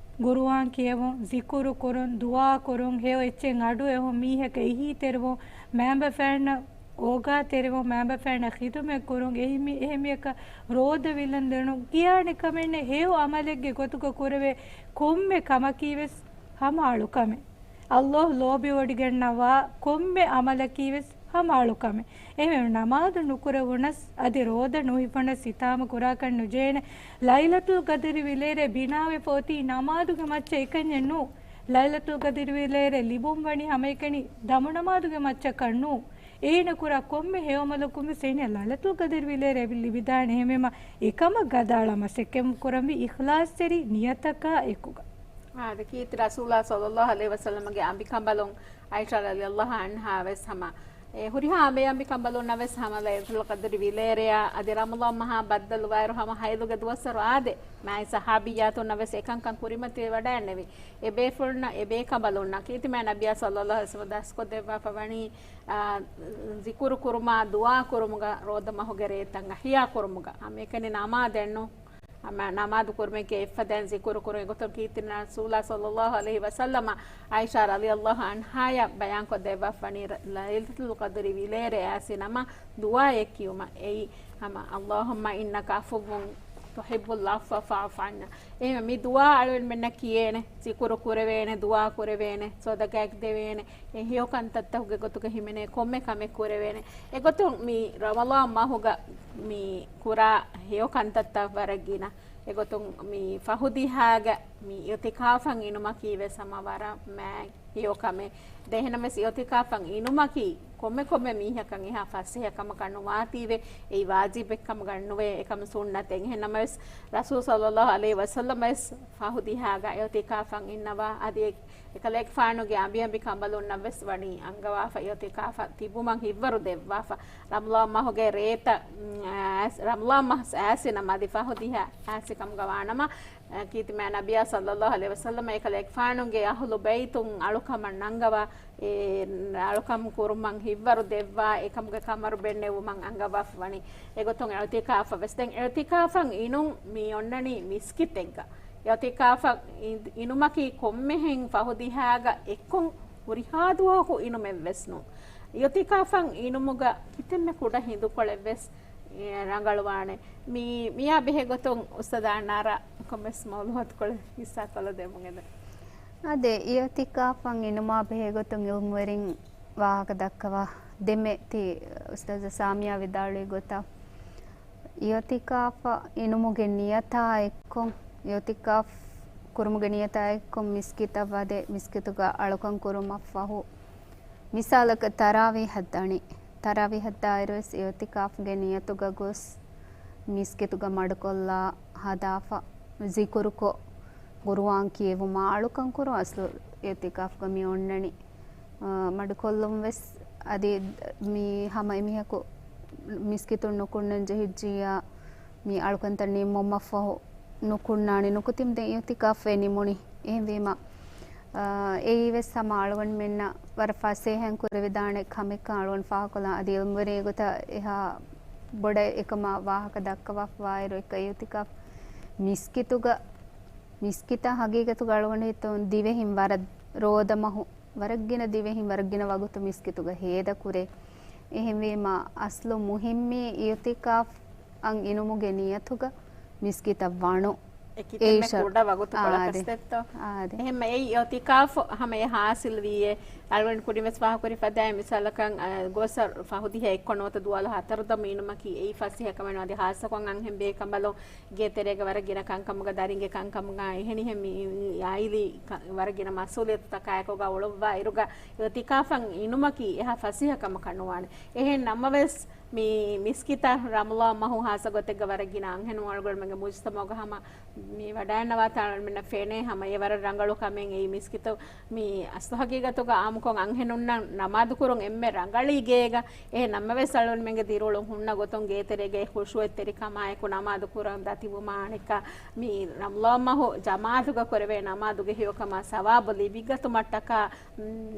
ޤުރުއާން ކިޔެވުން، ޒިކުރު ކުރުން، ދުޢާ ކުރުން، ހެޔޮ އެއްޗެއް އަޑު އެހުން، މީހަކަށް އެހީތެރިވުން، މައިންބަފައިންނަށް އޯގާތެރިވުން، މައިންބަފައިންނަށް ޚިދުމަތް ކުރުން، އެހެން މި-، އެހެން މީހަކަށް ރޯދަ ވިލަން ދިނުން ކިޔާނެ ކަމެއް ނެތް. ހެޔޮ އަމަލެއްގެ ގޮތުގަ ކުރެވޭ ކޮންމެ ކަމަކީވެސް ހަމަ އަޅުކަމެއް. ﷲ ލޯބިވޮޑިގަންނަވާ ކޮންމެ އަމަލަކީވެސް ހަމަ އަޅުކަމެއް. އެހެންވެ، ނަމާދު ނުކުރެވުނަސް އަދި ރޯދަ ނުހިފުނަސް ހިތާމަ ކުރާކަށް ނުޖެހޭނެ. ލައިލަތުލް ޤަދްރި ވިލޭރޭ ބިނާވެފަ އޮތީ ނަމާދުގެ މައްޗަށް އެކަންޏެއް ނޫން. ލައިލަތުލް ޤަދްރި ވިލޭރޭ ލިބުން ވަނީ ހަމައެކަނި ދަމުނަމާދުގެ މައްޗަކަށް ނޫން. އޭނަ ކުރާ ކޮންމެ ހެޔޮ އަމަލަކުންވެސް އޭނަ ލައިލަތުލް ޤަދްރި ވިލޭރޭ ލިބިދާނެ. އެހެންވީމަ، އެކަމަށް ގަދައަޅާ މަސައްކަތް ކުރަންވީ އިޚްލާޞްތެރި ނިޔަތަކާ އެކުގަ. އާދެ، ކީރިތި ރަސޫލާ ޞައްލައްލާހު ޢަލައިހި ވަސައްލަމަގެ އަނބިކަނބަލުން ޢާއިޝާ ރަޟިޔައްލާހު ޢަންހާ ވެސް ހަމަ، އެ، ހުރިހާ އަނބި-، އަނބިކަނބަލުންނަށް ވެސް ހަމަ ލައިލަތުލް ޤަދްރި ވިލޭރެޔާ އަދި ރަމަޟާން މަހާ ބައްދަލުވާއިރު ހަމަ ހައިޟުގެ ދުވަސްވަރު އާދެ، މާތް ޞަޙާބިއްޔާތުންނަށް ވެސް އެކަންކަން ކުރިމަތިވެވަޑައިގެންނެވި. އެ ބޭފުޅުންނަށް، އެ ބޭކަނބަލުންނަށް ކީރިތި މާތް ނަބިއްޔާ ޞައްލައްލާހު ޢަލައިހި ވަސައްލަމަ ދަސްކޮށްދެއްވާފަ ވަނީ، އާ، ޒިކުރު ކުރުމާ، ދުޢާ ކުރުމުގަ ރޯދަ މަހުގެ ރޭތައް އަޙްޔާ ކުރުމުގަ، ހަމައެކަނި ނަމާދެއްނު ހަމަ ނަމާދު ކުރުމެކޭ އެއްފަދައިން ޒިކުރު ކުރުން. އެގޮތުން ކީރިތި ރަސޫލާ ޞައްލައްލާހު ޢަލައިހި ވަސައްލަމަ ޢާއިޝާ ރަޟިޔައްލާހު ޢަންހާޔަށް ބަޔާންކޮށްދެއްވާފަ ވަނީ، ރަ-، ލައިލަތުލް ޤަދްރި ވިލޭރޭ އައިސް ނަމަ ދުޢާއެއް ކިޔުމަށް. އެއީ ހަމަ، اللهم إنك عفو تحب العفو فاعف عنا. އެހެން މި ދުޢާ އަޅުގަނޑުމެންނަށް ކިޔޭނެ، ޒިކުރު ކުރެވޭނެ، ދުޢާ ކުރެވޭނެ، ޞަދަޤާތް ދެވޭނެ، އެ ހެޔޮ ކަންތައްތަކުގެ ގޮތުގަ ހިމެނޭ ކޮންމެ ކަމެއް ކުރެވޭނެ. އެގޮތުން މި ރަމަޟާން މަހުގަ މި ކުރާ ހެޔޮ ކަންތައްތައް ވަރަށް ގިނަ. އެގޮތުން މި ފަހު ދިހާގަ މި އިޢުތިކާފަށް އިނުމަކީ ވެސް ހަމަ ވަރަށް މާތް ހެޔޮ ކަމެއް. ދެން އެހެނަމެސް އިޢުތިކާފަށް އިނުމަކީ ކޮންމެ ކޮންމެ މީހަކަށް އެހާ ފަސޭހަ ކަމަކަށް ނުވާތީވެ، އެއީ ވާޖިބެއް ކަމަކަށް ނުވޭ، އެކަމަކު ސުންނަތެއް. އެހެންނަމަވެސް، ރަސޫލު ޞައްލައްލާހު ޢަލައިހި ވަސައްލަމަ ވެސް ފަހު ދިހާގަ އިޢުތިކާފަށް އިންނަވާ، އަދި އެ އެކަލޭގެފާނުގެ އަނބިއަނބި ކަނބަލުންނަށް ވެސް ވަނީ އަންގަވާފަ އިޢުތިކާފަށް ތިބުމަށް ހިއްވަރު ދެއްވާފަ. ރަމަޟާން މަހުގެ ރޭތައް، އާ، އައިސް-، ރަމަޟާން މަހު އައިސް ނަމަ އަދި ފަހު ދިހަ އައިސް ކަމުގަ ވާނަމަ، އާ، ކީރިތި މާތް ނަބިއްޔާ ޞައްލައްލާހު ޢަލައިހި ވަސައްލަމަ އެކަލޭގެފާނުގެ އަހުލު ބައިތުން އަޅުކަމަށް ނަންގަވާ، އެ އަޅުކަން ކުރުމަށް ހިއްވަރު ދެއްވާ، އެކަމުގެ ކަމަރު ބެންނެވުމަށް އަންގަވާފަ ވަނީ. އެގޮތުން އިޢުތިކާފަށް ވެސް. ދެން އިޢުތިކާފަށް އިނުން މި އޮންނަނީ މިސްކިތެއްގަ. އިއުތިކާފަށް އިން-، އިނުމަކީ ކޮންމެހެން ފަހު ދިހާގަ އެއްކޮށް ހުރިހާ ދުވަހަކު އިނުމެއްވެސް ނޫން. އިއުތިކާފަށް އިނުމުގަ ކިތަންމެ ކުޑަ ހިނދުކޮޅެއްވެސް ރަނގަޅުވާނެ. މި-، މިއާ ބެހޭގޮތުން އުސްތާޛާ އަންނާރަ ކޮންމެސް މައުލޫމާތުކޮޅެއް ހިއްސާކޮށްލަދޭން އެދެން. އާދެ، އިއުތިކާފަށް އިނުމާ ބެހޭގޮތުން އިލްމުވެރިން ވާހަކަ ދައްކަވާ ދެމެ ތި އުސްތާޛާ ސާމިޔާ ވިދާޅުވި ގޮތަށް، އިއުތިކާފަށް އިނުމުގެ ނިޔަތާ އެއްކޮށް، އިއުތިކާފް ކުރުމުގެ ނިޔަތާ އެއްކޮށް މިސްކިތަށް ވަދެ، މިސްކިތުގަ އަޅުކަން ކުރުމަށްފަހު، މިސާލަކަށް ތަރާވީހަށް ދަނީ. ތަރާވީހަށް ދާއިރުވެސް އިއުތިކާފްގެ ނިޔަތުގަ ގޮސް، މިސްކިތުގަ މަޑުކޮށްލާ ހަދާފަ، ޒިކުރުކޮށް، ގުރުއާން ކިޔެވުމާ އަޅުކަން ކުރުން އަސްލު އިއުތިކާފްގަ މި އޮންނަނީ. އާ، މަޑުކޮށްލުން ވެސް އަދި މި ހަމަ އެމީހަކު މިސްކިތުން ނުކުންނަން ޖެހިއްޖިއްޔާ، މި އަޅުކަންތައް ނިންމުމަށްފަހު ނުކުންނާނެ، ނުކުތީމު ދެން އިއުތިކާފް ނިމުނީ. އެހެންވީމަ، އާ، އެއީ ވެސް ހަމަ އަޅުގަނޑުމެންނަށް ވަރަށް ފަސޭހައިން ކުރެވިދާނެ ކަމެއްކަން އަޅުގަނޑު ފާހަގަކޮށްލާން. އަދި އިލްމުވެރިންގެ ގޮތަށް އެހާ ބޮޑަށް އެކަމާ ވާހަކަ ދައްކަވާފަވާއިރު، އެކަ އިއުތިކާފް މިސްކިތުގަ، މިސްކިތަށް ހަގީގަތުގަ އަޅުގަނޑު ހިތުން ދިވެހިން ވަރަށް ރޯދަމަހު، ވަރަށްގިނަ ދިވެހިން ވަރަށްގިނަ ވަގުތު މިސްކިތުގަ ހޭދަކުރޭ. އެހެންވީމަ، އަސްލު މުހިއްމީ އިއުތިކާފް އަށް އިނުމުގެ ނިޔަތުގަ މިސްކިތަށް ވަނު. އެ ކިތަންމެ ކުޑަ ވަގުތުކޮޅަކަސް ދެއްތޯ؟ އާދެ. އެހެންމެ އެއީ އިއުތިކާފު ހަމަ އެ ހާސިލް ވީއޭ. އަޅުގަނޑު ކުރިން ވެސް ފާހަގަކުރި ފަދައިން މިސާލަކަށް، އަ، ގޮސް ފަހު ދިހަ އެއްކޮށް ނުވަތަ ދުވާލު ހަތަރު ދަމު އިނުމަކީ އެއީ ފަސޭހަ ކަމެއް ނޫން. އަދި ހާއްސަކޮށް އަންހެން ބޭކަނބަލުން ގޭތެރޭގަ ވަރަށް ގިނަ ކަންކަމުގަ، ދަރިންގެ ކަންކަމުގަ، އެހެނިހެން މި އާއިލީ ކަ-، ވަރަށް ގިނަ މަސްއޫލިއްޔަތުތަކާއެކުގަ އުޅުއްވާ އިރުގަ، އިއުތިކާފަށް އިނުމަކީ އެހާ ފަސޭހަ ކަމަކަށް ނުވާނެ. އެހެން ނަމަވެސް، މި މިސްކިތަށް ރަމަޟާން މަހު ހާއްސަ ގޮތެއްގަ ވަރަށް ގިނަ އަންހެނުން އަޅުގަނޑުމެންގެ މުޖުތަމަޢުގަ ހަމަ މި ވަޑައިންނަވާތާ އަޅުގަނޑުމެންނަށް ފެނޭ ހަމަ އެ ވަރަށް ރަނގަޅު ކަމެއް. އެއީ މިސްކިތު މި އަސްލު ހަގީގަތުގަ އާއްމުކޮށް އަންހެނުންނަށް ނަމާދު ކުރުން އެންމެ ރަނގަޅީ ގޭގަ. އެހެން ނަމަވެސް އަޅުގަނޑުމެންގެ ދިރިއުޅުން ހުންނަ ގޮތުން ގޭތެރޭގައި ޚުޝޫޢަތްތެރިކަމާއެކު ނަމާދު ކުރަން ދަތިވުމާ އަނެއްކާ މި ރަމަޟާން މަހު ޖަމާޢަތުގަ ކުރެވޭ ނަމާދުގެ ހެޔޮކަމާ ސަވާބު ލިބިގަތުމަށްޓަކާ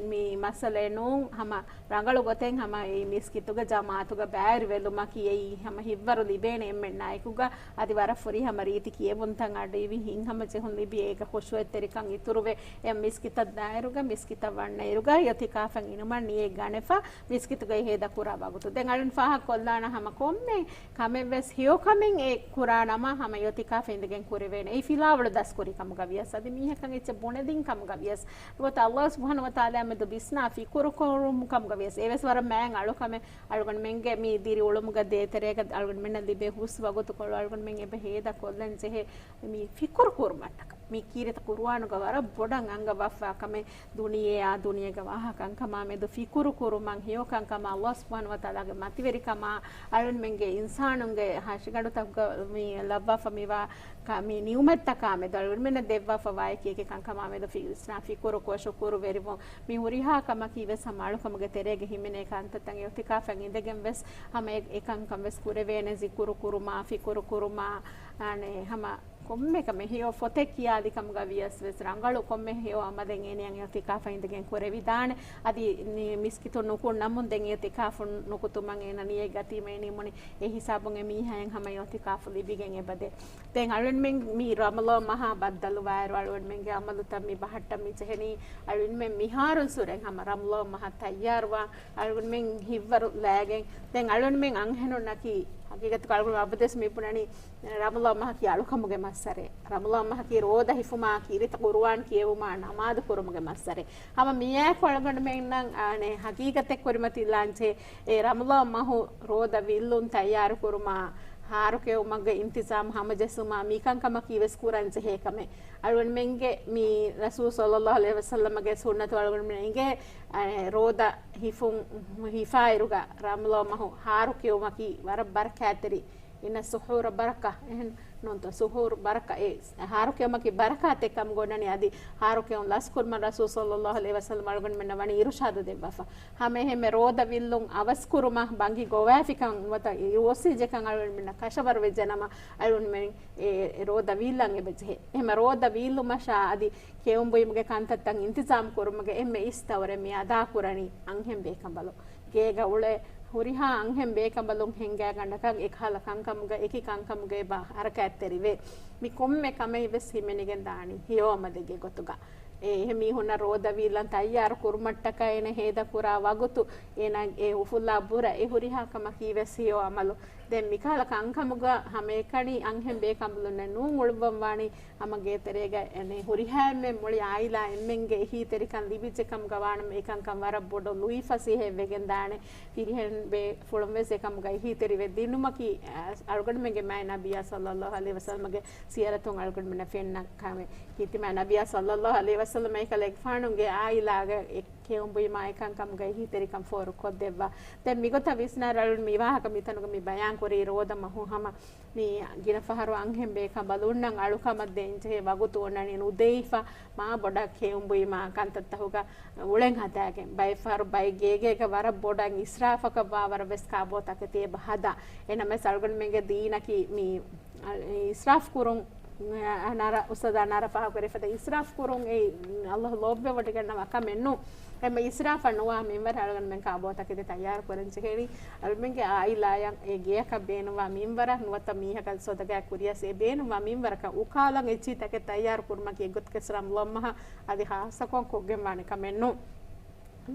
މި މައްސަލައެއް ނޫން. ހަމަ ރަނގަޅު ގޮތެއް ހަމަ އެ މިސްކިތުގަ ޖަމާޢަތުގަ ބައިވެރިވެލުމަކީ އެއީ ހަމަ ހިތްވަރު ލިބޭނެ އެންމެންނާއެކުގަ. އަދި ވަރަށް ފުރިހަމަ ރީތި ކިޔެވުންތައް އަޑުއިވި ހިތްހަމަޖެހުން ލިބި އޭގަ ޚުޝޫޢަތްތެރިކަން އިތުރުވެ، އެ މިސްކިތަށް ދާއިރުގަ މިސްކިތަށް ވަންނައިރުގަ އިއުތިކާފަށް އިނުމަށް ނިޔަތް ގަނެފަ މިސްކިތުގައި ހޭދަ ކުރާ ވަގުތު. ދެން އަޅުން ފާހަގަކޮށްލާނަ ހަމަ ކޮންމެ ކަމެއްވެސް ހެޔޮކަމެއް އެ ކުރާ ނަމަ ހަމަ އިއުތިކާފަށް އިނދެގެން ކުރެވޭނެ. އެއީ ފިލާވަޅު ދަސްކުރި ކަމުގަ ވިޔަސް، އަދި މީހަކަށް އެއްޗެއް ބުނެދިން ކަމުގަ ވިޔަސް، ނުވަތަ ﷲ ސުބްޙާނަހޫ ވަތަޢާލާ މެދު ވިސްނާ ފިކުރު ކުރުމު ކަމުގަ ވިޔަސް، އެވެސް ވަރަށް މާތް އަޅުކަމެއް. އަޅުގަނޑުމެންގެ މި ދިރިއުޅުމުގަ ދޭތެރޭގަ އަޅުގަނޑުމެންނަށް ލިބޭ ހުސް ވަގުތުކޮޅު އަޅުގަނޑުމެން އެބަ ހޭދަ ކޮށްލަން ޖެހޭ މި ފިކުރު ކުރުމަށްޓަކަ. މި ކީރިތި ޤުރުއާނުގަ ވަރަށް ބޮޑަށް އަންގަވާފާ ކަމެއް، ދުނިޔެއާ، ދުނިޔޭގެ ވާހަކަ ކަންކަމާ މެދު ފިކުރު ކުރުމަށް، ހެޔޮ ކަންކަމާ، ﷲ ސުބްޙާނަހޫ ވަތަޢާލާގެ މަތިވެރިކަމާ، އަޅުންމެންގެ އިންސާނުންގެ ހަށިގަނޑުތަކުގަ މި ލައްވާފަ މިވާ ކަ-، މި ނިޢުމަތްތަކާ މެދު، އަޅުންމެންނަށް ދެއްވާފަ ވާ އެކި އެކި ކަންކަމާ މެދު ފި-، ވިސްނާ ފިކުރުކޮށް ޝުކުރުވެރިވުން، މި ހުރިހާ ކަމަކީ ވެސް ހަމަ އަޅުކަމުގެ ތެރޭގަ ހިމެނޭ ކަންތައްތައް. އިއުތިކާފަށް އިނދެގެން ވެސް ހަމަ އެ، އެ ކަންކަން ވެސް ކުރެވޭނެ، ޒިކުރު ކުރުމާ، ފިކުރު ކުރުމާ، އަނެއް ހަމަ ކޮންމެ ކަމެއް ހެޔޮ ފޮތެއް ކިޔާލި ކަމުގަ ވިޔަސް ވެސް ރަނގަޅު ކޮންމެ ހެޔޮ އަމަލެއް އޭނައަށް އިއުތިކާފަށް އިނދެގެން ކުރެވިދާނެ. އަދި މި މިސްކިތުން ނުކުންނަމުން ދެން އިއުތިކާފުން ނުކުތުމަށް އޭނަ ނިޔަތް ގަތީމަ އެ ނިމުނީ. އެ ހިސާބުން އެ މީހާއަށް ހަމަ އިއުތިކާފު ލިބިގެން އެބަދޭ. ދެން އަޅުންމެން މި ރަމަޟާން މަހާ ބައްދަލުވާއިރު އަޅުންމެންގެ އަމަލުތައް މި ބަހައްޓަން މި ޖެހެނީ. އަޅުންމެން މިހާރުން ސުރެން ހަމަ ރަމަޟާން މަހަށް ތައްޔާރުވާން އަޅުންމެން ހިތްވަރު ލައިގެން. ދެން އަޅުންމެން އަންހެނުންނަކީ ހަގީގަތުގަ އަޅުގަނޑު އަބަދުވެސް މި ބުނަނީ ރަމަޟާން މަހަކީ އަޅުކަމުގެ މައްސަރެއް. ރަމަޟާން މަހަކީ ރޯދަ ހިފުމާ، ކީރިތި ޤުރުއާން ކިޔެވުމާ، ނަމާދު ކުރުމުގެ މައްސަރެއް. ހަމަ މިއާއެކު އަޅުގަނޑުމެންނަށް އާނެ ހަގީގަތެއް ކުރިމަތިލާންޖެހޭ، އެ ރަމަޟާން މަހު ރޯދަ ވިއްލުން ތައްޔާރު ކުރުމާ، ހާރު ކެއުމުގެ އިންތިޒާމް ހަމަޖެއްސުމާ، މިކަންކަމަކީ ވެސް ކުރަން ޖެހޭ ކަމެއް. އަޅުގަނޑުމެންގެ މި ރަސޫލު ޞައްލައްލާހު ޢަލައިހި ވަސައްލަމަގެ ސުންނަތު އަޅުގަނޑުމެން އިނގޭ، އަ، ރޯދަ ހިފުން، ހިފާއިރުގަ ރަމަޟާން މަހު ހާރު ކެއުމަކީ ވަރަށް ބަރަކާތްތެރި. އިންނަ ސުޙޫރަ ބަރަކަ، އެހެން ނޫންތޯ؟ ސުޙޫރު ބަރަކަ، އެ ހާރު ކެއުމަކީ ބަރަކާތެއް ކަމުގަ އޮންނަނީ. އަދި ހާރު ކެއުން ލަސްކުރުމަށް ރަސޫލު ޞައްލައްލާހު ޢަލައިހި ވަސައްލަމަ އަޅުގަނޑުމެންނަށް ވަނީ އިރުޝާދު ދެއްވާފަ. ހަމައެހެންމެ ރޯދަ ވިއްލުން އަވަސްކުރުމަށް ބަނގި ގޮވާފިކަން ނުވަތަ އިރުއޮއްސިއްޖެކަން އަޅުގަނޑުމެންނަށް ކަށަވަރު ވެއްޖެނަމަ، އަޅުގަނޑުމެން އެ ރޯދަ ވީއްލަން އެބަޖެހޭ. އެހެންމެ ރޯދަ ވީއްލުމަށާ އަދި ކެއުން ބުއިމުގެ ކަންތައްތައް އިންތިޒާމް ކުރުމުގެ އެންމެ އިސް ދައުރެއް މި އަދާކުރަނީ އަންހެން ބޭކަނބަލުން. ގޭގަ އުޅޭ ހުރިހާ އަންހެން ބޭކަނބަލުން ހިންގާގަނޑަކަށް އެކަހަލަ ކަންކަމުގަ އެކި ކަންކަމުގައި ބާ ހަރަކާތްތެރިވޭ. މި ކޮންމެ ކަމެއް ވެސް ހިމެނިގެން ދާނީ ހެޔޮ އަމަލެއްގެ ގޮތުގަ. އެ އެހެން މީހުންނަށް ރޯދަވީލަން ތައްޔާރު ކުރުމަށްޓަކައި އޭނަ ހޭދަކުރާ ވަގުތު، އޭނަ އެ އުފުއްލާ ބުރަ އެ ހުރިހާ ކަމަކީ ވެސް ހެޔޮ އަމަލު. ދެން މިކަހަލަ ކަންކަމުގަ ހަމައެކަނި އަންހެން ބޭކަނބަލުންނެއް ނޫން އުޅުއްވަން ވާނީ ހަމަ ގޭތެރޭގަ އެނެ ހުރިހާ އެންމެ މުޅި އާއިލާ އެންމެންގެ އެހީތެރިކަން ލިބިއްޖެ ކަމުގަ ވާނަމަ އެކަންކަން ވަރަށް ބޮޑު ލުއިފަސޭހައެއް ވެގެން ދާނެ. ފިރިހެން ބޭފުޅުން ވެސް އެކަމުގަ އެހީތެރިވެ ދިނުމަކީ، އަ، އަޅުގަނޑުމެންގެ މާތް ނަބިއްޔާ ޞައްލައްލާހު ޢަލައިހި ވަސައްލަމަގެ ސީރަތުން އަޅުގަނޑުމެންނަށް ފެންނަ ކަމެއް. ކީރިތި މާތް ނަބިއްޔާ ޞައްލައްލާހު ޢަލައިހި ވަސައްލަމަ އެކަލޭގެފާނުގެ އާއިލާގެ އެ ކެއުނބުއިމާ އެކަންކަމުގައި އެހީތެރިކަން ފޯރުކޮށްދެއްވާ. ދެން މިގޮތަށް ވިސްނާރަ އަޅުން މި ވާހަކަ މިތަނުގަ މި ބަޔާން ކުރީ ރޯދަ މަހު ހަމަ މި ގިނަ ފަހަރު އަންހެން ބޭކަނބަލުންނަށް އަޅުކަމަށް ދޭންޖެހޭ ވަގުތު އޮންނަނީ ނުދެވިފަ މާ ބޮޑަށް ކެއުނބުއިމާ ކަންތައްތަހުގަ އުޅެން ހަދާގެން. ބައެއް ފަހަރު ބައެއް ގޭގޭގަ ވަރަށް ބޮޑަށް އިސްރާފަކަށްވާ ވަރަށް ވެސް ކާބޯ ތަކެތި އެބަ ހަދާ. އެނަމެސް އަޅުގަނޑުމެންގެ ދީނަކީ މި، އަ، އިސްރާފް ކުރުން، އަ، ނަރަ، އުސްތާޛާ ނަރަ ފާހަގަކުރެފަދަ އިސްރާފް ކުރުން އެއީ އައްލާހު ލޯބިވެވޮޑިގަންނަވާ ކަމެއް ނޫން. އެމަ އިސްރާފަށް ނުވާ މިންވަރަށް އަޅުގަނޑުމެން ކާބޯ ތަކެތި ތައްޔާރު ކުރަން ޖެހޭނީ. އަޅުމެންގެ އާއިލާޔަށް އެ ގެޔަކަށް ބޭނުންވާ މިންވަރަށް ނުވަތަ މީހަކަށް ސޮދަގާ ކުރިޔަސް އެ ބޭނުންވާ މިންވަރަކަށް އުކާލަން އެއްޗިހި ތަކެއް ތައްޔާރު ކުރުމަކީ އެއްގޮތަކަސް ރަމަޟާން މަހަށް އަދި ޚާއްޞަކޮށް ކޮށްގެން ވާނެ ކަމެއް ނޫން.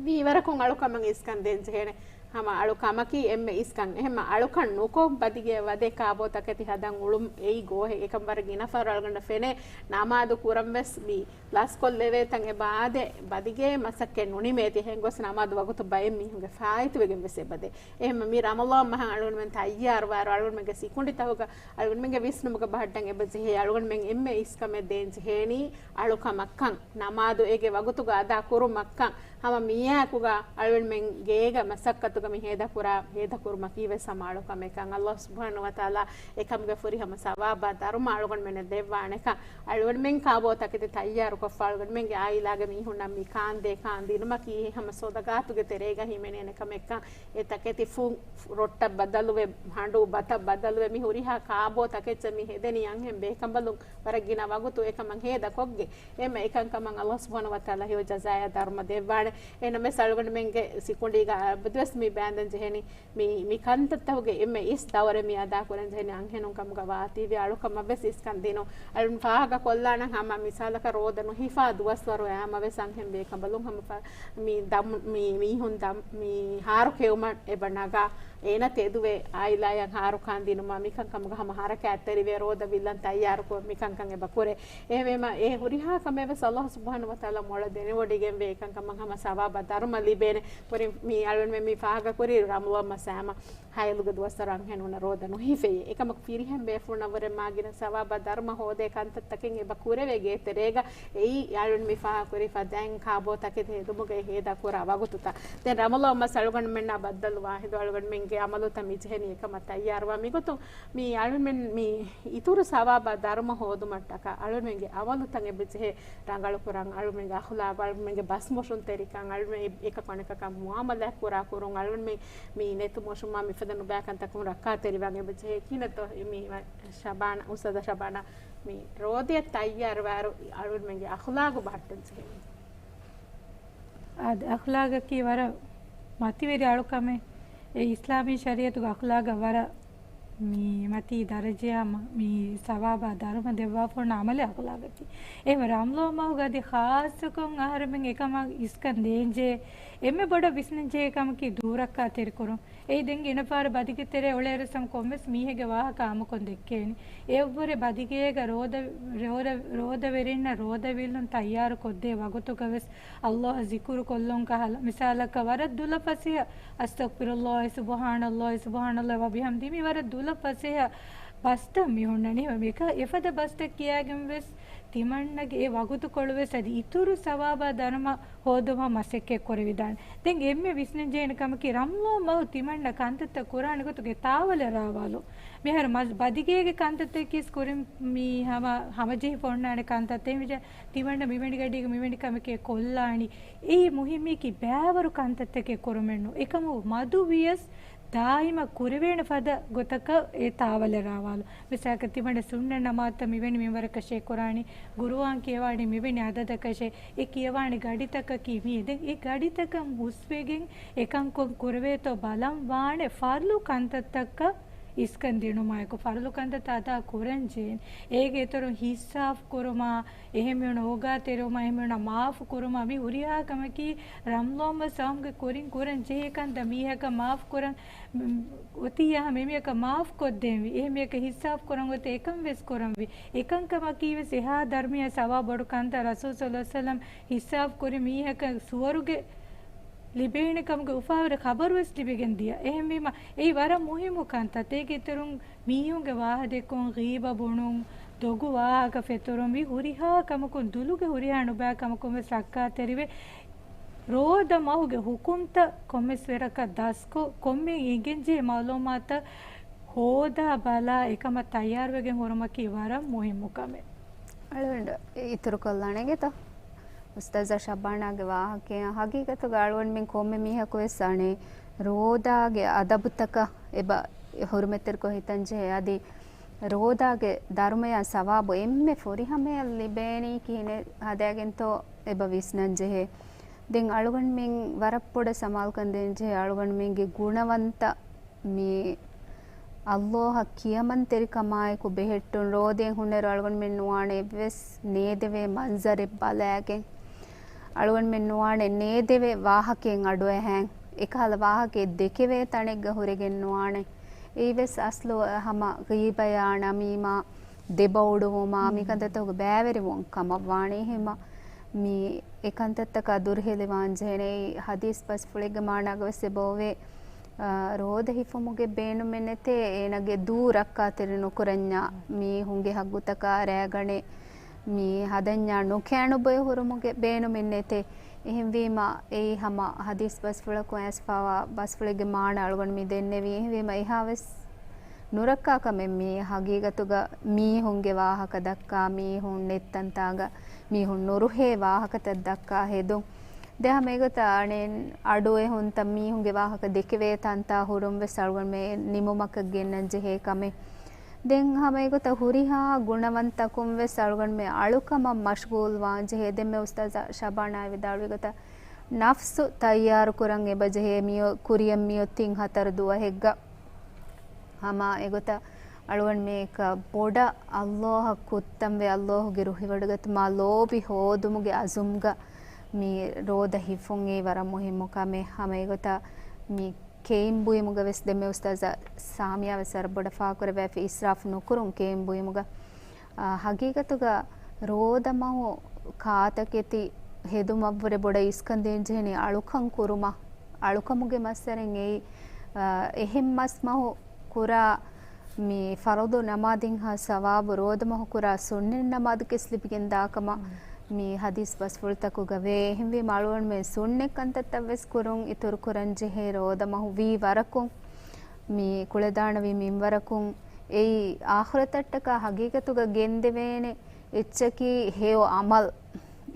މީ ވަރަކުން އަޅުކަމަށް އިސްކަން ދޭން ޖެހޭނެ. ހަމަ އަޅުކަމަކީ އެންމެ އިސްކަން. އެހެންމަ އަޅުކަން ނުކޮށް ބަދިގެ ވަދެ ކާބޯ ތަކެތި ހަދަން އުޅުން އެއީ ގޯހެއް. އެކަން ވަރަށް ގިނަ ފަހަރު އަޅުގަނޑަށް ފެނޭ ނަމާދު ކުރަން ވެސް މި ލަސްކޮށްލެވޭތަން އެބަ އާދޭ، ބަދިގޭ މަސައްކަތް ނުނިމޭތި. އެހެން ގޮސް ނަމާދު ވަގުތު ބައެއް މީހުންގެ ފާއިތުވެގެން ވެސް އެބަދޭ. އެހެންމަ މި ރަމަޟާން މަހަށް އަޅުގަނޑުމެން ތައްޔާރުވާއިރު އަޅުގަނޑުމެންގެ ސިކުނޑިތަކުގަ އަޅުގަނޑުމެންގެ ވިސްނުމުގަ ބަހައްޓަން އެބަ ޖެހޭ އަޅުގަނޑުމެން އެންމެ އިސްކަމެއް ދޭން ޖެހޭނީ އަޅުކަމަށްކަން. ނަމާދު އޭގެ ވަގުތުގަ އަދާ ކުރުމަށްކަން. ހަމަ މިއާއެކުގަ އަޅުގަނޑުމެން ގޭގަ މަސައްކަތުގަ މި ހޭދަކުރާ، ހޭދަކުރުމަކީ ވެސް ހަމަ އަޅުކަމެއްކަން. އައްލާހު ސުބްޙާނަހު ވަތަޢާލާ އެކަމުގެ ފުރިހަމަ ސަވާބާ ދަރުމަ އަޅުގަނޑުމެންނަށް ދެއްވާނެކަން. އަޅުގަނޑުމެން ކާބޯ ތަކެތި ތައްޔާރުކޮށްފަ އަޅުގަނޑުމެންގެ އާއިލާގެ މީހުންނަށް މި ކާންދޭ ކާން ދިނުމަކީ ހަމަ ސޮދަގާތުގެ ތެރޭގަ ހިމެނޭނެ ކަމެއްކަން. އެ ތަކެތި ފުން ރޮއްޓަށް ބަދަލުވެ، ހަނޑޫ ބަތަށް ބަދަލުވެ، މި ހުރިހާ ކާބޯ ތަކެއްޗެއް މި ހެދެނީ އަންހެން ބޭކަނބަލުން ވަރަށް ގިނަ ވަގުތު އެކަމަށް ހޭދަކޮށްގެން. އެހެންމަ އެކަންކަމަށް އައްލާހު ސުބްޙާނަހު ވަތަޢާލާ ހެޔޮ ޖަޒާޔާ ދަރުމަ ދެއްވާނެ. އެހެންނަމަވެސް އަޅުގަނޑުމެންގެ ސިކުނޑީގަ އަބަދުވެސް މި ބޭންދެން ޖެހެނީ މި، މި ކަންތައްތަކުގެ އެންމެ އިސް ދައުރެއް މި އަދާކުރަން ޖެހެނީ އަންހެނުން ކަމުގަ ވާތީވެ އަޅުކަމަށް ވެސް އިސްކަން ދިނުން. އަޅުން ފާހަގަ ކޮށްލާނަން ހަމަ މިސާލަކަށް ރޯދަ ނުހިފާ ދުވަސްވަރު އައިމަ ވެސް އަންހެން ބޭކަނބަލުން ހަމަ ފަ-، މި ދަމު-، މި މީހުން ދަމް-، މި ހާރު ކެއުމަށް އެބަ ނަގާ އޭނަ ތެދުވެ އާއިލާޔަށް ހާރު ކާން ދިނުމަށް މިކަންކަމުގަ ހަމަ ހަރަކާތްތެރިވެ ރޯދަ ވިއްލަން ތައްޔާރުކޮށް މިކަންކަން އެބަ ކުރޭ. އެހެންވީމަ އެ ހުރިހާ ކަމެއް ވެސް އައްލާހު ސުބްޙާނަހު ވަތަޢާލާ މޮޅަށް ދެނެވޮޑިގެންވޭ އެކަންކަމަށް ހަމަ ސަވާބާ ދަރުމަ ލިބޭނެ. ކުރިން މި އަޅުގަނޑުމެން މި ފާހަގަކުރީ ރަމަޟާން މަސް ހަމަ ހައިލުގެ ދުވަސްވަރު އަންހެނުންނަށް ރޯދަ ނުހިފެއޭ. އެކަމަކު ފިރިހެން ބޭފުޅުންނަށްވުރެ މާ ގިނަ ސަވާބާ ދަރުމަ ހޯދޭ ކަންތައްތަކެއް އެބަ ކުރެވޭ ގޭތެރޭގަ. އެއީ އަޅުން މި ފާހަގަކުރި ފަދައިން ކާބޯ ތަކެތި ހެދުމުގައި ހޭދަކުރާ ވަގުތުތައް. ދެން ރަމަޟާން މަސް އަޅުގަނޑުމެންނާ ބައްދަލުވާ ހިނދު އަޅުގަނޑުމެންގެ އަމަލުތައް މި ޖެހެނީ އެކަމަށް ތައްޔާރުވާ. މިގޮތުން މި އަޅުމެން މި އިތުރު ސަވާބާ ދަރުމަ ހޯދުމަށްޓަކާ އަޅުމެންގެ އަމަލުތައް އެބަޖެހޭ ރަނގަޅުކުރަން، އަޅުމެންގެ އަޚުލާގު، އަޅުމެންގެ ބަސްމޮށުންތެރިކަން، އަޅުމެން އެ-، އެކަކު އަނެކަކާ މުއާމަލާތް ކުރާ ކުރުން، އަޅުމެން މި ނެތުމޮށުމާ މިފަދަ ނުބައިކަންތަކުން ރައްކާތެރިވާން އެބަޖެހޭ. ކިހިނެއްތޯ މި ޝަބާނާ، އުސްތާޛާ ޝަބާނާ މި ރޯދަޔަށް ތައްޔާރުވާއިރު އަޅުމެންގެ އަޚުލާގު ބަހައްޓަން ޖެހޭ. އާދެ، އަޚްލާގަކީ ވަރަށް މަތިވެރި އަޅުކަމެއް. އެ އިސްލާމީ ޝަރީއަތުގެ އަޚްލާގަށް ވަރަށް މި މަތީ ދަރަޖަޔާ މަ-، މި ސަވާބާ ދަރުމަ ދެއްވާފަ އޮންނަ އަމަލެއް އަޚްލާގަކީ. އެހެން ރަމަޟާން މަހުގަ އަދި ޚާއްޞަކޮށް އަހަރެމެން އެކަމަށް އިސްކަން ދޭންޖެހޭ. އެންމެ ބޮޑަށް ވިސްނަންޖެހޭ ކަމަކީ ދޫރައްކާތެރި ކުރުން. އެއީ ދެން ގިނަ ފަހަރު ބަދިގެ ތެރޭ އުޅޭއިރު ސަމް ކޮންމެސް މީހެއްގެ ވާހަކަ ހަމަކޮށް ދެއްކޭނީ. އެއަށްވުރެ ބަދިގޭގަ ރޯދަ، ރޯދަ، ރޯދަވެރިންނަށް ރޯދަ ވިއްލުން ތައްޔާރު ކޮށްދޭ ވަގުތުގަ ވެސް ﷲ އަށް ޒިކުރު ކޮށްލުން ކަހަލަ، މިސާލަކަށް ވަރަށް ދުލަ ފަސޭހަ، "އަސްތަޣްފިރުﷲ، ސުބްޙާނަﷲ، ސުބްޙާނަﷲ ވަބިޙަމްދިހި" މި ވަރަށް ދުލަ ފަސޭހަ ބަސްތައް މި ހުންނަނީ. މިކަ އެފަދަ ބަސްތައް ކިޔާގެން ވެސް ތިމަންނަގެ އެ ވަގުތުކޮޅު ވެސް އަދި އިތުރު ސަވާބާ ދަރުމަ ހޯދުމަށް މަސައްކަތް ކުރެވިދާނެ. ދެން އެންމެ ވިސްނަންޖެހޭނެ ކަމަކީ، ރަމަޟާން މަހު ތިމަންނަ ކަންތައްތައް ކުރާނެ ގޮތުގެ ތާވަލެއް ރާވާލުން. މިހާރު މަ-، ބަދިގޭގެ ކަންތައްތަކީސް ކުރިން މި ހަމަ، ހަމަޖެހިފަ އޮންނާނެ ކަންތައްތައް. އެހެންވެއްޖެ ތިމަންނަ މިވެނި ގަޑީގަ މިވެނި ކަމެކޭ ކޮށްލާނީ. އެއީ މުހިއްމީކީ ބައިވަރު ކަންތައްތަކެއް ކުރުމެއްނު. އެކަމު މަދު ވިޔަސް ދާއިމަށް ކުރެވޭނެ ފަދަ ގޮތަކަށް އެ ތާވަލެއް ރާވާލު. މިސާލަކަށް ތިމަންނަ ސުންނަ ނަމާދުތައް މިވެނި މިންވަރަކަށޭ ކުރާނީ، ގުރުއާން ކިޔަވާނީ މިވެނި އަދަދަކަށޭ، އެ ކިޔަވާނެ ގަޑިތަކަކީ މިއޭ. ދެން އެ ގަޑިތަކަށް ހުސްވެގެން އެކަންކޮށް ކުރެވޭތޯ ބަލަން ވާނެ ފަރުޟު ކަންތައްތަކަށް އިސްކަން ދިނުމާއެކު، ފަރުޟު ކަންތައްތައް އަދާ ކުރަން ޖެހޭނެ. އޭގެ އިތުރުން ހިސާބު ކުރުމާ، އެހެން މީހުން އޯގާތެރިވުމާ، އެހެން މީހުންނަށް މާފު ކުރުމާ، މި ހުރިހާ ކަމަކީ ރަމްޟާން މަސް ސައުމުގެ ކުރިން ކުރަން ޖެހޭ ކަންތައް. މީހަކަށް މާފު ކުރަން އޮތިއްޔާ ހަމަ އެމީހަކަށް މާފު ކޮށްދޭންވީ. އެހެން މީހަކަށް ހިސާބު ކުރަން އޮތީ އެކަން ވެސް ކުރަންވީ. އެކަންކަމަކީ ވެސް އެހާ ދަރުމަޔާ ސަވާބު ބޮޑު ކަންތައް. ރަސޫލު ޞައްލަﷲު ޢަލައިހި ވަސައްލަމް ހިސާބު ކުރި މީހަކަށް ސުވަރުގެ ލިބޭނެ ކަމުގެ އުފާވެރި ޚަބަރު ވެސް ލިބިގެން ދިޔަ. އެހެންވީމަ، އެއީ ވަރަށް މުހިއްމު ކަންތައް. އޭގެ އިތުރުން މީހުންގެ ވާހަ ދެއްކުން، ޣީބަ ބުނުން، ދޮގު ވާހަކަ ފެތުރުން، މި ހުރިހާ ކަމަކުން، ދުލުގެ ހުރިހާ ނުބައި ކަމަކުން ވެސް ރައްކާތެރިވެ، ރޯދަ މަހުގެ ޙުކުމްތައް ކޮންމެސް ވަރަކަށް ދަސްކޮށް، ކޮންމެ އެނގެންޖެހޭ މަޢުލޫމާތަށް ހޯދާ ބަލާ، އެކަމަށް ތައްޔާރުވެގެން ހުރުމަކީ ވަރަށް މުހިއްމު ކަމެއް. އަޅުގަނޑު އިތުރުކޮށްލާނެގެތޯ؟ އުސްތާޛާ ޝަބާނާގެ ވާހަކައަށް ހަގީގަތުގަ އަޅުގަނޑުމެން ކޮންމެ މީހަކު ވެސް އަނެއް ރޯދާގެ އަދަބުތަކަށް އެބަ ހުރުމަތްތެރިކޮށް ހިތަންޖެހޭ. އަދި ރޯދާގެ ދަރުމަޔާ ސަވާބު އެންމެ ފުރިހަމަޔަށް ލިބޭނީ ކިހިނެއް ހަދާގެންތޯ އެބަ ވިސްނަންޖެހޭ. ދެން އަޅުގަނޑުމެން ވަރަށް ބޮޑަށް ސަމާލުކަން ދޭންޖެހޭ އަޅުގަނޑުމެންގެ ގުނަވަންތަ މި ﷲ އަށް ކިޔަމަންތެރިކަމާއެކު ބެހެއްޓުން. ރޯދައިން ހުންނައިރު އަޅުގަނޑުމެން ނުވާނެ އެއްވެސް ނޭދެވޭ މަންޒަރެއް ބަލާގެން. އަޅުގަނޑުމެން ނުވާނެ ނޭދެވޭ ވާހަކައިން އަޑުއެހާން. އެކަހަލަ ވާހަކައެއް ދެކެވޭ ތަނެއްގަ ހުރެގެން ނުވާނެ. އެއީވެސް އަސްލު ހަމަ ޣީބަޔާ، ނަމީމާ، ދެބައުޑުވުމާ، މި ކަންތައްތަކުގެ ބައިވެރިވުން ކަމަށް ވާނީ. އެހެންމަ މި އެކަންތައްތަކާ ދުރުހެލިވާން ޖެހޭނެ. އެއީ ޙަދީޘް ބަސްފުޅެއްގެ މާނާގަ ވެސް އެބައޮވޭ. އާ، ރޯދަ ހިފުމުގެ ބޭނުމެއް ނެތޭ، އޭނަގެ ދޫ ރައްކާތެރި ނުކުރަންޏާ، މީހުންގެ ހައްގުތަކާ ރޭގަނެ، މި ހަދަންޏާ ނުކޭނުބޮއެ ހުރުމުގެ ބޭނުމެއް ނެތޭ. އެހެންވީމަ، އެއީ ހަމަ ޙަދީޘް ބަސްފުޅަކުން އައިސްފާވާ ބަސްފުޅެއްގެ މާނަ އަޅުގަނޑު މި ދެންނެވީ. އެހެންވީމަ، އެހާވެސް ނުރައްކާ ކަމެއް މީ. ހަގީގަތުގަ މީހުންގެ ވާހަކަ ދައްކާ، މީހުން ނެތް ތަންތާގަ މީހުން ނުރުހޭ ވާހަކަތައް ދައްކާ ހެދުން. ދެން ހަމަ އެގޮތަށް އަނެއް އަޑުއެހުންތައް މީހުންގެ ވާހަކަ ދެކެވޭ ތަންތާ ހުރުން ވެސް އަޅުގަނޑުމެން ނިމުމަކަށް ގެންނަން ޖެހޭ ކަމެއް. ދެން ހަމަ އެގޮތަށް ހުރިހާ ގުނަވަންތަކުން ވެސް އަޅުގަނޑުމެން އަޅުކަމަށް މަޝްޣޫލް ވާން ޖެހޭ. ދެންމެ އުސްތާޛާ ޝަބާނާ ވިދާޅުވި ގޮތަށް، ނަފްސު ތައްޔާރު ކުރަން އެބަ ޖެހޭ މިއޮ-، ކުރިޔަށް މިއޮތީ ތިން ހަތަރު ދުވަހެއްގަ. ހަމަ އެގޮތަށް އަޅުގަނޑުމެން އެކަ ބޮޑަށް ﷲ އަށް ކުއްތަންވެ، ﷲ ގެ ރުހިވޮޑިގަތުމާ ލޯބި ހޯދުމުގެ އަޒުމްގަ މި ރޯދަ ހިފުން އެއީ ވަރަށް މުހިއްމު ކަމެއް. ހަމަ އެގޮތަށް މި ކެއިން ބުއިމުގަ ވެސް ދެންމެ އުސްތާޛާ ސާމިޔާ ވެސް ވަރަށް ބޮޑަށް ފާހަގަކުރެއްވި އިސްރާފު ނުކުރުން ކެއިން ބުއިމުގަ. އާ، ހަގީގަތުގަ ރޯދަމަހު ކާތަކެތި ހެދުމަށްވުރެ ބޮޑަށް އިސްކަން ދޭންޖެހެނީ އަޅުކަން ކުރުމަށް. އަޅުކަމުގެ މައްސަރެއް އެއީ، އާ، އެހެން މަސް މަހު ކުރާ މި ފަރުޟު ނަމާދިންހާ ސަވާބު ރޯދަމަހު ކުރާ ސުންނަތް ނަމާދުގެސް ލިބިގެން ދާކަމަށް މި ޙަދީޘް ބަސްފުޅުތަކުގަ ވޭ. އެހެންވީމަ އަޅުގަނޑުމެން ސުންނަތް ކަންތައްތައް ވެސް ކުރުން އިތުރު ކުރަން ޖެހޭ ރޯދަމަހު ވީ ވަރަކުން. މި ކުޅެދާނަވި މިންވަރަކުން އެއީ އާޚިރަތަށްޓަކާ ހަގީގަތުގަ ގެންދެވޭނެ އެއްޗަކީ ހެޔޮ ޢަމަލް.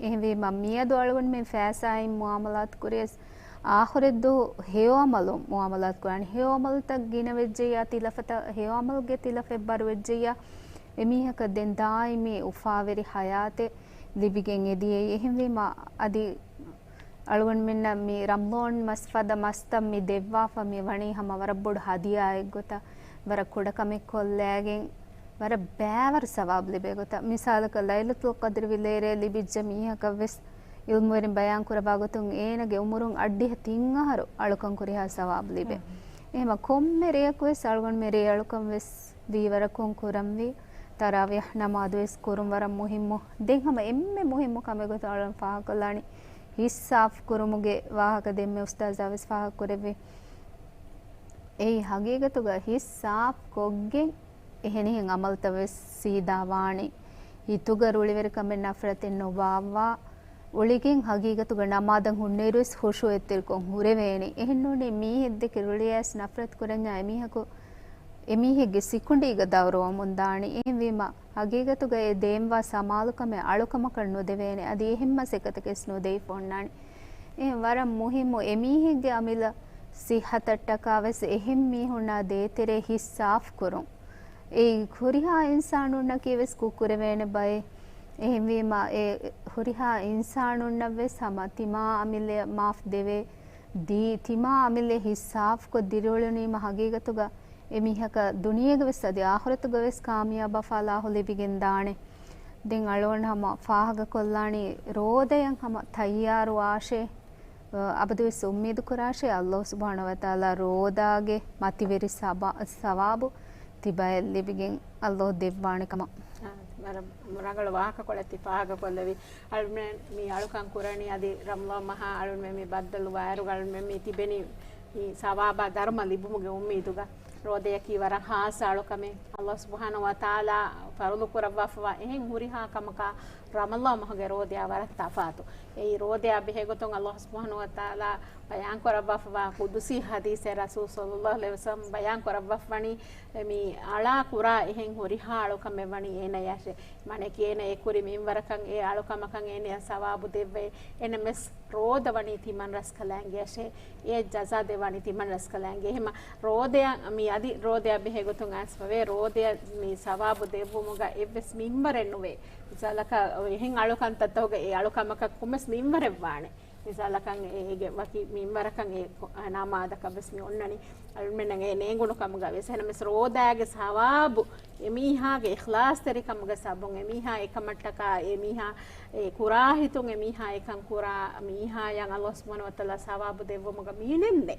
އެހެންވީމަ މިއަދު އަޅުގަނޑުމެން ފައިސާއިން މުޢާމަލާތު ކުރިޔަސް، އާޚިރަތްދުވަހު ހެޔޮ ޢަމަލުން މުޢާމަލާތު ކުރާނެ. ހެޔޮ ޢަމަލުތައް ގިނަ ވެއްޖެއްޔާ ތިލަފަތައް، ހެޔޮ ޢަމަލުގެ ތިލަފަތް ބަރު ވެއްޖެއްޔާ، އެމީހަކަށް ދެން ދާއިމީ އުފާވެރި ޙަޔާތެއް ލިބިގެން އެދިޔައީ. އެހެންވީމަ އަދި އަޅުގަނޑުމެންނަށް މި ރަމަޟާން މަސް ފަދަ މަސްތައް މި ދެއްވާފަ މި ވަނީ ހަމަ ވަރަށް ބޮޑު ހަދިޔާއެއްގޮތަށް، ވަރަށް ކުޑަކަމެއް ކޮށްލައިގެން، ވަރަށް ބައިވަރު ސަވާބު ލިބޭ ގޮތަށް. މިސާލަކަށް، ލައިލަތުލް ޤަދްރި ވިލޭރޭ ލިބިއްޖެ މީހަކަށް ވެސް ޢިލްމުވެރިން ބަޔާން ކުރައްވާ ގޮތުން، އޭނަގެ ޢުމުރުން އަށްޑިހަ ތިން އަހަރު އަޅުކަން ކުރިހާ ސަވާބު ލިބޭ. އެހެމަ ކޮންމެ ރެޔަކު ވެސް އަޅުގަނޑުމެން ރޭ އަޅުކަން ވެސް ވީވަރަކުން ކުރަންވީ، ތަރާވީޙް ނަމާދު ވެސް ކުރުން ވަރަށް މުހިއްމު. ދެން ހަމަ އެންމެ މުހިއްމު ކަމެއް ގޮތަށް އަޅުގަނޑު ފާހަގަކޮށްލާނީ، ހިސް ސާފު ކުރުމުގެ ވާހަކަ ދެންމެ އުސްތާޛާ ވެސް ފާހަގަކުރެއްވި. އެއީ ހަގީގަތުގަ ހިސް ސާފު ކޮށްގެން އެހެނިހެން ޢަމަލުތައް ވެސް ސީދާ ވާނީ. ހިތުގަ ރުޅިވެރިކަމެއް ނަފްރަތެއް ނުބާއްވާ، އުޅިގެން ހަގީގަތުގަ ނަމާދަށް ހުންނައިރު ވެސް ޚުޝޫޢަތްތެރިކޮށް ހުރެވޭނީ. އެހެންނޫނީ މީހެއްދެކެ ރުޅިއައިސް ނަފްރަތު ކުރަންޏާ އެމީހަކު، އެމީހެއްގެ ސިކުނޑީގަ ދައުރުވަމުން ދާނީ. އެހެންވީމަ ހަގީގަތުގަ އެ ދޭންވާ ސަމާލުކަމެއް އަޅުކަމަކަށް ނުދެވޭނެ. އަދި އެހެން މަސައްކަތަކެސް ނުދެވިފަ އޮންނާނެ. އެހެން ވަރަށް މުހިއްމު އެމީހެއްގެ އަމިއްލަ ސިއްހަތަށްޓަކާ ވެސް އެހެން މީހުންނާ ދޭތެރޭ ހިސް ސާފު ކުރުން. އެއީ ހުރިހާ އިންސާނުންނަކީ ވެސް ކުށް ކުރެވޭނެ ބައެއް. އެހެންވީމަ، އެ ހުރިހާ އިންސާނުންނަށް ވެސް ހަމަ ތިމާ އަމިއްލަ މާފް ދެވޭ. ދީ، ތިމާ އަމިއްލަ ހިސް ސާފުކޮށް ދިރިއުޅުނީމަ ހަގީގަތުގަ އެ މީހަކަށް ދުނިޔޭގަ ވެސް އަދި އާޚިރަތުގަ ވެސް ކާމިޔާބާ ފަލާހު ލިބިގެން ދާނެ. ދެން އަޅުގަނޑު ހަމަ ފާހަގަކޮށްލާނީ ރޯދަޔަށް ހަމަ ތައްޔާރު ވާށޭ. އަބަދުވެސް އުއްމީދު ކުރާށޭ، ﷲ ސުބްޙާނަހޫ ވަތަޢާލާ ރޯދާގެ މަތިވެރި ސަބަ-، ސަވާބު ތިބައަށް ލިބިގެން ﷲ ދެއްވާނެ ކަމަށް. އާ، ވަރަށް ރަނގަޅު ވާހަކަކޮޅެއް ތި ފާހަގަކޮށްލެވި. އަޅުމެން މި އަޅުކަން ކުރަނީ އަދި ރަމަޟާން މަހާ އަޅުމެން މި ބައްދަލުވާއިރު އަޅުމެން މި ތިބެނީ މި ސަވާބާ ދަރުމަ ލިބުމުގެ އުއްމީދުގަ. ރޯދަޔަކީ ވަރަށް ހާއްސަ އަޅުކަމެއް. ﷲ ސުބްޙާނަހޫ ވަތަޢާލާ ފަރުޟު ކުރައްވާފަވާ އެހެން ހުރިހާ ކަމަކާ ރަމަޟާން މަހުގެ ރޯދަޔާ ވަރަށް ތަފާތު. އެއީ ރޯދަޔާ ބެހޭގޮތުން ﷲ ސުބްޙާނަހޫ ވަތަޢާލާ ބަޔާން ކުރައްވާފަވާ ޤުދުސީ ޙަދީޘެއް ރަސޫލު ޞައްލައްލާހު ޢަލައިހި ވަސައްލަމް ބަޔާން ކުރައްވާފަވަނީ، މި އަޅާ ކުރާ އެހެން ހުރިހާ އަޅުކަމެއް ވަނީ އޭނަޔާށޭ. މާނައަކީ އޭނަ އެ ކުރި މިންވަރަކަށް އެ އަޅުކަމަކަށް އޭނަޔަށް ސަވާބު ދެއްވޭ. އެނަމެސް ރޯދަ ވަނީ ތިމަން ރަސްކަލާނގެއަށޭ. އެ ޖަޒާ ދެވާނީ ތިމަން ރަސްކަލާނގެ. އެހެމަ ރޯދަޔަށް މި އަދި ރޯދަޔާ ބެހޭ ގޮތުން އައިސްފަވޭ. ރޯދަޔަށް މި ސަވާބު ދެއްވުމުގަ އެއްވެސް މިންވަރެއް ނުވޭ. މިސާލަކަށް އެހެން އަޅުކަންތައްތަކުގަ އެ އަޅުކަމަކަށް ކޮންމެސް މިންވަރެއް ވާނެ. މިސާލަކަށް އޭގެ ވަކި މިންވަރަކަށް އެ ނަމާދަކަށް ވެސް މި އޮންނަނީ. އަޅުމެންނަށް އެ ނޭނގުނު ކަމުގަ ވެސް. އެހެނަމެސް ރޯދާގެ ސަވާބު އެމީހާގެ އިޚްލާޞްތެރިކަމުގެ ސަބަބުން، އެމީހާ އެކަމަށްޓަކާ، އެމީހާ އެ ކުރާ ހިތުން އެމީހާ އެކަން ކުރާ މީހާޔަށް ﷲ ސުބްޙާނަހޫ ވަތަޢާލާ ސަވާބު ދެއްވުމުގަ މިނެންނެ.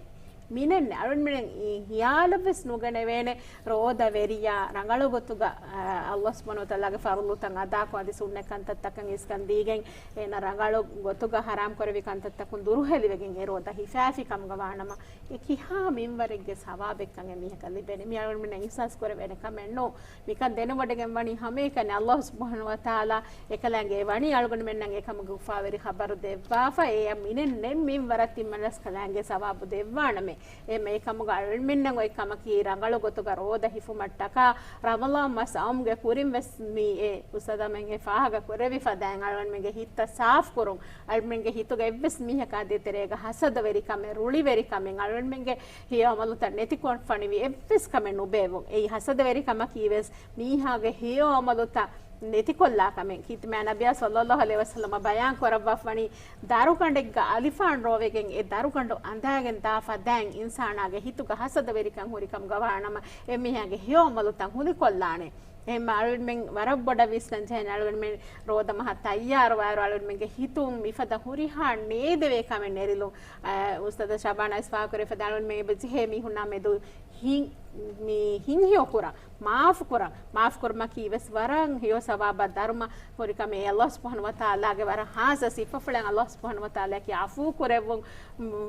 މިނެންނެ. އަޅުންމެން ހިޔާލަށްވެސް ނުގަނެވޭނެ ރޯދަވެރިޔާ ރަނގަޅު ގޮތުގަ، އާ، ﷲ ސުބްޙާނަހޫ ވަތަޢާލާގެ ފަރުޟުތައް އަދާކޮށް އަދި ސުންނަތް ކަންތައްތަކަށް އިސްކަން ދީގެން އޭނަ ރަނގަޅު ގޮތުގަ ޙަރާމް ކުރެވި ކަންތައްތަކުން ދުރުހެލިވެގެން އެ ރޯދަ ހިފާފި ކަމުގަ ވާނަމަ، އެ ކިހާ މިންވަރެއްގެ ސަވާބެއްކަން އެމީހަކަށް ލިބޭނެ؟ މި އަޅުގަނޑުމެންނަށް އިޙްސާސް ކުރެވޭނެ ކަމެއް ނޫން. މިކަން ދެނެވޮޑިގެން ވަނީ ހަމައެކަނި ﷲ ސުބްޙާނަހޫ ވަތަޢާލާ އެކަލާނގެ ވަނީ އަޅުގަނޑުމެންނަށް އެކަމުގެ އުފާވެރި ޚަބަރު ދެއްވާފަ، އެއަށް މިނެން ނެތް މިންވަރަށް ތިމަން ރަސްކަލާނގެ ސަވާބު ދެއްވާނަމޭ. އެހެމަ އެކަމުގަ އަޅުމެންނަށް އޮތް ކަމަކީ ރަނގަޅު ގޮތުގަ ރޯދަ ހިފުމަށްޓަކާ ރަމަޟާން މަސް އައުމުގެ ކުރިން ވެސް މި އެ އުސްތާޛާމެން އެ ފާހަގަ ކުރެވި ފަދައިން އަޅުގަނޑުމެންގެ ހިތްތައް ސާފު ކުރުން، އަޅުމެންގެ ހިތުގަ އެއްވެސް މީހަކާ ދޭތެރޭގަ ހަސަދަވެރިކަމެއް، ރުޅިވެރިކަމެއް، އަޅުމެންގެ ހެޔޮ އަމަލުތައް ނެތިކޮށްފަނިވި އެއްވެސް ކަމެއް ނުބޭއްވުން. އެއީ ހަސަދަވެރިކަމަކީ ވެސް މީހާގެ ހެޔޮ އަމަލުތައް ނެތިކޮށްލާ ކަމެއް. ކީރިތި މާތް ނަބިއްޔާ ޞައްލައްލާހު ޢަލައިހި ވަސައްލަމަ ބަޔާން ކުރައްވާފަނީ، ދަރުގަނޑެއްގަ އަލިފާން ރޯވެގެން އެ ދަރުގަނޑު އަނދާގެން ދާ ފަދައިން އިންސާނާގެ ހިތުގަ ހަސަދަވެރިކަން ހުރިކަމުގަ ވާނަމަ، އެމީހާގެ ހެޔޮ އަމަލުތައް ހުލިކޮށްލާނެ. އެހެން އަޅުގަނޑުމެން ވަރަށް ބޮޑަށް ވިސްނަން ޖެހޭނެ. އަޅުގަނޑުމެން ރޯދަ މަހަށް ތައްޔާރުވާއިރު އަޅުގަނޑުމެންގެ ހިތުން މިފަދަ ހުރިހާ ނޭދެވޭ ކަމެއް ނެރިލުން. އަ، އުސްތާޛާ ޝަބާން އައިސް ފާހަގަކުރެވިފަދަ އަޅުގަނޑުމެން އެބަޖެހޭ މީހުންނާ މެދު ހިން-، މި ހިތްހެޔޮކުރަން، މާފުކުރަން، މާފުކުރުމަކީ ވެސް ވަރަށް ހެޔޮ ސަވާބާ ދަރުމަ ހުރި ކަމެއް. ﷲ ސުބްޙާނަހޫ ވަތަޢާލާގެ ވަރަށް ހާއްސަ ސިފަފުޅެއް. ﷲ ސުބްޙާނަހޫ ވަތަޢާލާއަކީ ޢަފޫ ކުރެއްވުން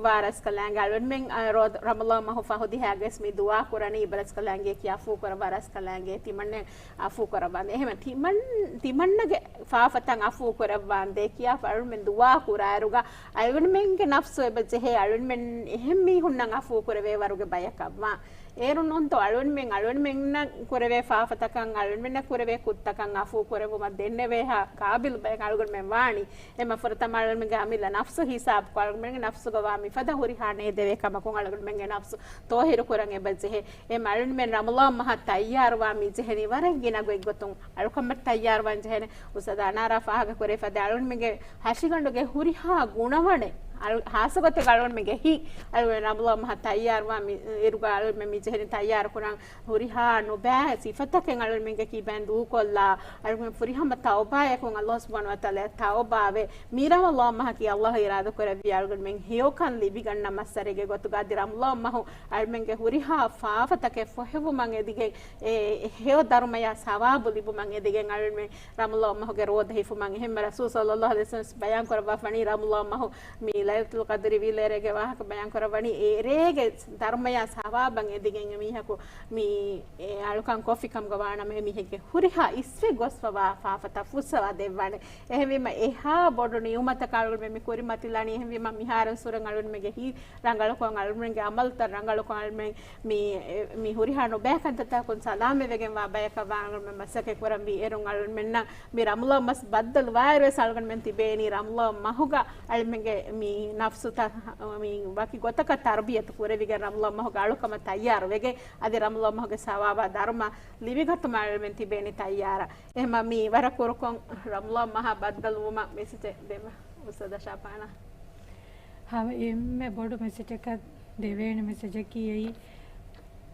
ވާ ރަސްކަލާނގެ. އަޅުގަނޑުމެން، އަ، ރޯ-، ރަމަޟާން މަހު ފަހު ދިހައިގަސް މި ދުޢާ ކުރަނީ، އިބަ ރަސްކަލާނގެއަކީ ޢަފޫ ކުރައްވާ ރަސްކަލާނގެ، ތިމަންނަ ޢަފޫ ކުރައްވާނދޭ. އެހެމަ ތިމަން-، ތިމަންނަގެ ފާފަތައް ޢަފޫ ކުރައްވާނދޭ ކިޔާފަ އަޅުމެން ދުޢާ ކުރާއިރުގަ އަޅުމެންގެ ނަފްސު އެބަ ޖެހޭ އަޅުމެން އެހެން މީހުންނަށް ޢަފޫ ކުރެވޭ ވަރުގެ ބަޔަކަށްވާ. އޭރުން ނޫންތޯ އަޅުމެން، އަޅުމެންނަށް ކުރެވޭ ފާފަތަކަށް، އަޅުމެންނަށް ކުރެވޭ ކުށްތަކަށް ޢަފޫ ކުރެއްވުމަށް ދެންނެވޭހާ ޤާބިލު ބަޔަކަށް އަޅުގަނޑުމެން ވާނީ. އެމަ ފުރަތަމަ އަޅުމެންގެ އަމިއްލަ ނަފްސު ހިސާބުކޮށް، އަޅުމެންގެ ނަފްސުގަ ވާ މިފަދަ ހުރިހާ ނޭދެވޭ ކަމަކުން އަޅުގަނޑުމެންގެ ނަފްސު ޠާހިރު ކުރަން އެބަ ޖެހޭ. އެމަ އަޅުމެން ރަމަޟާން މަހަށް ތައްޔާރުވާ މި ޖެހެނީ ވަރަށް ގިނަ ގޮތްގޮތުން. އަޅުކަމަށް ތައްޔާރުވާން ޖެހޭނެ. އުސްތާޛާ އަނާރާ ފާހަގަ ކުރެވިފަދަ އަޅުމެންގެ ހަށިގަނޑުގެ ހުރިހާ ގުނަވަނެއް، އަޅު-، ހާއްސަގޮތެއް އަޅުމެންގެ ހިތް، އަޅުމެން ރަމަޟާން މަހަށް ތައްޔާރުވާ މި-، އިރުގަ އަޅުމެން މި ޖެހެނީ ތައްޔާރު ކުރަން ހުރިހާ ނުބައި ސިފަތަކެއް އަޅުމެންގެ ކިބައިން ދޫކޮށްލާ، އަޅުމެން ފުރިހަމަ ތައުބާޔަކުން ﷲ ސުބްޙާނަހޫ ވަތަޢާލާ ތައުބާވެ، މި ރަމަޟާން މަހަކީ ﷲ އިރާދަކުރެއްވި އަޅުގަނޑުމެން ހެޔޮކަން ލިބިގަންނަ މައްސަރެއްގެ ގޮތުގަ އަދި ރަމަޟާން މަހު އަޅުމެންގެ ހުރިހާ ފާފަތަކެއް ފޮހެވުމަށް އެދިގެން އެ ހެޔޮ ދަރުމަޔާ ސަވާބު ލިބުމަށް އެދިގެން އަޅުމެން ރަމަޟާން މަހުގެ ރޯދަ ހިފުމަށް. އެހެންމެ ރަސޫލު ޞައްލައްލާހު ޢަލައިހި ވަސައްލަމަ ބަޔާން ކުރައްވާފަނީ ރަމަޟާން މަހު މި ލައިލަތުލް ޤަދްރި ވީ ލޭރޭގެ ވާހަކަ ބަޔާން ކުރައްވަނީ އެ ރޭގެ ދަރުމަޔާ ސަވާބަށް އެދިގެން އެމީހަކު މި އެ އަޅުކަން ކޮށްފި ކަމުގަ ވާނަމަ އެމީހެއްގެ ހުރިހާ އިސްވެ ގޮސްފަވާ ފާފަތައް ފުއްސަވާ ދެއްވާނެ. އެހެންވީމަ އެހާ ބޮޑު ނިޢުމަތަކަށް އަޅުގަނޑުމެން މި ކުރިމަތިލާނީ. އެހެންވީމަ މިހާރުން ސުރެން އަޅުގަނޑުމެންގެ ހިތް ރަނގަޅުކޮށް، އަޅުގަނޑުމެންގެ ޢަމަލުތައް ރަނގަޅުކޮށް، އަޅުގަނޑުމެން މި، މި ހުރިހާ ނުބައި ކަންތައްތަކުން ސަލާމަތްވެގެންވާ ބަޔަކަށް ވާން އަޅުގަނޑުމެން މަސައްކަތް ކުރަންވީ. އޭރުން އަޅުގަނޑުމެންނަށް މި ރަމަޟާން މަސް ބައްދަލުވާއިރުވެސް އަޅުގަނޑުމެން ތިބޭނީ ރަމަޟާން މަހުގަ އަޅުމެންގެ މި ނަފްސުތައް މި ވަކި ގޮތަކަށް ތަރުބިޔަތު ކުރެވިގެން ރަމަޟާން މަހުގެ އަޅުކަމަށް ތައްޔާރު ވެގެން، އަދި ރަމަޟާން މަހުގެ ސަވާބާ ދަރުމަ ލިބިގަތުމަށް އަޅުމެން ތިބޭނީ ތައްޔާރަށް. އެހެމަ މި ވަރަށް ކުރުކޮށް ރަމަޟާން މަހާ ބައްދަލުވުމަށް މެސެޖެއް ދެމަ އުސްތާޛާ ޝާބާނާ. ހަމަ އެންމެ ބޮޑު މެސެޖަކަށް ދެވޭނެ މެސެޖަކީ އެއީ،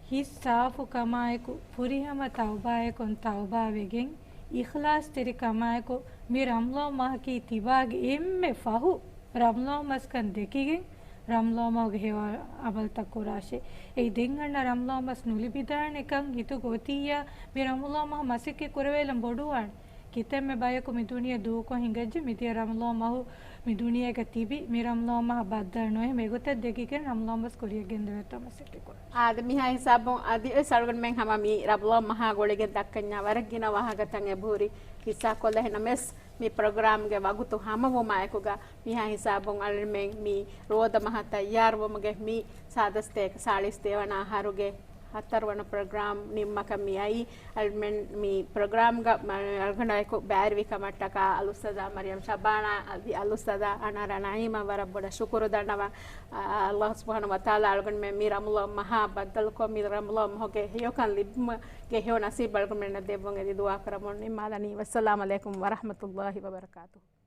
ހިތް ސާފު ކަމާއެކު، ފުރިހަމަ ތައުބާއެކުން ތައުބާވެގެން، އިޚްލާޞްތެރި ކަމާއެކު، މި ރަމަޟާން މަހަކީ ތިބާގެ އެންމެ ފަހު ރަމަޟާން މަސްކަން ދެކިގެން، ރަމަޟާން މަހުގެ ހެޔޮ އަމަލްތައް ކުރާށޭ. އެއީ ދެން އަންނަ ރަމަޟާން މަސް ނުލިބިދާނެކަން ހިތުގަ އޮތިއްޔާ، މި ރަމަޟާން މަހަށް މަސައްކަތް ކުރެވޭލަން ބޮޑުވާނެ. ކިތަންމެ ބަޔަކު މި ދުނިޔެ ދޫކޮށް ހިނގައްޖެ، މިދިޔަ ރަމަޟާން މަހު މި ދުނިޔޭގަ ތިބި، މި ރަމަޟާން މަހަށް ބައްދަލު ނުވެ، އެގޮތަށް ދެކިގެން ރަމަޟާން މަސް ކުރިއަށް ގެންދެވޭތޯ މަސައްކަތް ކުރާ. އާދެ، މިހާ ހިސާބުން އަދިވެސް އަޅުގަނޑުމެން ހަމަ މި ރަމަޟާން މަހާ ގުޅިގެން ދައްކަންޏާ ވަރަށް ގިނަ ވާހަކަތައް އެބަހުރި ހިއްސާކޮށްލަ ހެނަމެސް މި ޕްރޮގްރާމްގެ ވަގުތު ހަމަވުމާއެކުގަ މިހާ ހިސާބުން އަޅުމެން މި ރޯދަ މަހަށް ތައްޔާރުވުމުގެ މި ސާދަސްތޭކަ ސާޅީސް ދޭވަނަ އަހަރުގެ ހަތަރުވަނަ ޕްރޮގްރާމް ނިންމަކަށް މި އައީ. އަޅުމެން މި ޕްރޮގްރާމްގަ އަޅުގަނޑަކު ބައިވެރިވި ކަމަށްޓަކާ އަލްއުސްތާޛާ މަރިޔަމް ޝަބާނާ އަދި އަލްއުސްތާޛާ އަނާރާ ނައީމަށް ވަރަށް ބޮޑަށް ޝުކުރު ދަންނަވަން. އާ، ﷲ ސުބްޙާނަހޫ ވަތަޢާލާ އަޅުގަނޑުމެން މި ރަމަޟާން މަހާ ބައްދަލުކޮށް، މި ރަމަޟާން މަހުގެ ހެޔޮކަން ލިބުމުގެ ހެޔޮ ނަސީބު އަޅުގަނޑުމެންނަށް ދެއްވުން އެދި ދުޢާ ކުރަމުން ނިންމާލަނީ. ވައްސަލާމް ޢަލައިކުމް ވަރަޙްމަތުﷲ ވަބަރަކާތުހު.